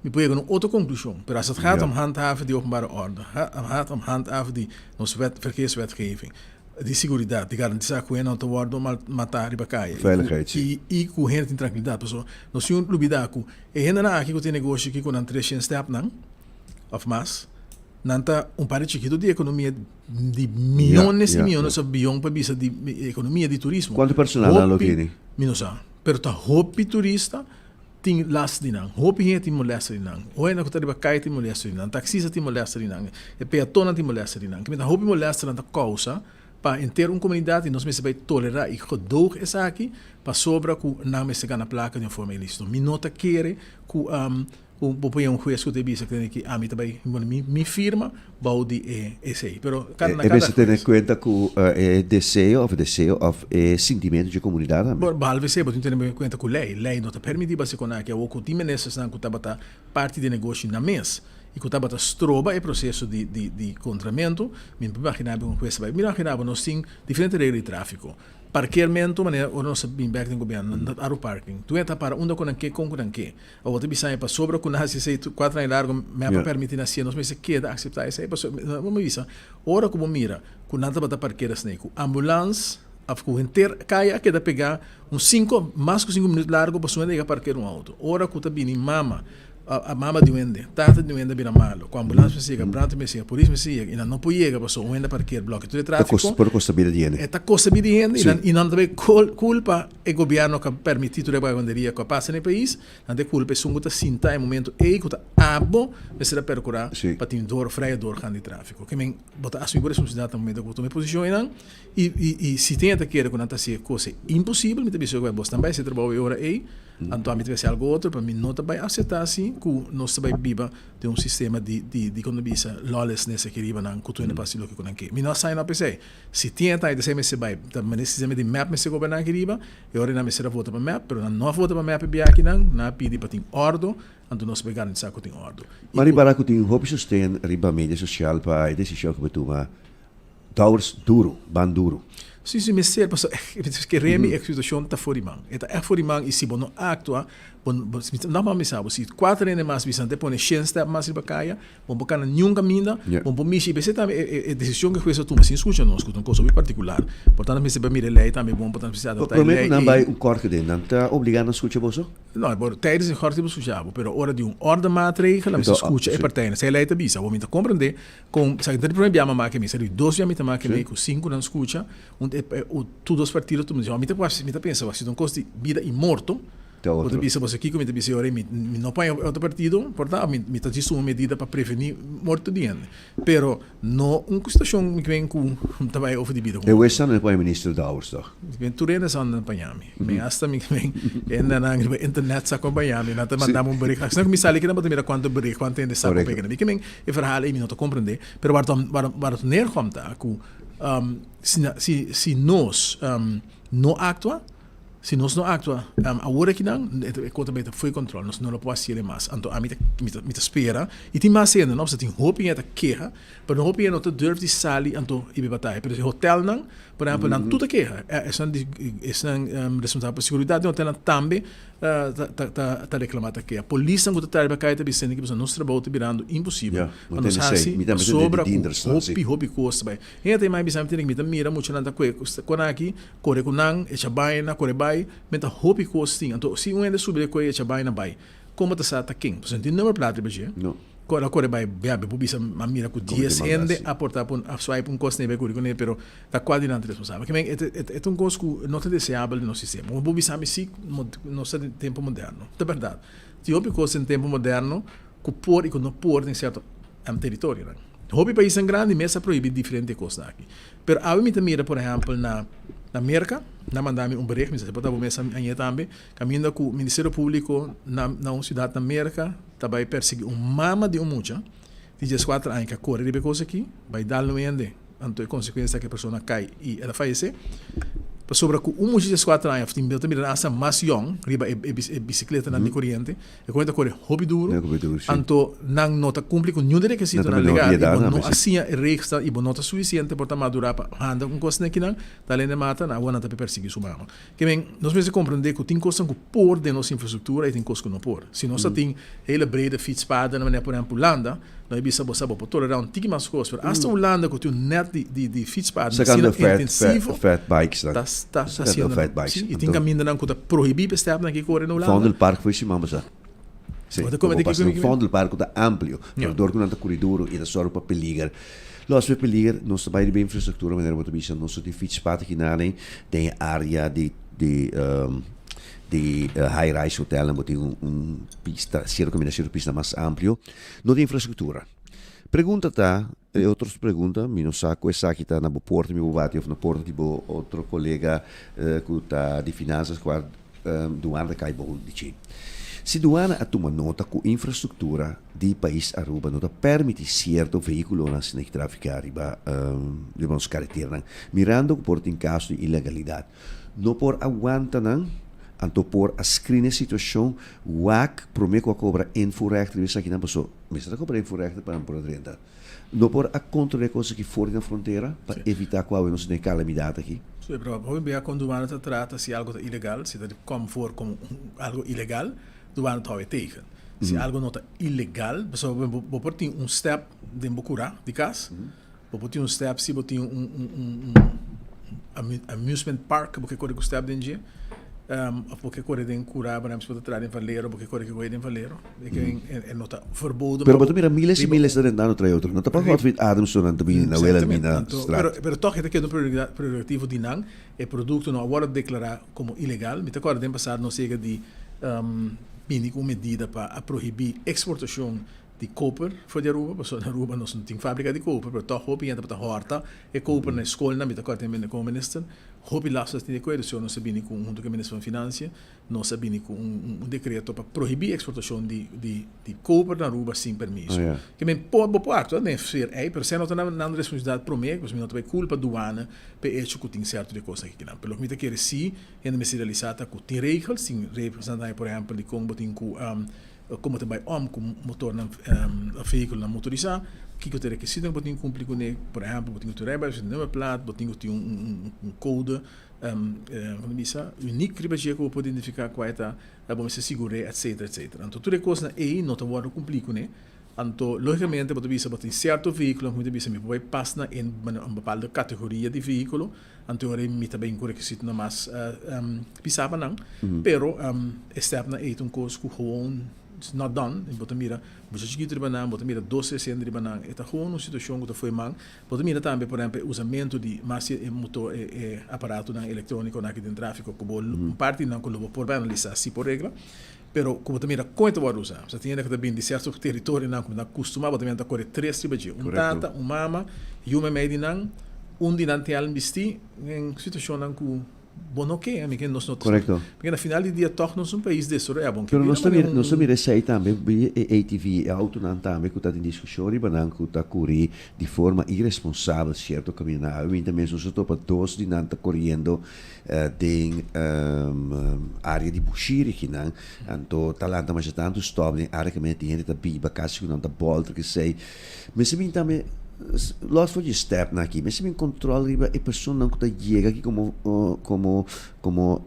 mi por yega na un otro conclusion. Pero als het gaat Ja. om handhaven di openbare orde, ha- gaat om handhaven di nos wet, verkeerswetgeving, di siguridat, di garantisá ku hende no ta wòrdu matá riba kaya Veiligheid, si. i ku hende tin trankilidat. Pasobra nos tin lubidá ku e hendenan aki ku tin negoshi aki ku nan treshen stèpnan òf mas, nan ta un parti chikitu di ekonomia di miónes i miónes òf bion pa bisa di ekonomia di turismo. Kuantu personal nan lo tene? Mi no sa, pero ta hopi turista tin last di nan. Hopi hende tin molèster di nan. Hopi ku ta riba kaya tin molèster di nan. Taksista tin molèster di nan. E peatonnan tin molèster di nan. Kimente hopi molèsternan ta kousa pa henter un komunidat i nos mester bai tolerá i gedoog esaki pasobra ku nan mester gana plaka di un forma ilísito. Mi no ta kere ku ku bo por yega un hues ku ta bisa ku tene ki ami ta bai bueno mi mi firma bou di e esei. Pero kada na E kada mester tene hues. kuenta ku e deseo òf deseo òf e sintimentu dje komunidat tambe. Bo behalve esei bo tin tene kuenta ku lei. Lei no ta permití basi kon aki awor ku tin ministersnan ku tabata parti di e negoshi nan mes i ku tabata stroba e proseso di di di kontramentu. Mi no por imaginá bo un hues ta bai. Mi imaginá bo nos tin diferente regla di tráfiko. Parkeermento manera ora nos a bin bek den gobièrnu nan ta aru parking. Tur hende ta para unda ku nan ke kon ku nan ke. Awor ta bisa mi pasobra ku nan hasi esei kuater aña largu mi a permiti nan hasié nos mester keda akseptá esei pasobra bo mi bisa ora ku bo mira ku nan tabata parkera asina ku ambulans òf ku henter kaya a keda pegá un sinku mas ku sinku minüt largu pasobra nan yega parkera un outo ora ku ta bini mama mama di un hende tata di un hende a bira malu ku ambulans mester yega brandweer mester yega polis mester yega i nan no por yega pasobra un hende a parker blòkia tur e tráfiko Por kosta bida di hende. E ta kosta bida di hende i nan ta bai kulpa E gobierno cu a permiti tur e vagabunderia cu a pasa na e pais, nan ta e culpa esun cu ta sinta e momento ey cu ta abo mester a percura pa tin door vrije doorgang di trafico. Ke men bo ta asumi bo responsabilidad na momento cu bo tuma e posicion eynan y y si tin e ta kere cu nan ta haci e cosa imposibel mi ta bisa cu bos nan bay haci e trabao e ora ey anto ami ta bay haci algo otro pero mi no ta bay acepta asi cu nos ta bay biba den un sistema di di di como ta bisa lawlessness aki riba nan cu tur hende por haci loke cu nan ke. Mi no a sign up esey. Si tin e ta esei mester bai ta mane sistema di mep mester goberná aki riba, e ora nan mester a vota pa mep, pero nan no a vota pa mep e bia akinan, nan a pidi pa tin òrdu, anto nos por garantisá ku tin òrdu. I Ma ku. ripará ku tin hopi sosten riba media sosial pa e desishon ku bo tuma Dowers duru, ban duru. Si, si mester, pasobra kere mi e situashon ta for di man. E ta ègt for di man i si bo no aktua, bo, bo, no por bisa bo, si kuater hende mas bisa nan ta pone shen stèp mas riba kaya, Bon por cana niun caminda, bon por mishi. Y p'esei tambe e decision cu e hues a tuma sin scucha nos, cu ta un cosa hopi particular. Por tanto mester bai mira e ley tambe bon, por tanto mester adapta e Prome ley cu nan ey. bai un kort geding, nan ta obliga nan scucha boso? No, por tijdens e kort bo scucha bo, pero ora di un ordemaatregel nan mester scucha e partijen. Esei ley ta bisa. Awor mi ta comprende con, sa ta di prome bia mi a make mi, sa di dos bia mi ta make mi cu sin cu nan scucha, un tur dos partido tuma decision. Mi ta mi ta pensa, si ta un cos di bida y morto, Ta Bo ta otro. bisa boso kiko mi ta bisa ora mi mi no paña otro partido por ta mi mi ta djis tuma medida pa preveni morto di hende pero no un situacion mi kren ku ta bai over di bida ku E morto. wesnan no e paña minister Dowers toch? Mi kren tur hende sa nan paña mi mi hasta mi kren hendenan riba internet sa kon paña mi nan ta manda mi un bericht asina ku mi sali kinan bo ta mira kuantu bericht kuantu hende sa kon Correcto. pega mi kren e verhaal ei mi no ta comprende pero waar het waar waar het neerkomt ta ku si si si nos no actua. Si nos no actua awor akinan, e cos ta bay ta fo'i control, nos no lo por haciele mas. Anto ami ta mi ta spera, y tin mas hende no, pasobra tin hopi hende ta keha, pero hopi hende no ta durf di sali anto y bay bataya. Pero e hotelnan, por ehempel, nan tur ta keha. Esnan di esnan responsabel pa seguridad den hotelnan tambe ta ta ta reclama, ta keha. Polisnan cu ta traha riba caya ta bisa pasobra nos trabou ta birando imposibel pa nos haci pasobra cu hopi hopi cos ta bay. Hende ta mai bisa mi tene mi ta mira muchanan ta kue kon aki kore ku nan echa baina kore bai mi ta hopi kos tin anto si un hende subi de kue echa baina bai kon bo ta sa ta ken pasobra no tin number plaat riba dje kore a kore bai bia bo por bisa a mira ku dies hende a porta pa un a swipe un kos nebe kuri kune pero ta kua di nan ta responsabel kimen e ta un kos ku no ta deseabel den nos sistema bo por bisa mi si nos ta den tempo moderno ta bèrdat tin hopi kos den tempo moderno ku por i ku no por den sierto teritorionan. Hopi paisnan grandi mes a prohibí diferente kosnan aki. Pero awe mi ta mira por ehèmpel na na Merka, nan manda mi un bericht, mi sa si por ta bo mes a hañ'é tambe, kaminda ku Ministerio Públiko na na un siudat na Merka ta bai persiguí un mama di un mucha di dieskuater aña ku a kore riba e kos aki, bai dal un hende, anto e konsekuensia ta ku e persona kai i el a fayesé. Pasobra ku un mucha di dieskuater aña òf tin ta mira nan asta mas yòn riba e e bisikletanan di koriente, E koe ta kore hopi duru, anto nan no ta kumpli ku niun di rekisitonan legal i bo no a siña e regsnan i bo no ta sufisiente por ta madurá pa handa un kos nekinan, ta lende mata nan awor nan ta pe persiguí su mama. Ke men, nos mester komprendé ku tin kosnan ku por den nos infrastruktura i tin kos ku no por. Si nos ta tin hele brede fietspaden manera por ehempel Hulanda, nan e bisa bo sa bo por tolerá un tiki mas kos, pero asta Hulanda ku tin un net di fietspaden asina intensivo ta ta hasiendo nan. Si, i tin kamindanan ku ta prohibí pa e stèpnan aki kore na Hulanda. Vondelpark foi siman pasá. Si, bo pasa den Vondelpark ku ta amplio, pero dor ku nan ta kuri duru i ta sòru pa peliger. Los pa e peliger, nos ta bai riba e infrastruktura manera bo ta bisa, nos ta tin fietspad aki nan den e área di di di high rise hotelnan bo tin un pista, sierto kaminda sierto pista mas amplio. No tin infrastruktura. Pregunta ta, e otro pregunta, mi no sa ku esaki ta na bo porta mi bo bati of na porta di bo otro kolega ku ta di finansas kua duana ta kai bou di dje. Si duana a tuma nota ku infrastruktura di pais Aruba no ta permiti sierto vehikulonan asina ki trafiká riba riba nos kareteranan, mirando ku por tin kaso di ilegalidat, no por a wanta nan, anto por a screen e situashon wak promé ku a kobra invoerrecht riba esakinan paso mester a kobra invoerrecht pa nan por a drenta. No por a kontrolá e kos aki for di nan frontera pa evitá ku awe nos tin e kalamidat aki. Sí, pero hopi bia kon duana ta trata si algo ta ilegal, si ta kom voor komo algo ilegal, duana ta hou e tegen. Si algo no ta ilegal, pasobra bo por tin un step den bo kurá di kas, Bo por tin un step si bo tin un un un amusement park bo ke kore ku step den dje of bo ke kore den kura por ehempel si bo ta traha den Valero bo ke kore ku den Valero e no ta verboden Pero bo ta mira miles y miles ta rentando trae otro no ta pa Godfried Adams so nan ta bini na Wilhelmina straat. Pero tog e ta keda un prerogativo di nan e produkto no a wòrdu deklará komo ilegal mi ta kòrda den pasado nos yega di bini ku un medida pa a prohibí eksportashon di koper for di Aruba, pasobra na Aruba nos no tin fabrika di koper, pero tòg hopi hende tabata hòrta e koper na e skolnan, mi ta kòrda tambe komo minister, hopi last nos tin di kuer, so nos a bini ku un, huntu ku e minister van Finansia, nos a bini ku un un dekreto pa prohibí eksportashon di di di koper na Aruba sin permiso. Ke men por, bo por aktua den e sfer ei, pero esei no ta nan nan responsabilidat promé, pasobra mi no ta bai kulpa duana pa e echo ku tin sèrto di kos aki kinan. Pero loke mi ta kere si hende mester realisá ta ku tin regels, tin regels nan ta haña por ehèmpel di kon bo tin ku Komo ta bai om ku motornan òf vehíkulonan motorisá, kiko ta e rekisitonan ku bo tin ku kumpli kuné? Por ehèmpel, bo tin ku tin un rijbewijs, bo tin nummerplaat, bo tin ku tin un kode, komo ta bisa, unik riba dje ku bo por identifiká kua e ta, bo mester sigur'é, etsetera, etsetera. Anto tur e kosnan ei no ta wòrdu kumplí kuné. Anto, lógikamente bo ta bisa bo tin sierto vehíkulonan ku mi ta bisa mi por bai pas na un bepaalde kategoria di vehíkulo, Anto ora mi ta bin ku rekisitonan mas pisá pa nan, pero e stèpnan ei ta un kos ku gewoon it's not done. Bo ta mira mucha chikitu riba nan, bo ta mira dos tres hende riba nan, e ta gewoon un situashon ku ta fo'i man. Bo ta mira tambe por ehèmpel e usamentu di mas di e motor e e aparatonan elektrónikonan aki den tráfiko ku bo un parti di nan ku lo bo por bai analisá si por regla, pero ku bo ta mira kon e ta wòrdu usá. Pasobra tin hende ku ta bin di sierto teritorionan ku nan kustumá bo ta mira nan ta kore tres riba dje, un tata, un mama, yu meimei di nan. Un di nan tin al bistí den situashonnan ku. bo no ke, mi ke nos no Correcto. Porque na final di dia toch nos un pais desaroya, bon ke Pero bira nos ta manera mira, nos ta un. mira esei tambe, bi e ATV, e autonan tambe ku ta den diskushon riba nan ku ta kuri di forma iresponsabel sierto kaminda. Awe winter mes nos a topa dos di nan ta koriendo den area di Bushiri kinan, anto ta lanta masha tantu stòp den area kaminda tin hende ta biba, kasi ku nan ta bòlter kesei. Mester bin tambe los for di e stèpnan aki, mester bin kòntròl riba e personanan ku ta yega aki komo komo komo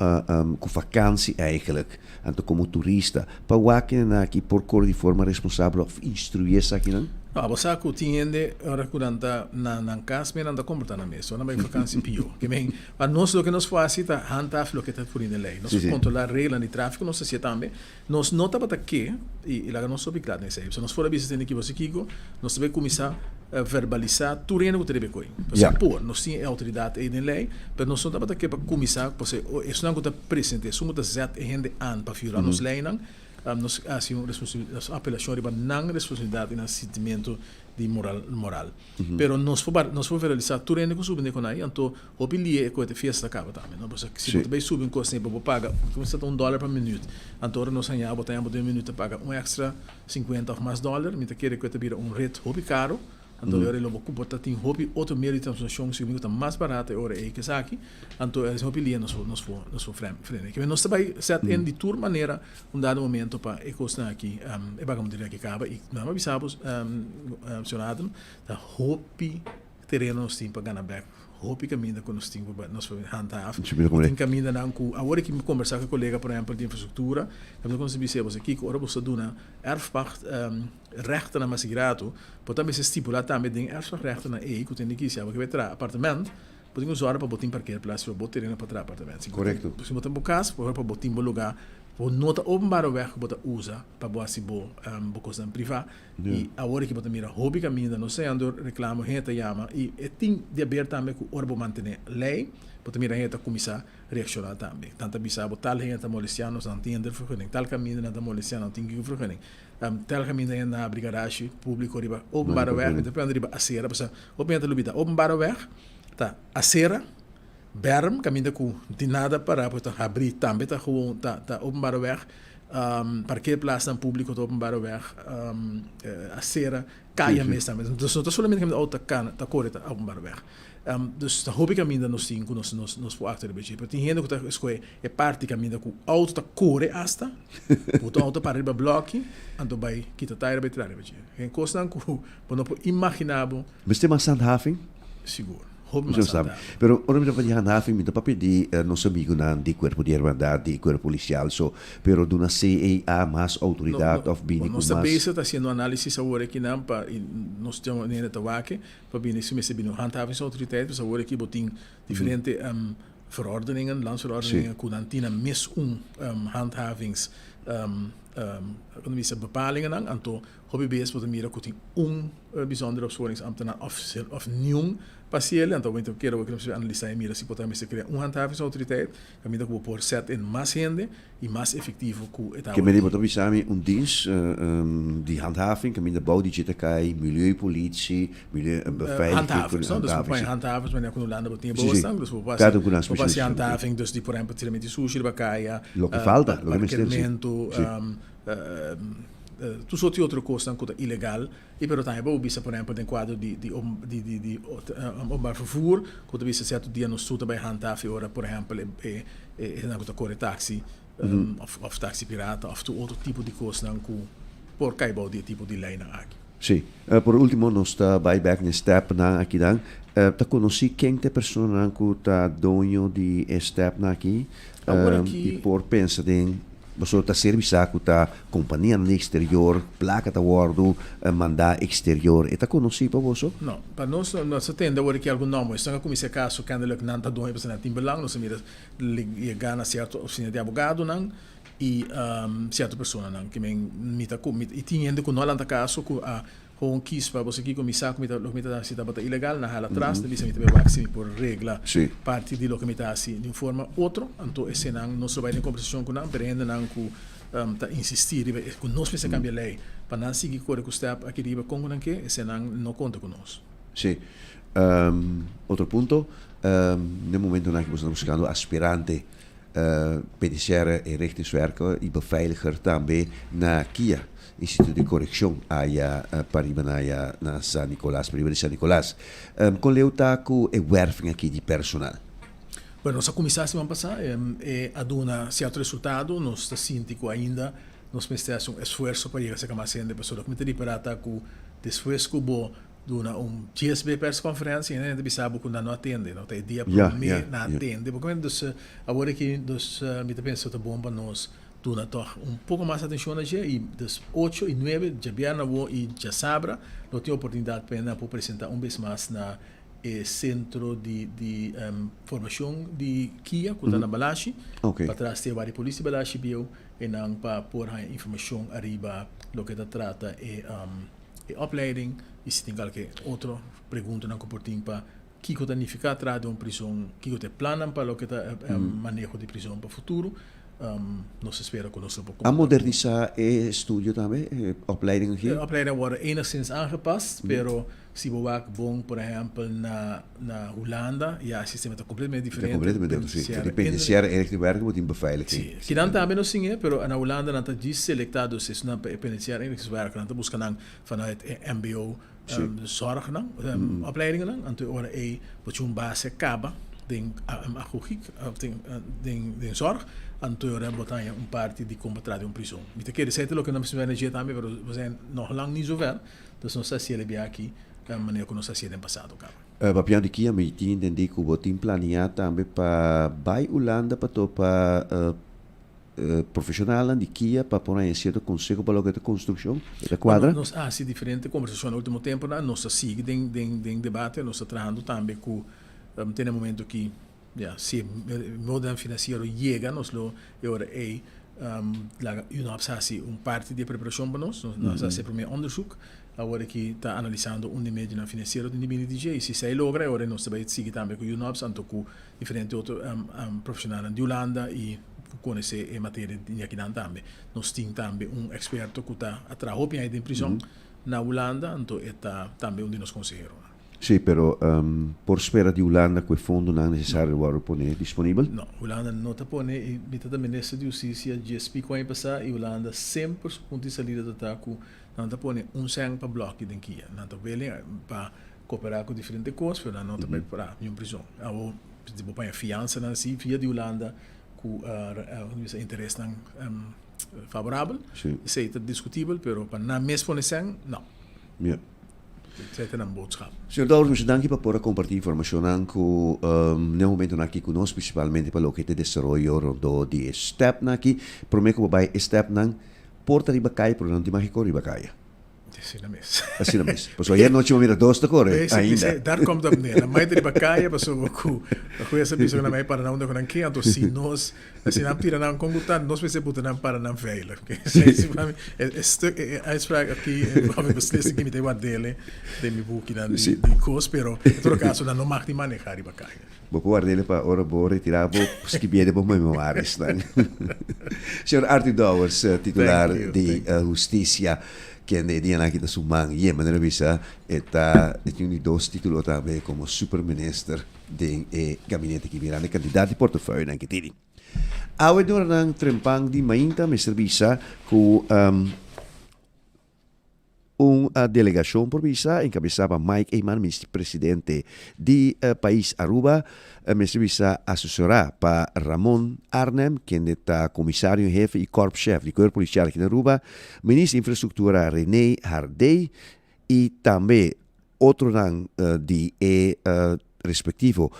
ku vakansi eigentlik, anto komo turista, pa wak kinenan aki por kore di forma responsabel òf instruí esakinan. No, abo sa ku tin hende ora ku nan ta na nan kas men nan ta komportá nan mes, ora nan bai vakansi pió. Ke men, pa nos loke nos por hasi ta handhaaf loke ta puri den lei. Nos por kontrolá reglanan di tráfiko, nos ta hasié tambe. Nos no tabata ke, i laga nos hopi kla den esei, pasobra nos for a bisa tende ki bo si kiko, nos ta bay kuminsá verbalisá tur hende ku ta riba e koi. Pasobra por, nos tin e outoridat ei den lei, pero nos no tabata ke pa kuminsá, pasobra esunnan ku ta presente, esun ku ta zet e hende aan pa violá nos leinan, nos hasi un nos apelashon riba nan responsabilidat i nan sintimentu di moral moral. Pero nos por nos por verbalisá tur hende ku subi den konai, anto Hopi lie e koe te fiesta ta kaba tambe, no? Pasobra si bo ta bay subi un kos bo por paga, kuminsa ta un dòler pa minuut. Anto ora nos haña bo ta haña bo den un minuut ta paga un extra sinkuenta òf mas dòler. Mi ta kere ku e ta bira un ret hopi karo. Anto e ora ei lo bo ku bo ta tin hopi otro medio di transportashon si ku ta mas barato e ora ei ku esaki. Anto e hopi lie nos por nos por nos por frena. Kimen nos ta bay set in di tur manera un dado momento pa e kosnan aki e bagamunderia aki kaba. I nan a bisa bo señor Adam ta hopi tereno nos tin pa gana bek. Hopi kaminda ku nos tin ku nos por handhaaf. Tin kamindanan ku awor aki mi kombersá ku e kolega por ehèmpel di infrastruktura, kaminda ku nos ta bisa boso kiko ora boso ta duna erfpacht rèchternan mas grato, bo ta mester stipulá tambe den erfpacht rèchternan ei ku tin di kisia bo ke bai traha apartement, bo tin ku sòru pa bo tin parkeerplaats riba bo tereno pa traha apartement. Si bo ta bo kas, por pa bo tin bo lugá, bo no ta openbare wèg ku bo ta usa pa bo hasi bo kosnan privá. I awor aki bo ta mira hopi kaminda no sean dor reklamo hende ta yama i e tin di haber tambe ku ora bo mantené lei bo ta mira hende ta kuminsá reakshoná tambe. Nan ta bisa bo tal hende ta molestiá nos nan tin hindervergunning, tal kaminda nan ta molestiá nan tin vergunning, tal kaminda hende nan habri garashi públiko riba openbare wèg, mi ta pende riba asera pasobra hopi hende ta lubida openbare wèg ta asera, bèrm kaminda ku no tin nada pará bo ta habri tambe ta gewoon ta ta openbare wèg. Parkeerplaatsnan públiko ta openbare wèg, asera, kaya mes tambe. Dus no ta solamente kaminda outo ta kana, ta kore ta openbare wèg. Dus ta hopi kaminda nos tin ku nos nos por aktua riba dje. Pero tin hende ku ta skohe e parti kaminda ku outo ta kore asta, buta outo para riba blòki, anto bai kita taira bai traha riba dje. Gen kosnan ku bo no por imaginá bo. Mester mas handhaving? Sigur. Hopi mas handhaving. Pero ora mi ta papia di handhaving, mi ta papia di nos amigunan di Cuerpo di Hermandad, di Cuerpo Policial, so, pero duna CEA mas autoridad of bini cu mas. Nos ta bezig ta haciendo análisis awor akinan pa y nos tin un hende ta wak pa bini si mester bini un handhavingsautoriteit, pues awor aki bo tin diferente verordeningen, landsverordeningen cu nan tin nan mes un handhavings, como bisa, bepalingennan, anto Hopi bes bo ta mira ku tin un bijzondere opsporingsambtenaar òf òf niun pa hasiel, anto bo ta kere bo mester analisá i mira si por ta mester krea un handhavingsautoriteit kaminda ku bo por sèt in mas hende i mas efektivo ku e ta Ke mende bo ta bisa mi un dins di handhaving kaminda bou di dje ta kai milieupolitie, milieu beveiliging, Handhavers, no? Dus bo pone handhavers manera ku na Hulanda bo tin e bosnan, dus bo por hasi bo por hasi handhaving dus di por ehempel tira miti sushi riba kaya, Loke falta, loke mester si. parkermentu, Tur sorti otro kosnan ku ta ilegal i pero tambe bo bisa por ehempel den kuadro di di di di di openbaar vervoer ku ta bisa sierto dia nos tur ta bai handhaaf e ora por ehempel e e esnan ku ta kore taxi of of taxi pirata of tur otro tipo di kosnan ku por kai bou di e tipo di leinan aki. Sí. Por ultimo nos ta bai bek na e stèpnan akinan. Ta konosí ken ta e personanan ku ta doño di e stèpnan aki? I por pensa den Boso ta ser bisa ku ta kompanianan di eksterior, plaka ta wòrdu mandá eksterior. E ta konosí pa boso? No, pa nos no. Nos a tende awor ki algun nòmber. Esnan a kuminsá e kaso kennelijk nan ta doño pasobra nan tin belang. Nos a mira yega na sierto ofisina di abogadonan i sierto personanan. Ke men mi ta ku i tin hende ku no a lanta kaso ku a Gewoon kies pa boso kiko mi sa ku mi ta loke mi ta hasi tabata ilegal, nan hala tras, ta bisa mi ta bai wak si mi por regla parti di loke mi ta hasi di un forma otro, anto esenan nos lo bai den kombersashon ku nan, pero hendenan ku ta insistí riba ku nos mester kambia lei pa nan sigui kore ku stèp aki riba kon ku nan ke, esenan no konta ku nos. Sí. Um, otro punto, um, na momentonan aki boso ta buscando aspirante uh, penitentiaire inrichtingswerker y beveiliger tambe na kia, Instituto di Correccion aya uh, pariba na aya na San Nicolas, pariba di San Nicolas. Um, con leu ta cu e werving aki di personal? Bueno, nos a cuminsa siman pasa, e a duna cierto resultado, nos ta sinti cu ainda nos mester haci un esfuerzo pa yega cerca mas hende, pasobra loke mi ta ripara ta cu despues cu bo duna un GSB persconferencia hende ta bisa bo cu nan no atende, no ta e dia prome nan atende, bo dus awor aki dus mi ta pensa ta bon pa nos duna toch un poco mas atencion na dje y dus ocho y nuebe djabièrnè awo y djasabra lo tin oportunidad pa nan por presenta un bes mas na e centro di di formacion di kia cu ta na Balashi, patras di e Guardia Polis di Balashi bieu e nan pa por haña informacion ariba loke ta trata e e opleiding y si tin cualke otro preguntanan cu por tin pa kico ta nifica traha den un prison, kico ta e plannan pa loke ta maneho di prison pa futuro. Nos ta spera cu nos lo por A conta cu. modernisa e estudio tambe, e opleiding aki? E opleiding a wordo enigszins aangepast, pero si bo wak bon por ehempel na na Hulanda ya e sistema ta completamente Ta diferente. completamente otro, si. Di penitenciaire inrichtingwerker bo tin beveiliging. Si, kinan tambe nos tin e, pero na Hulanda nan ta djis selecta dus esnan pa e penitenciaire inrichtingswerker, nan ta busca nan vanuit e mbo zorgnan, opleidingennan, anto e ora ei bo tin un base caba den agogiek of den den zorg, anto e ora bo ta haña un parti di con bo traha den un prison. Mi ta kere esei ta loke nan mester energia tambe, pero we zijn nog lang niet zover, dus nos ta haciel e bia aki manera cu nos a haciel den pasado caba. Papiando di kia, mi tin entendi cu bo tin planea tambe pa bay Hulanda pa topa Profesionalnan di kia pa por haña cierto conseho pa loke ta construccion? E ta cuadra? Nos a haci diferente conversacion na ultimo temponan, nos ta sigui den den den debate, nos ta trahando tambe cu te na e momento ki ya si e modonan financiero yega nos lo e ora ey laga UNOPS haci un parti di e preparacion pa nos, nos a haci e prome onderzoek, awor aki ta analisando un di medionan financiero tin di bini di dje y si esey logra e ora ey nos ta bay sigui tambe cu UNOPS anto cu diferente otro profesionalnan di Hulanda y cu conoce e materia di akinan tambe. Nos tin tambe un experto cu ta a traha hopi aña den prison na Hulanda, anto e ta tambe un di nos conseheronan. Sí, pero por spera di Hulanda cu e fondonan necesario lo worde pone disponibel? No, Hulanda no ta pone y mi ta ta minister di Husticia djes pico aña pasa y Hulanda semper su punto di salida ta ta cu nan ta pone un cen pa bloki den kia. Nan ta willing pa Cooperá cu diferente cos, pero nan no ta bay pra niun prison. Awo si bo paña fiansanan si via di Hulanda cu bisa interesnan favorabel, esey ta discutibel, pero pa nan mes pone cen, no. Esey ta nan boodschap. Señor Dowers, mucho danki pa por a comparti informacionnan cu n'e momentonan aki cu nos, principalmente pa loke ta e desaroyo rondó di e stepnan aki. Prome cu bo bay e stepnan por ta riba caya, pero nan no tin magico riba caya. Asina mes. Asina mes. Pasobra ayer nochi bo mira dos ta kore ainda. Daar komt op neer. Na mai ta riba kaya pasobra ku hues a bisa ku nan mai para nan unda ku nan ke. Anto si nos, si nan tira nan kon ku ta, nos mester buta nan para nan veilig. E stuk, e uitspraak aki, of e beslissing aki mi ta ward'ele den mi bukinan di kos, pero en todo kaso nan no mag di maneha riba kaya. Bo por ward'ele pa ora bo retira bo skibié den bo memoaresnan. Señor Arthur Dowers, titular di Husticia, kende e dianan aki ta su man yen, manera bisa e ta e tin un di dos titulo tambe como superminister den e gabinete aki, mirando e cantidad di portefeuillenan ke tini. Awe den oranan trempan di mainta mester bisa cu Un delegacion por bisa, encabesa pa Mike Eman, minister-presidente di pais Aruba, mester bisa asesora pa Ramon Arnhem, kende ta comisario en hefe y korpschef di Cuerpo Policial aki na Aruba, minister di Infrastructura Rene Hardé y tambe otronan di e respectivo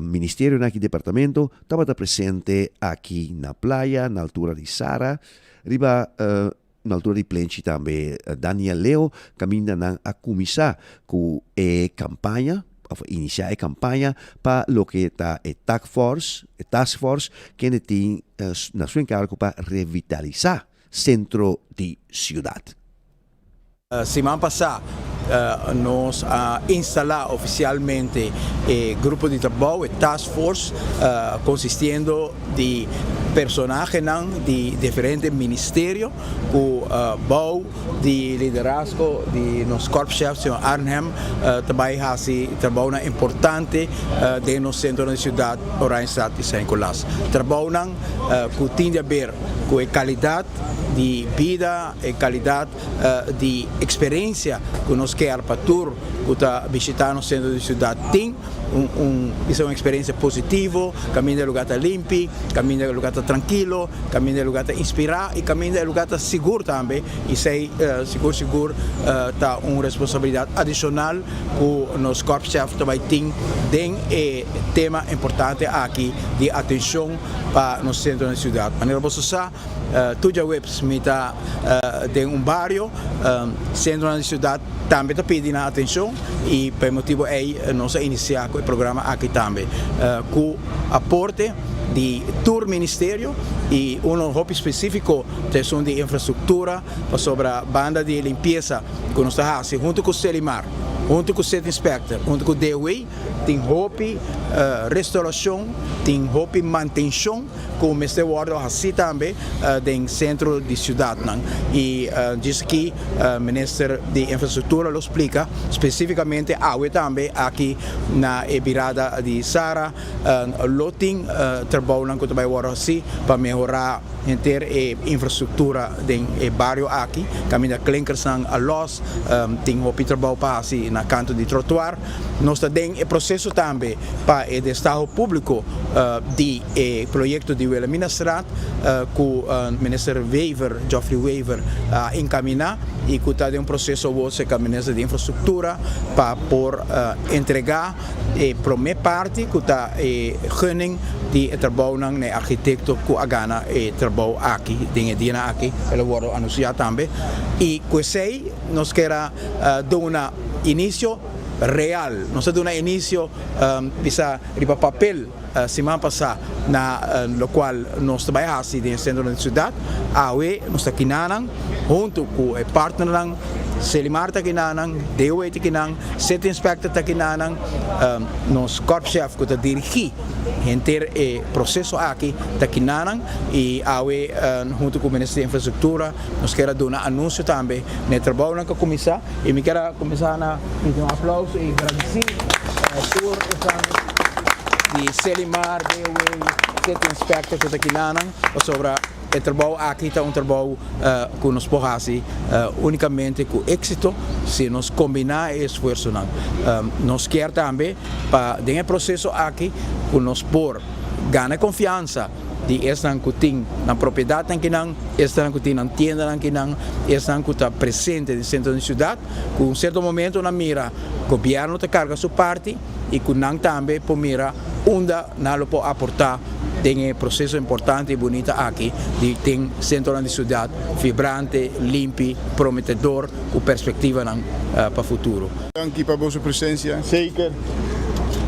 ministerionan aki departamento tabata presente aki na playa na altura di Sara riba Na altura di plenchi tambe Daniel Leo caminda nan a cuminsa cu e campaña of a inicia e campaña pa loke ta e tak force, e task force kende tin na su encargo pa revitalisa centro di ciudad. Siman pasá. Nos a instalá ofisialmente e grupo di trabou, e task force, konsistiendo di personahenan di diferente ministerio ku bou di liderazgo di nos korpschef señor Arnhem ta bai hasi trabounan importante den nos sentronan di siudat Oranjestad i San Nicolas. Trabounan ku tin di haber ku e kalidat di bida, e kalidat di eksperensia ku nos kier pa tur ku ta bishitá nos sentro di siudat tin un bisa un eksperensia positivo, kaminda e lugá ta limpi, kaminda e lugá ta trankilo, kaminda e lugá ta inspirá i kaminda e lugá ta sigur tambe i esei sigur sigur ta un responsabilidat adishonal ku nos korpschef ta bai tin den e tema importante aki di atenshon pa nos sentro di siudat. Manera boso sa. Tur djaweps mi ta den un bario, sentronan di siudat tambe ta pidi nan atenshon i pa e motibu ei nos a inisiá ku e programa aki tambe ku aporte di tur ministerio i uno hopi spesífiko ta esun di infrastruktura pasobra banda di e limpiesa ku nos ta hasi huntu ku Selimar, huntu ku City Inspector, huntu ku DOW tin hopi restaurashon, tin hopi mantenshon. ku mester wòrdu hasí tambe den sentro di siudatnan i djis aki Minister di Infrastruktura lo splika spesífikamente awe tambe aki na e birada di Sara lo tin trabounan ku ta bai wòrdu hasí pa mehorá henter e infrastruktura den e bario aki kaminda klinkersnan a lòs tin hopi trabou pa hasi na kantu di trotuar. Nos ta den e proseso tambe pa e destaho públiko di e proyekto di Wilhelminastraat ku Minister Wever, Geoffrey Wever, a enkaminá i ku ta den un proseso awor serka Minister di Infrastruktura pa por entregá e promé parti ku ta e gunning di e trabounan na e arkitekto ku a gana e trabou aki den e dianan aki. El a wòrdu anunsiá tambe i ku esei nos kier a duna inicio real. Nos a duna inicio bisa riba papel siman pasa na locual nos ta bay haci den e centro di ciudad. Awe nos ta kinanan hunto cu e partnernan, Selimar ta kinanan, DOW ta kinan, City Inspector ta kinanan, nos korpschef cu ta dirigi henter e proceso aki ta kinanan y awe hunto cu Minister di Infrastructura nos kier a duna anuncio tambe na e trabounan cu a cuminsa. Y mi kier a cuminsa na pidi un aplauso y gradici tur esnan di Selimar, DOW, City Inspector cu ta kinanan pasobra e trabou aki ta un trabou cu nos por haci unicamente cu exito si nos combina e esfuerzonan. Nos kier tambe pa den e proceso aki cu nos por gana e confiansa di esnan ku tin nan propiedatnan kinan, esnan ku tin nan tiendanan kinan, esnan ku ta presente den sentro di siudat, ku un sierto momento nan mira gobièrnu ta karga su parti i ku nan tambe por mira unda nan lo por aportá den e proseso importante i bunita aki di tin sentronan di siudat vibrante, limpi, prometedor ku perspektivanan pa futuro. Danki pa boso presensia. Zeker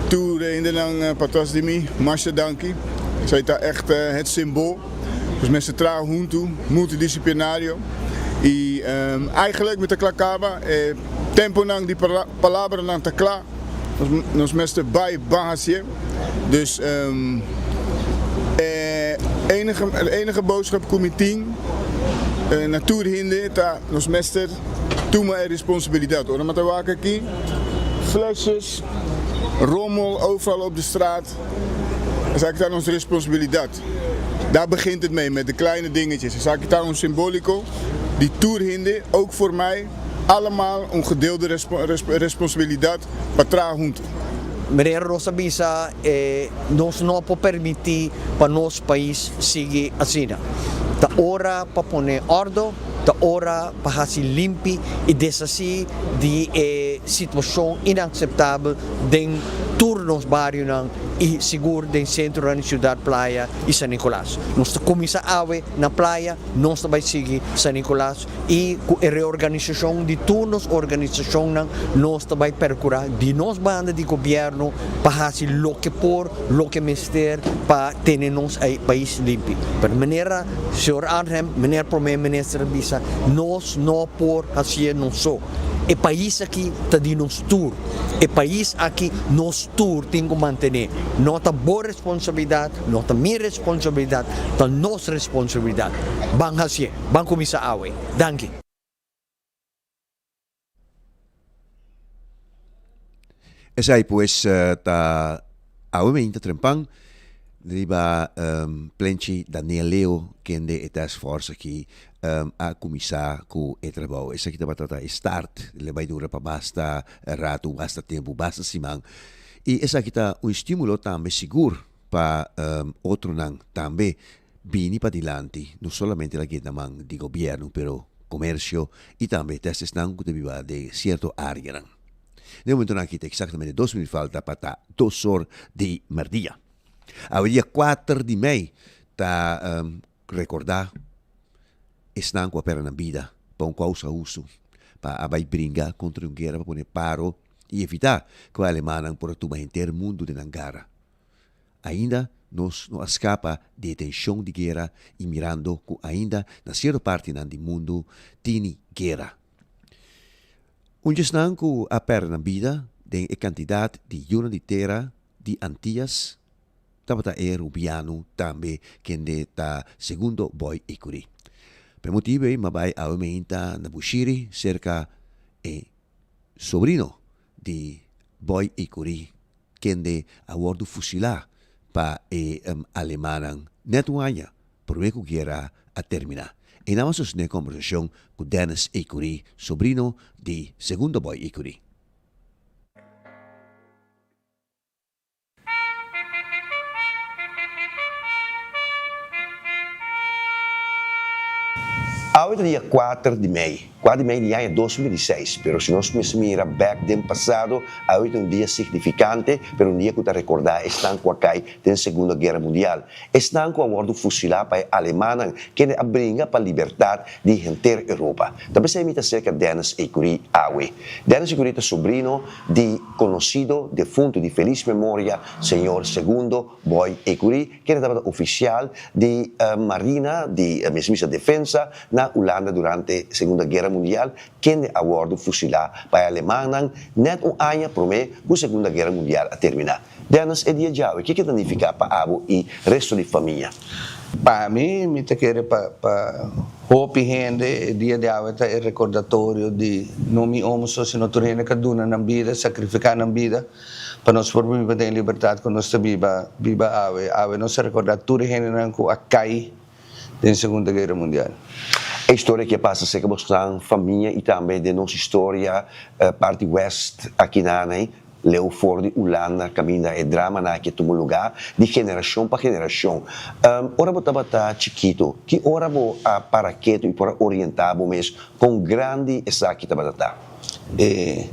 tur hendenan patras di mi, masha danki. Esei ta echt het symbool. Dus mester traha huntu, multidisciplinario. I eigenlijk mi ta kla kaba, e temponan di palabranan ta kla. Nos mester bai ban hasié. Dus e enige boodschap ku mi tin na tur hende ta nos mester tuma e responsabilidat. Ora mi ta wak aki, flesjes, rommel overal op de straat. Esaki ta nos responsabilidad. Daar begint het mee, met de kleine dingetjes. Esaki ta un simbolico di tur hende, ook voor mij, allemaal un gedeelde responsabilidad pa traha hunto. Meneer nos a bisa nos no por permiti pa nos pais sigui asina. Ta ora pa pone ordo, ta ora pa haci limpi y deshaci di e situacion inaceptabel den tur nos barionan y sigur den centronan di Ciudad Playa y San Nicolas. Nos ta cuminsa awe na Playa, nos ta bay sigui San Nicolas y cu e reorganisacion di tur nos organisacionnan nos ta bay percura di nos banda di gobierno pa haci loke por, loke mester pa tene nos pais limpi. Pero manera señor Arnhem, meneer Prome Minister a bisa, nos no por hacié nos so. E pais aki ta di nos tur. E pais aki nos tur tin ku mantené. No ta bo responsabilidat, no ta mi responsabilidat, ta nos responsabilidat. Ban hasié. Ban kuminsá awe. Danki. Esei pues ta awe meinta trempan riba plenchi Daniel Leo kende e task force aki a kuminsá ku e trabou. Esaki tabata ta e start, lo bai dura pa basta ratu, basta tempu, basta siman. I esaki ta un stimulo tambe sigur pa otronan tambe bini padilanti, no solamente lag'é na man di gobièrnu pero komersio i tambe ta esnan ku ta biba den sierto áreanan. Den e momentonan aki ta eksaktamente dos minüt falta pa ta dos or di mèrdia. Awe dia kuater di mei ta rekordá esnan ku a pèrdè nan bida pa un kousa hustu, pa a bai bringa kontra di un guera pa pone paro i evitá ku e alemannan por a tuma henter mundu den nan gara. Ainda nos no a skapa di e tenshon di guera i mirando ku ainda na sierto partinan di mundu tini guera. Un djesnan ku a pèrdè nan bida den e kantidat di yunan di tera di Antias tabata e rubiano tambe kende ta Segundo Boy Ecury. Pa e motibu ei m'a bai awe meinta na Bushiri serka e sobrino di Boy Ecury kende a wòrdu fusilá pa e alemannan nèt un aña promé ku guera a terminá. Einan a sostené kòmbersashon ku Dennis Ecury, sobrino di Segundo Boy Ecury. Awe ta dia kuater di mei, kuater di mei di aña 2016, pero si nos mester mira bek den pasado, awe ta un dia signifikante, pero un dia ku ta rekordá esnan ku a kai den Segunda Guera Mundial, esnan ku a wòrdu fusilá pa e alemannan kende a bringa pa libertat di henter Europa. Ta p'esei mi ta serka Dennis Ecury awe. Dennis Ecury ta sobrino di konosido defuntu di felis memoria señor Segundo Boy Ecury, Kende tabata ofisial di Marina di mes misa Defensa na Hulanda durante Segunda Guera Mundial, kende a wòrdu fusilá pa e alemannan nèt un aña promé ku Segunda Guera Mundial a terminá. Dennis, e dia djawe, kiko ta nifiká pa abo i resto di famia? Pa mi, mi ta kere pa pa hopi hende e dia djawe ta e rekordatorio di no mi omo so sino tur hende ku a duna nan bida, sakrifiká nan bida. Pa nos por biba den e libertat ku nos ta biba biba awe. Awe nos ta rekordá tur e hendenan ku a kai den Segunda Guera Mundial. E historia aki a pasa serka bosnan famia i tambe den nos historia parti west aki na Anai, leu for di Ulanda kaminda e dramanan aki a tuma lugá di generashon pa generashon. Ora bo tabata chikitu, ki ora bo a para ketu i por a orientá bo mes kon grandi esaki tabata ta? E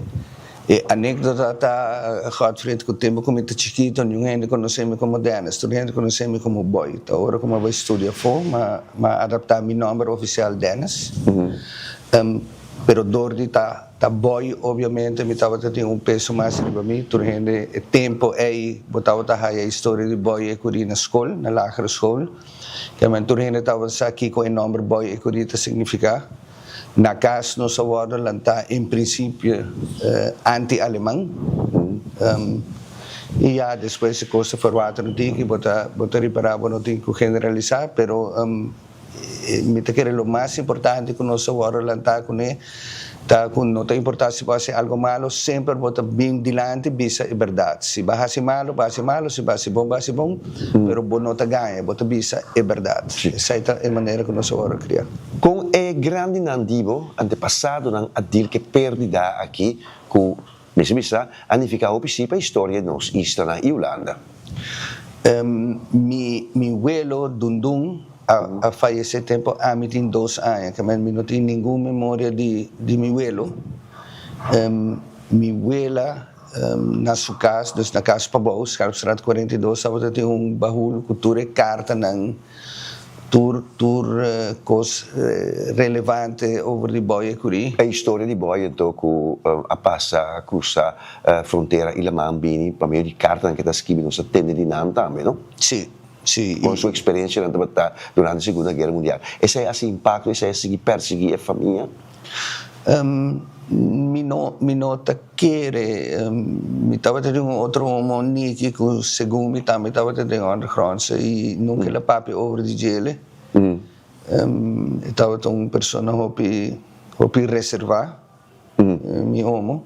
E anekdota ta, Godfried, ku tempu ku mi ta chikito niun hende konosé mi komo Dennis, tur hende konosé mi komo Boy. Ta ora ku mi a bai studia afó mi a adaptá mi nòmber ofisial Dennis. Pero dor di ta ta Boy obviamente mi tabata tin un peso mas riba mi. Tur hende e tempu ei bo tabata haya historia di Boy Ecury na skol, na lagere school. Kèmen tur hende tabata sa kiko e nòmber Boy Ecury ta signifiká. Na cas nos a wordo lanta en principio anti aleman y ya despues e cos ta verwater un tiki bo ta bo ta ripara bo no tin cu generalisa pero mi ta kere lo mas importante cu nos a wordo lanta cune ta cu no ta importa si bo haci algo malo semper bo ta bin dilanti bisa e berdad si bo a haci malo bo a haci malo si bo a haci bon bo a haci bon pero bo no ta gaña bo ta bisa e berdad esai ta e manera cu nos a wordo cria. Kon e grandinan di bo antepasadonan a dil ku e pèrdida aki ku, mester bisa, a nifiká hopi sí pa historia di nos islanan i Hulanda? Mi mi welo Dundun a a fayesé tempu ami tin dos aña, kèmen mi no tin ningun memoria di di mi welo. Mi wela na su kas, dus na kas pabou, Schelpstraat 42, tabata tin un bahul ku tur e kartanan. Tur tur kos relevante over di Boy Ecury. E historia di Boy anto ku a pasa krusa frontera i laman bini pa medio di kartanan ke ta skibi nos a tende di nan tambe no? Si, si. Kon su eksperensianan tabata durante Segunda Guera Mundial. Esei a hasi impakto, esei a sigui persiguí e famia? Mi no mi no ta kere mi tabata den un otro homo Nicky ku segun mi tambe tabata den ondergrondse i nunka el a papia over di djele. E tabata un persona hopi hopi reservá mi homo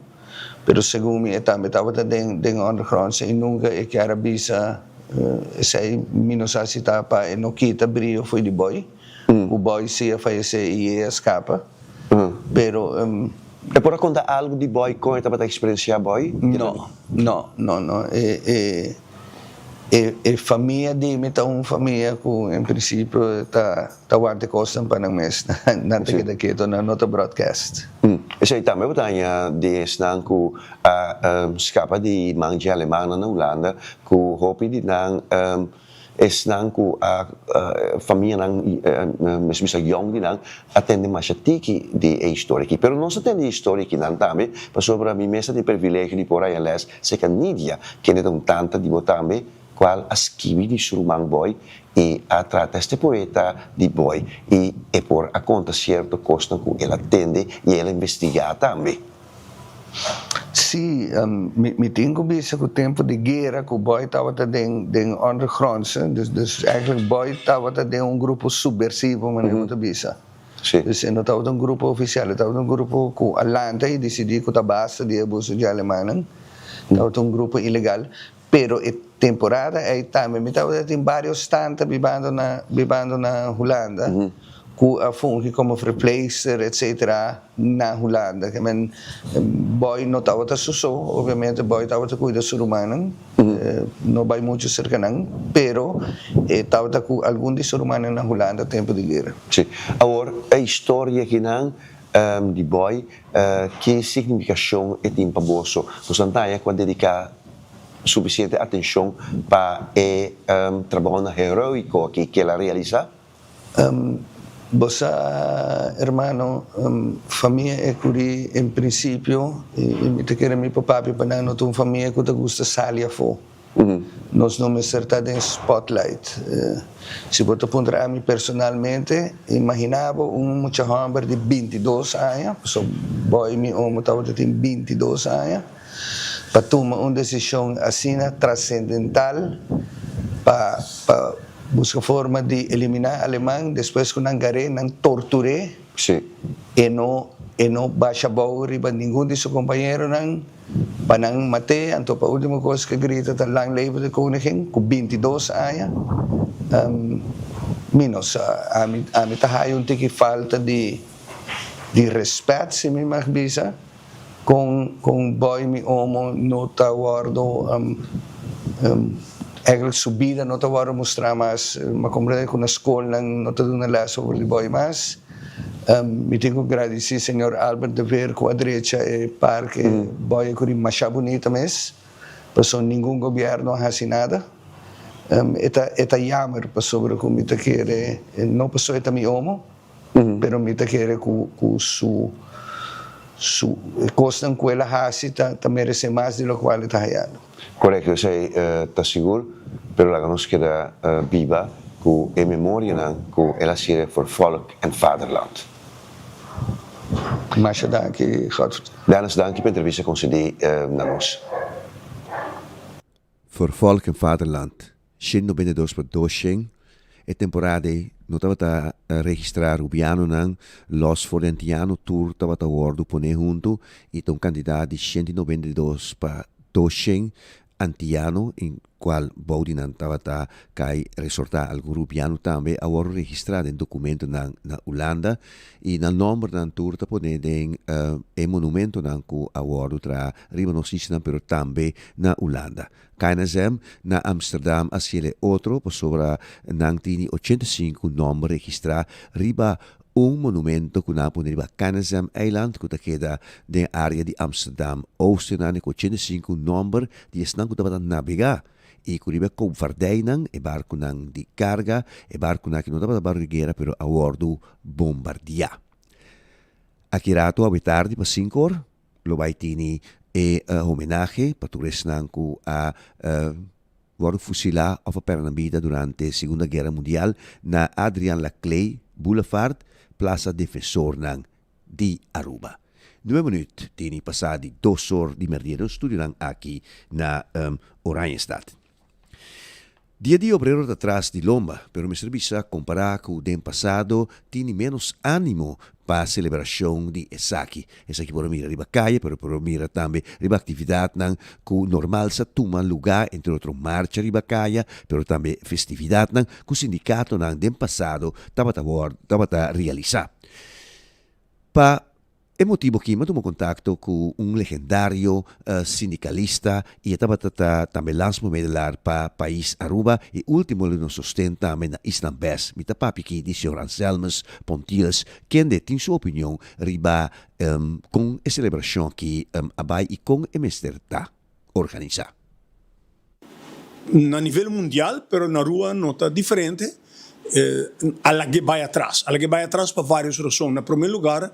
pero segun mi e tambe tabata den den ondergrondse i nunka e kier a bisa esei mi no sa si ta pa e no kita brio fo'i di Boy ku Boy si a fayesé i e a skapa. Pero. E por a konta algu di Boy kon e tabata eksperensiá Boy? No, no, no, no. E, e, e, e famia di mi ta un famia ku en prinsipio ta, ta wanta e kosnan pa nan mes. Nan ta keda keto, nan no ta broadcast. Esei tambe bo ta haña di esnan ku a skapa di man dje alemannan na Hulanda ku hopi di nan Esnan ku a famianan mes bisa yong di nan a tende masha tiki di e historia aki. Pero nos a tende e historia akinan tambe pasobra mi mes a tin privilegio di por haya les serka Nidia, kende ta un tanta di bo tambe, kual a skibi di su ruman Boy i a trata este poeta di Boy i e por a konta sierto kosnan ku el a tende i el a investigá tambe. Sí, mi tin ku bisa ku tempu di guera ku Boy tabata den den ondergrondse, dus dus eigenlijk Boy tabata den un grupo subversivo manera bo ta bisa. Dus e no tabata un grupo ofisial, e tabata un grupo ku a lanta i disidí ku ta basta di e abuso di alemannan, tabata un grupo ilegal. Pero e temporada ei tambe mi tabata tin varios tanta bibando na bibando na Hulanda ku a fungi komo verpleegster etcetera na Hulanda. Ke men Boy no tabata su so, obviamente Boy tabata kuida su rumannan, no bai muchu serka nan, pero e tabata ku algun di su rumannan na Hulanda tempu di guera. Si. Awor e historia kinan di Boy ki signifikashon e tin pa boso? Boso nan ta haña ku a dediká sufisiente atenshon pa e trabounan heroiko aki ku el a realisá? Bo sa, hermano, famia Ecury en prinsipio, i mi ta kere mi por papia pa nan, no ta un famia ku ta gusta sali afó. Nos no mester ta den spotlight. Si bo ta puntra ami personalmente, imaginá bo un mucha hòmber di bintidos aña, pasobra boy mi omo tabata tin bintidos aña, pa tuma un desishon asina trasendental pa pa buska forma di eliminá aleman despues ku nan gar'é, nan tortur'é, e no e no basha abou riba ningun di su kompañeronan pa nan mat'é, anto pa último kos ku e grita ta Lang leve de koningin ku bintidos aña, mi no sa, ami ami ta haya un tiki falta di di rèspèt si mi mag bisa. Con con boy mi omo no ta wordo eigenlijk su bida no ta wordo mustra mas, mi a comprende cu na scolnan no ta duna les over di boy mas. Mi tin cu gradici señor Albert de Veer cu a drecha e parke boy a curi masha bunita mes, pasobra ningun gobierno a haci nada. E ta e ta jammer pasobra cu mi ta kere no pasobra e ta mi omo, Pero mi ta kere ku ku su su e kosnan ku el a hasi ta ta meresé mas di lokual e ta hayando. Korekto, esei ta sigur, pero laga nos keda biba ku e memorianan ku el a sire for volk en vaderland. Masha danki, Godfrey. Dennis, danki pa entrevista konsedí na nos. For Volk en Vaderland, 192 pa 200, E temporada ei no tabata registrá rubianonan, lòs for di antiano tur tabata wòrdu poné huntu i ta un kantidat di 192 pa 200 antiano, en kual bou di nan tabata kai resortá algun rubiano tambe a wòrdu registrá den dokumentonan na Ulanda i nan nòmbernan tur ta poné den e monumentonan ku a wòrdu traha riba nos islanan pero tambe na Ulanda. KNSM na Amsterdam a siel e otro pasobra nan tini 85 nòmber registrá riba un monumento ku nan a pone riba KNSM Eiland ku ta keda den área di Amsterdam Oost. Nan ku 85 nòmber di esnan ku tabata nabegá i ku riba e koopvaardijnan, e barkunan di karga, e barkunan aki no tabata barku di guera pero a wòrdu bombardiá. Aki rato awe tardi pa sinku or Lo bai tini e homenahe pa tur esnan ku a wòrdu fusilá òf a pèrdè nan bida durante Segunda Guera Mundial na Adriaan Laclé Boulevard, Plaza Defensornan di Aruba. Nuebe minuut tini pasa di dos or di merdia den studionan aki na Oranjestad. Dia di Obrero ta tras di lomba, pero mester bisa compara cu den pasado tini menos animo pa celebracion di esaki. Esaki por a mira riba caye, pero por a mira tambe riba actividadnan cu normal sa tuma luga, entre otro marcha riba caya, pero tambe festividadnan cu sindicatonan den pasado tabata wor tabata realisa. Pa e motibo aki mi a tuma kontakto ku un legendario sindicalista y e tabata ta tambe landsbemiddelaar pa pais Aruba y ultimo lo nos sosten tambe na Isla Bes. Mi ta papia aki di señor Anselmus Pontius kende tin su opinion riba kon e celebracion aki a bay y kon e mester ta organisa. Na nivel mundial, pero na Aruba no ta diferente, a lag'é bai atras. A lag'é bai atras pa varios rason. Na prome lugar,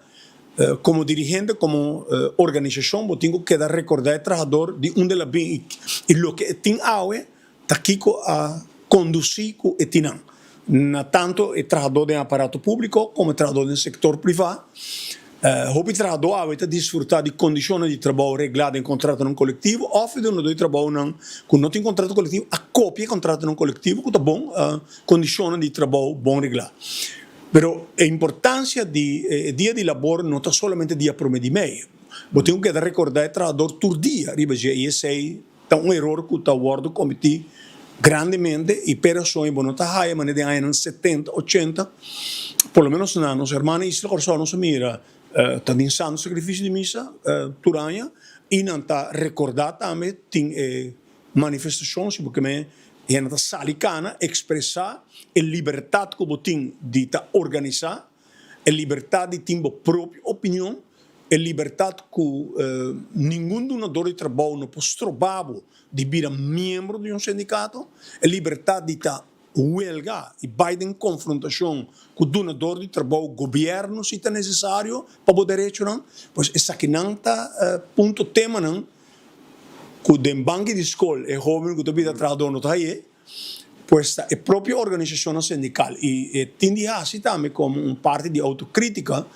como dirigente, como organisacion, bo tin cu keda recorda e trahador di unda el a bin y loke e tin awe ta kico a conduci cu e tin nan. Na tanto e trahador den aparato publico como e trahador den sector priva. Hopi trahadó awe ta disfrutá di kondishonnan di trabou reglá den kontratonan kolektivo òf e dunadó di trabounan ku no tin kontrato kolektivo a kopia e kontratonan kolektivo ku ta bon kondishonnan di trabou bon reglá. Pero e importansia di e dia di labor no ta solamente dia promé di mei. Bo tin ku keda rekordá e trahador tur dia riba dje i esei Ta un eror cu ta wordo cometi grandemente y p'e razon y bo no ta haya manera den añanan setenta, ochenta, por lo menos na nos hermana isla Corsou nos a mira ta den Santo Sacrificio di Misa tur aña y nan ta recorda tambe tin e manifestacion si bo ke me hende ta sali cana expresa e libertad cu bo tin di ta organisa. E libertad di tin bo propio opinion, e libertad cu ningun dunador di trabou no por stroba bo di bira miembro di un sindicato, e libertad di ta huelga y bay den confrontacion cu dunador di trabou, gobierno si ta necesario pa bo derechonan. Pues esakinan ta punto temanan cu den banki di scol e hoben cu ta bira trahador no ta haye. Pues ta e propio organisashonnan sindikal i e tin di hasi tambe komo un parti di outokritika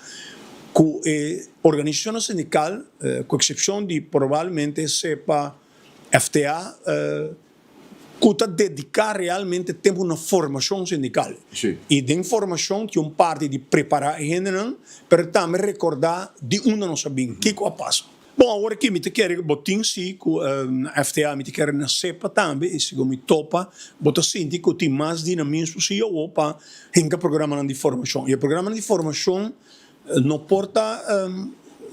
ku e organisashonnan sindikal, ku eksepshon di probablemente sepa FTA, ku ta dediká realmente tempu na formashon sindikal. I den formashon tin un parti di prepará e hendenan, pero tambe rekordá di unda nos a bin, kiko a pasa. Bon, awor aki mi ta kere bo tin si ku na FTA, mi ta kere na sepa tambe i segun mi topa bo ta sinti ku tin mas dinamismo si awo pa hinka programanan di formashon. I e programanan di formashon no por ta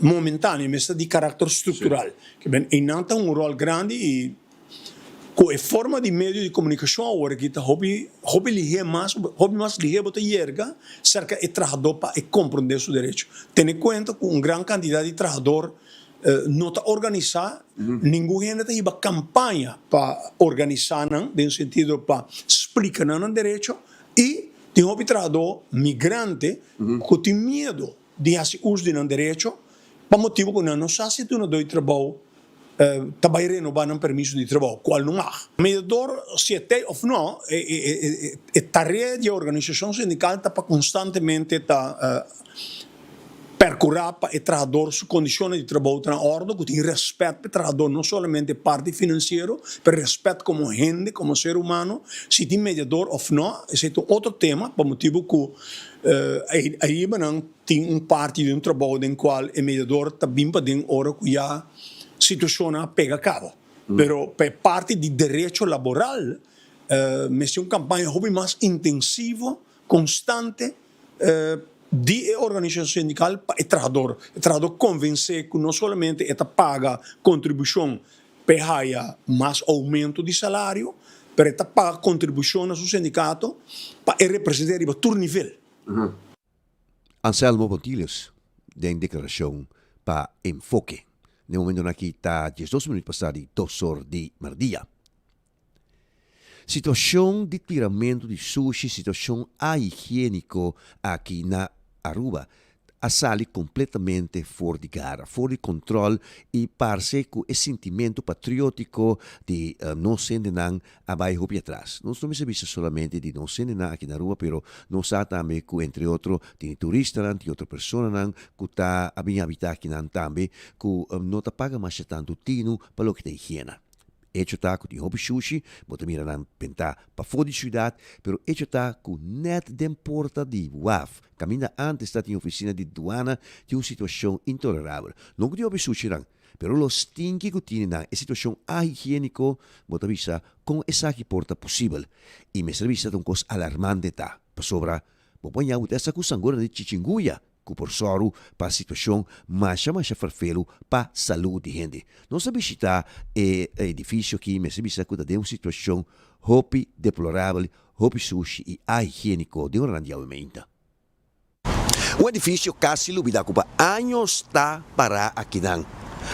momentaneo, mester di karakter struktural. Ke ben einan ta un ròl grandi i ku e forma di medio di komunikashon awor aki ta hopi hopi lihé mas, hopi mas lihé bo ta yerga serka e trahadó pa e komprondé su derecho. Tene kuenta ku un gran kantidat di trahador no ta organisá, ningun hende ta hiba kampaña pa organisá nan den sentido pa splika nan nan derecho i tin hopi trahadó migrante ku tin miedu di hasi uso di nan derecho pa motibu ku nan no sa si dunadó di trabou ta bai renobá nan permiso di trabou, kual no mag. Mediador si e tei òf no, e tarea di e organisashon sindikal ta pa konstantemente ta perkurá pa e trahador su kondishonnan di trabou ta na òrdu, ku tin rèspèt pa e trahador, no solamente parti finansiero, pero rèspèt komo hende, komo ser humano. Si tin mediador òf no, esei ta un otro tema, pa motibu ku Ariba nan tin un parti di un trabou den cual e mediador ta bin paden ora cu ya situacionnan a pega cabo. Pero pa e parti di derecho laboral mester un campaña hopi mas intensivo, constante di e organisacion sindical pa e trahador. E trahador convence cu no solamente e ta paga contribucion P'e haya mas oumento di salario, pero e ta paga kontribushon na su sindikato pa e represent'é riba tur nivel. Anselmo Pontilius den deklarashon pa Enfoke. Den momentonan aki ta diesdos minuut pasá di dos or di merdia. Situashon di tiramentu di sushi, situashon ahigieniko aki na Aruba. a sali kompletamente for di gara, for di kontrol i parse ku e sintimentu patriótiko di nos hendenan a bai hopi atras. Nos no mester bisa solamente di nos hendenan aki na Aruba, pero nos sa tambe ku entre otro tin turistanan, tin otro personanan ku ta a bin habitá akinan tambe ku no ta paga masha tantu tinu pa loke ta higiena. Echo ta ku tin hopi shushi, bo ta mira nan bentá pafó di siudat, pero echo ta ku nèt den porta di waf, kaminda ántes ta tin ofisina di duana, tin un situashon intolerabel. No ku tin hopi sushinan, pero lo stinki ku tini nan, e situashon ahigiéniko, bo ta bisa kon esaki por ta posibel. I mester bisa ta un kos alarmante ta, pasobra bo por haña bo ta esta ku sangura di chichinguya. ku por sòru pa situashon masha masha ferfelu pa salú di hende. Nos a bishitá e edifisio aki mester bisa ku ta den un situashon hopi deplorabel, hopi sushi i ahigiéniko den oranan di awe meinta. Un edifisio kasi lubidá ku pa años ta pará akinan.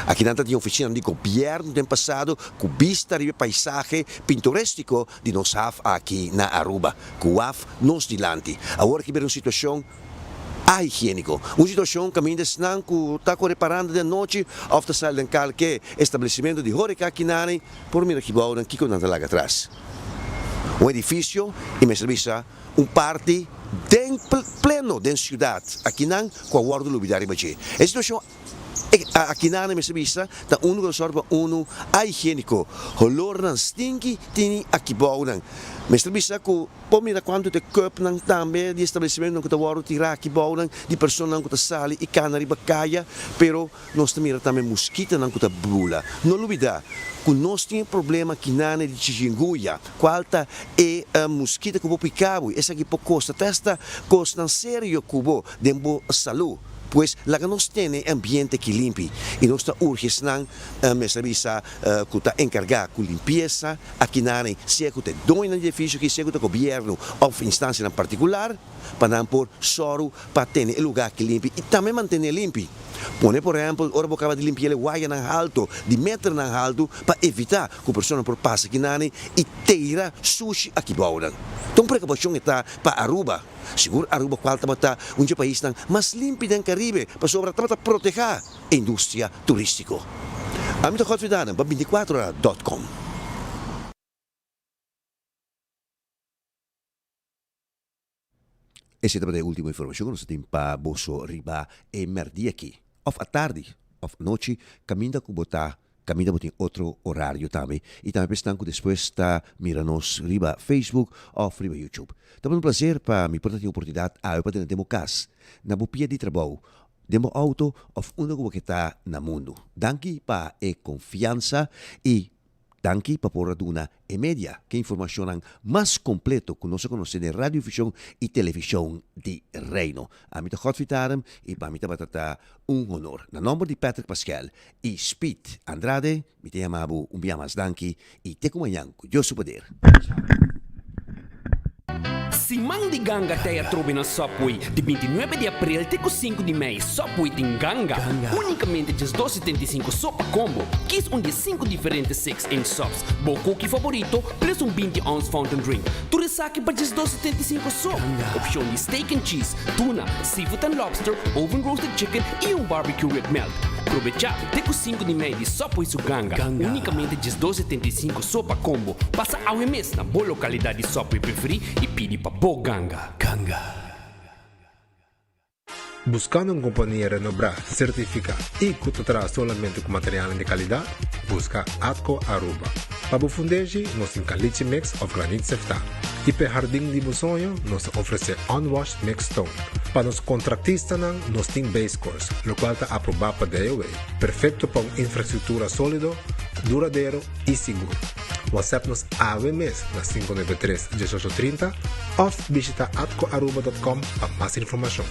Akinan ta tin ofisinan di gobièrnu den pasado ku bista riba e paisahe pintoréstiko di nos haf aki na Aruba, ku waf nos dilanti. Awor aki bira un situashon ahigiéniko. Un situashon kaminda esnan ku ta kore paranda den anochi òf ta sali den kalke establesimentu di hóreka kinani por mira kibounan kiko nan ta laga atras. Un edifisio i mester bisa un parti den pleno den siudat akinan ku a wòrdu lubidá riba dje. E situashon akinan mester bisa ta unu ku ta sòru pa unu ahigiéniko. Holornan stinki tini akibounan. Mester bisa ku. Por mira kuantu ta e kùpnan tambe di establesimentunan ku ta wòrdu tirá aki bounan di personanan ku ta sali i kana riba kaya, pero nos ta mira tambe muskitanan ku ta bula. No lubidá ku nos tin e problema kinane di chichinguya, kual ta e muskita ku bo pika bo i esaki por kosta te hasta kosnan serio ku bo den bo salú. Pues laga nos tene e ambiente aki limpi i nos ta urgi esnan mester bisa ku ta enkargá ku limpiesa Akinan sea ku ta e doñonan di edifisio aki, sea ku ta gobièrnu òf instansianan partikular, pa nan por sòru pa tene e lugá aki limpi i tambe mantené limpi. Pone por ehèmpel ora bo kaba di limpi'el e wayanan haltu, di meternan haltu, pa evitá ku personanan por pasa akinan i teira sushi aki bounan. Ta un preokupashon e ta pa Aruba. Sigur Aruba kual tabata un dje paisnan mas limpi den Karibe pasobra tabata protehá e industria turístiko. Ami ta Godfrey Daden pa bintikuater ora dòt kòm. Esei tabata e último informashon ku nos a tin pa boso riba e mèrdia aki, òf atardi òf anochi, kaminda ku bo ta Kaminda bo tin otro orario tambe y tambe pa esnan cu despues ta mira nos riba Facebook of riba YouTube. Tabata un placer pa mi por ta tin oportunidad awe pa tene den bo cas, na bo pia di trabou, den bo auto of unda cu bo ke ta na mundu. Danki pa e confiansa y danki pa por a duna e media ke informacionnan mas completo cu nos a conoce den radiovision y television di Reino. Ami ta Godfrey Tarum y pa mi tabata ta un honor. Na nomber di Patrick Paskel y Speed Andrade, mi ta yama bo un bia mas danki y te cu mañan cu Dios su poder. Chao. Siman di ganga t'ei atrobe na Subway. Di bintinuebe di aprel te ku sinku di mei, Subway tin ganga. Únikamente djesdos setenta i sinku so pa kombo. Kis un di e sinku diferente six inch subs, bo cookie favorito, plus un binti ounce fountain drink. Tur esaki pa djesdos setenta i sinku so. Opshon di steak and cheese, tuna, seafood and lobster, oven roasted chicken i un barbecue rib melt. Probechá te ku sinku di mei di Subway su ganga. Únikamente 12,75 so pa kombo. Pasa awe mes na bo lokalidat di Subway preferí i pidi pa bo ganga. Ganga. Buskando un kompania renobrá, sertifiká i ku ta traha solamente ku materialnan di kalidat? Buska Atco Aruba. Pa bo fundeshi, nos tin caliche mix òf granit seftá. I p'e hardin di bo soño, nos ta ofresé unwashed mixed stone. Pa nos kontraktistanan, nos tin base course, lokual ta aprobá pa DOW, perfekto pa un infrastruktura sólido, duradero i sigur. WhatsApp nos awe mes na 593 18 30 òf bishita atcoaruba dot com pa mas informashon.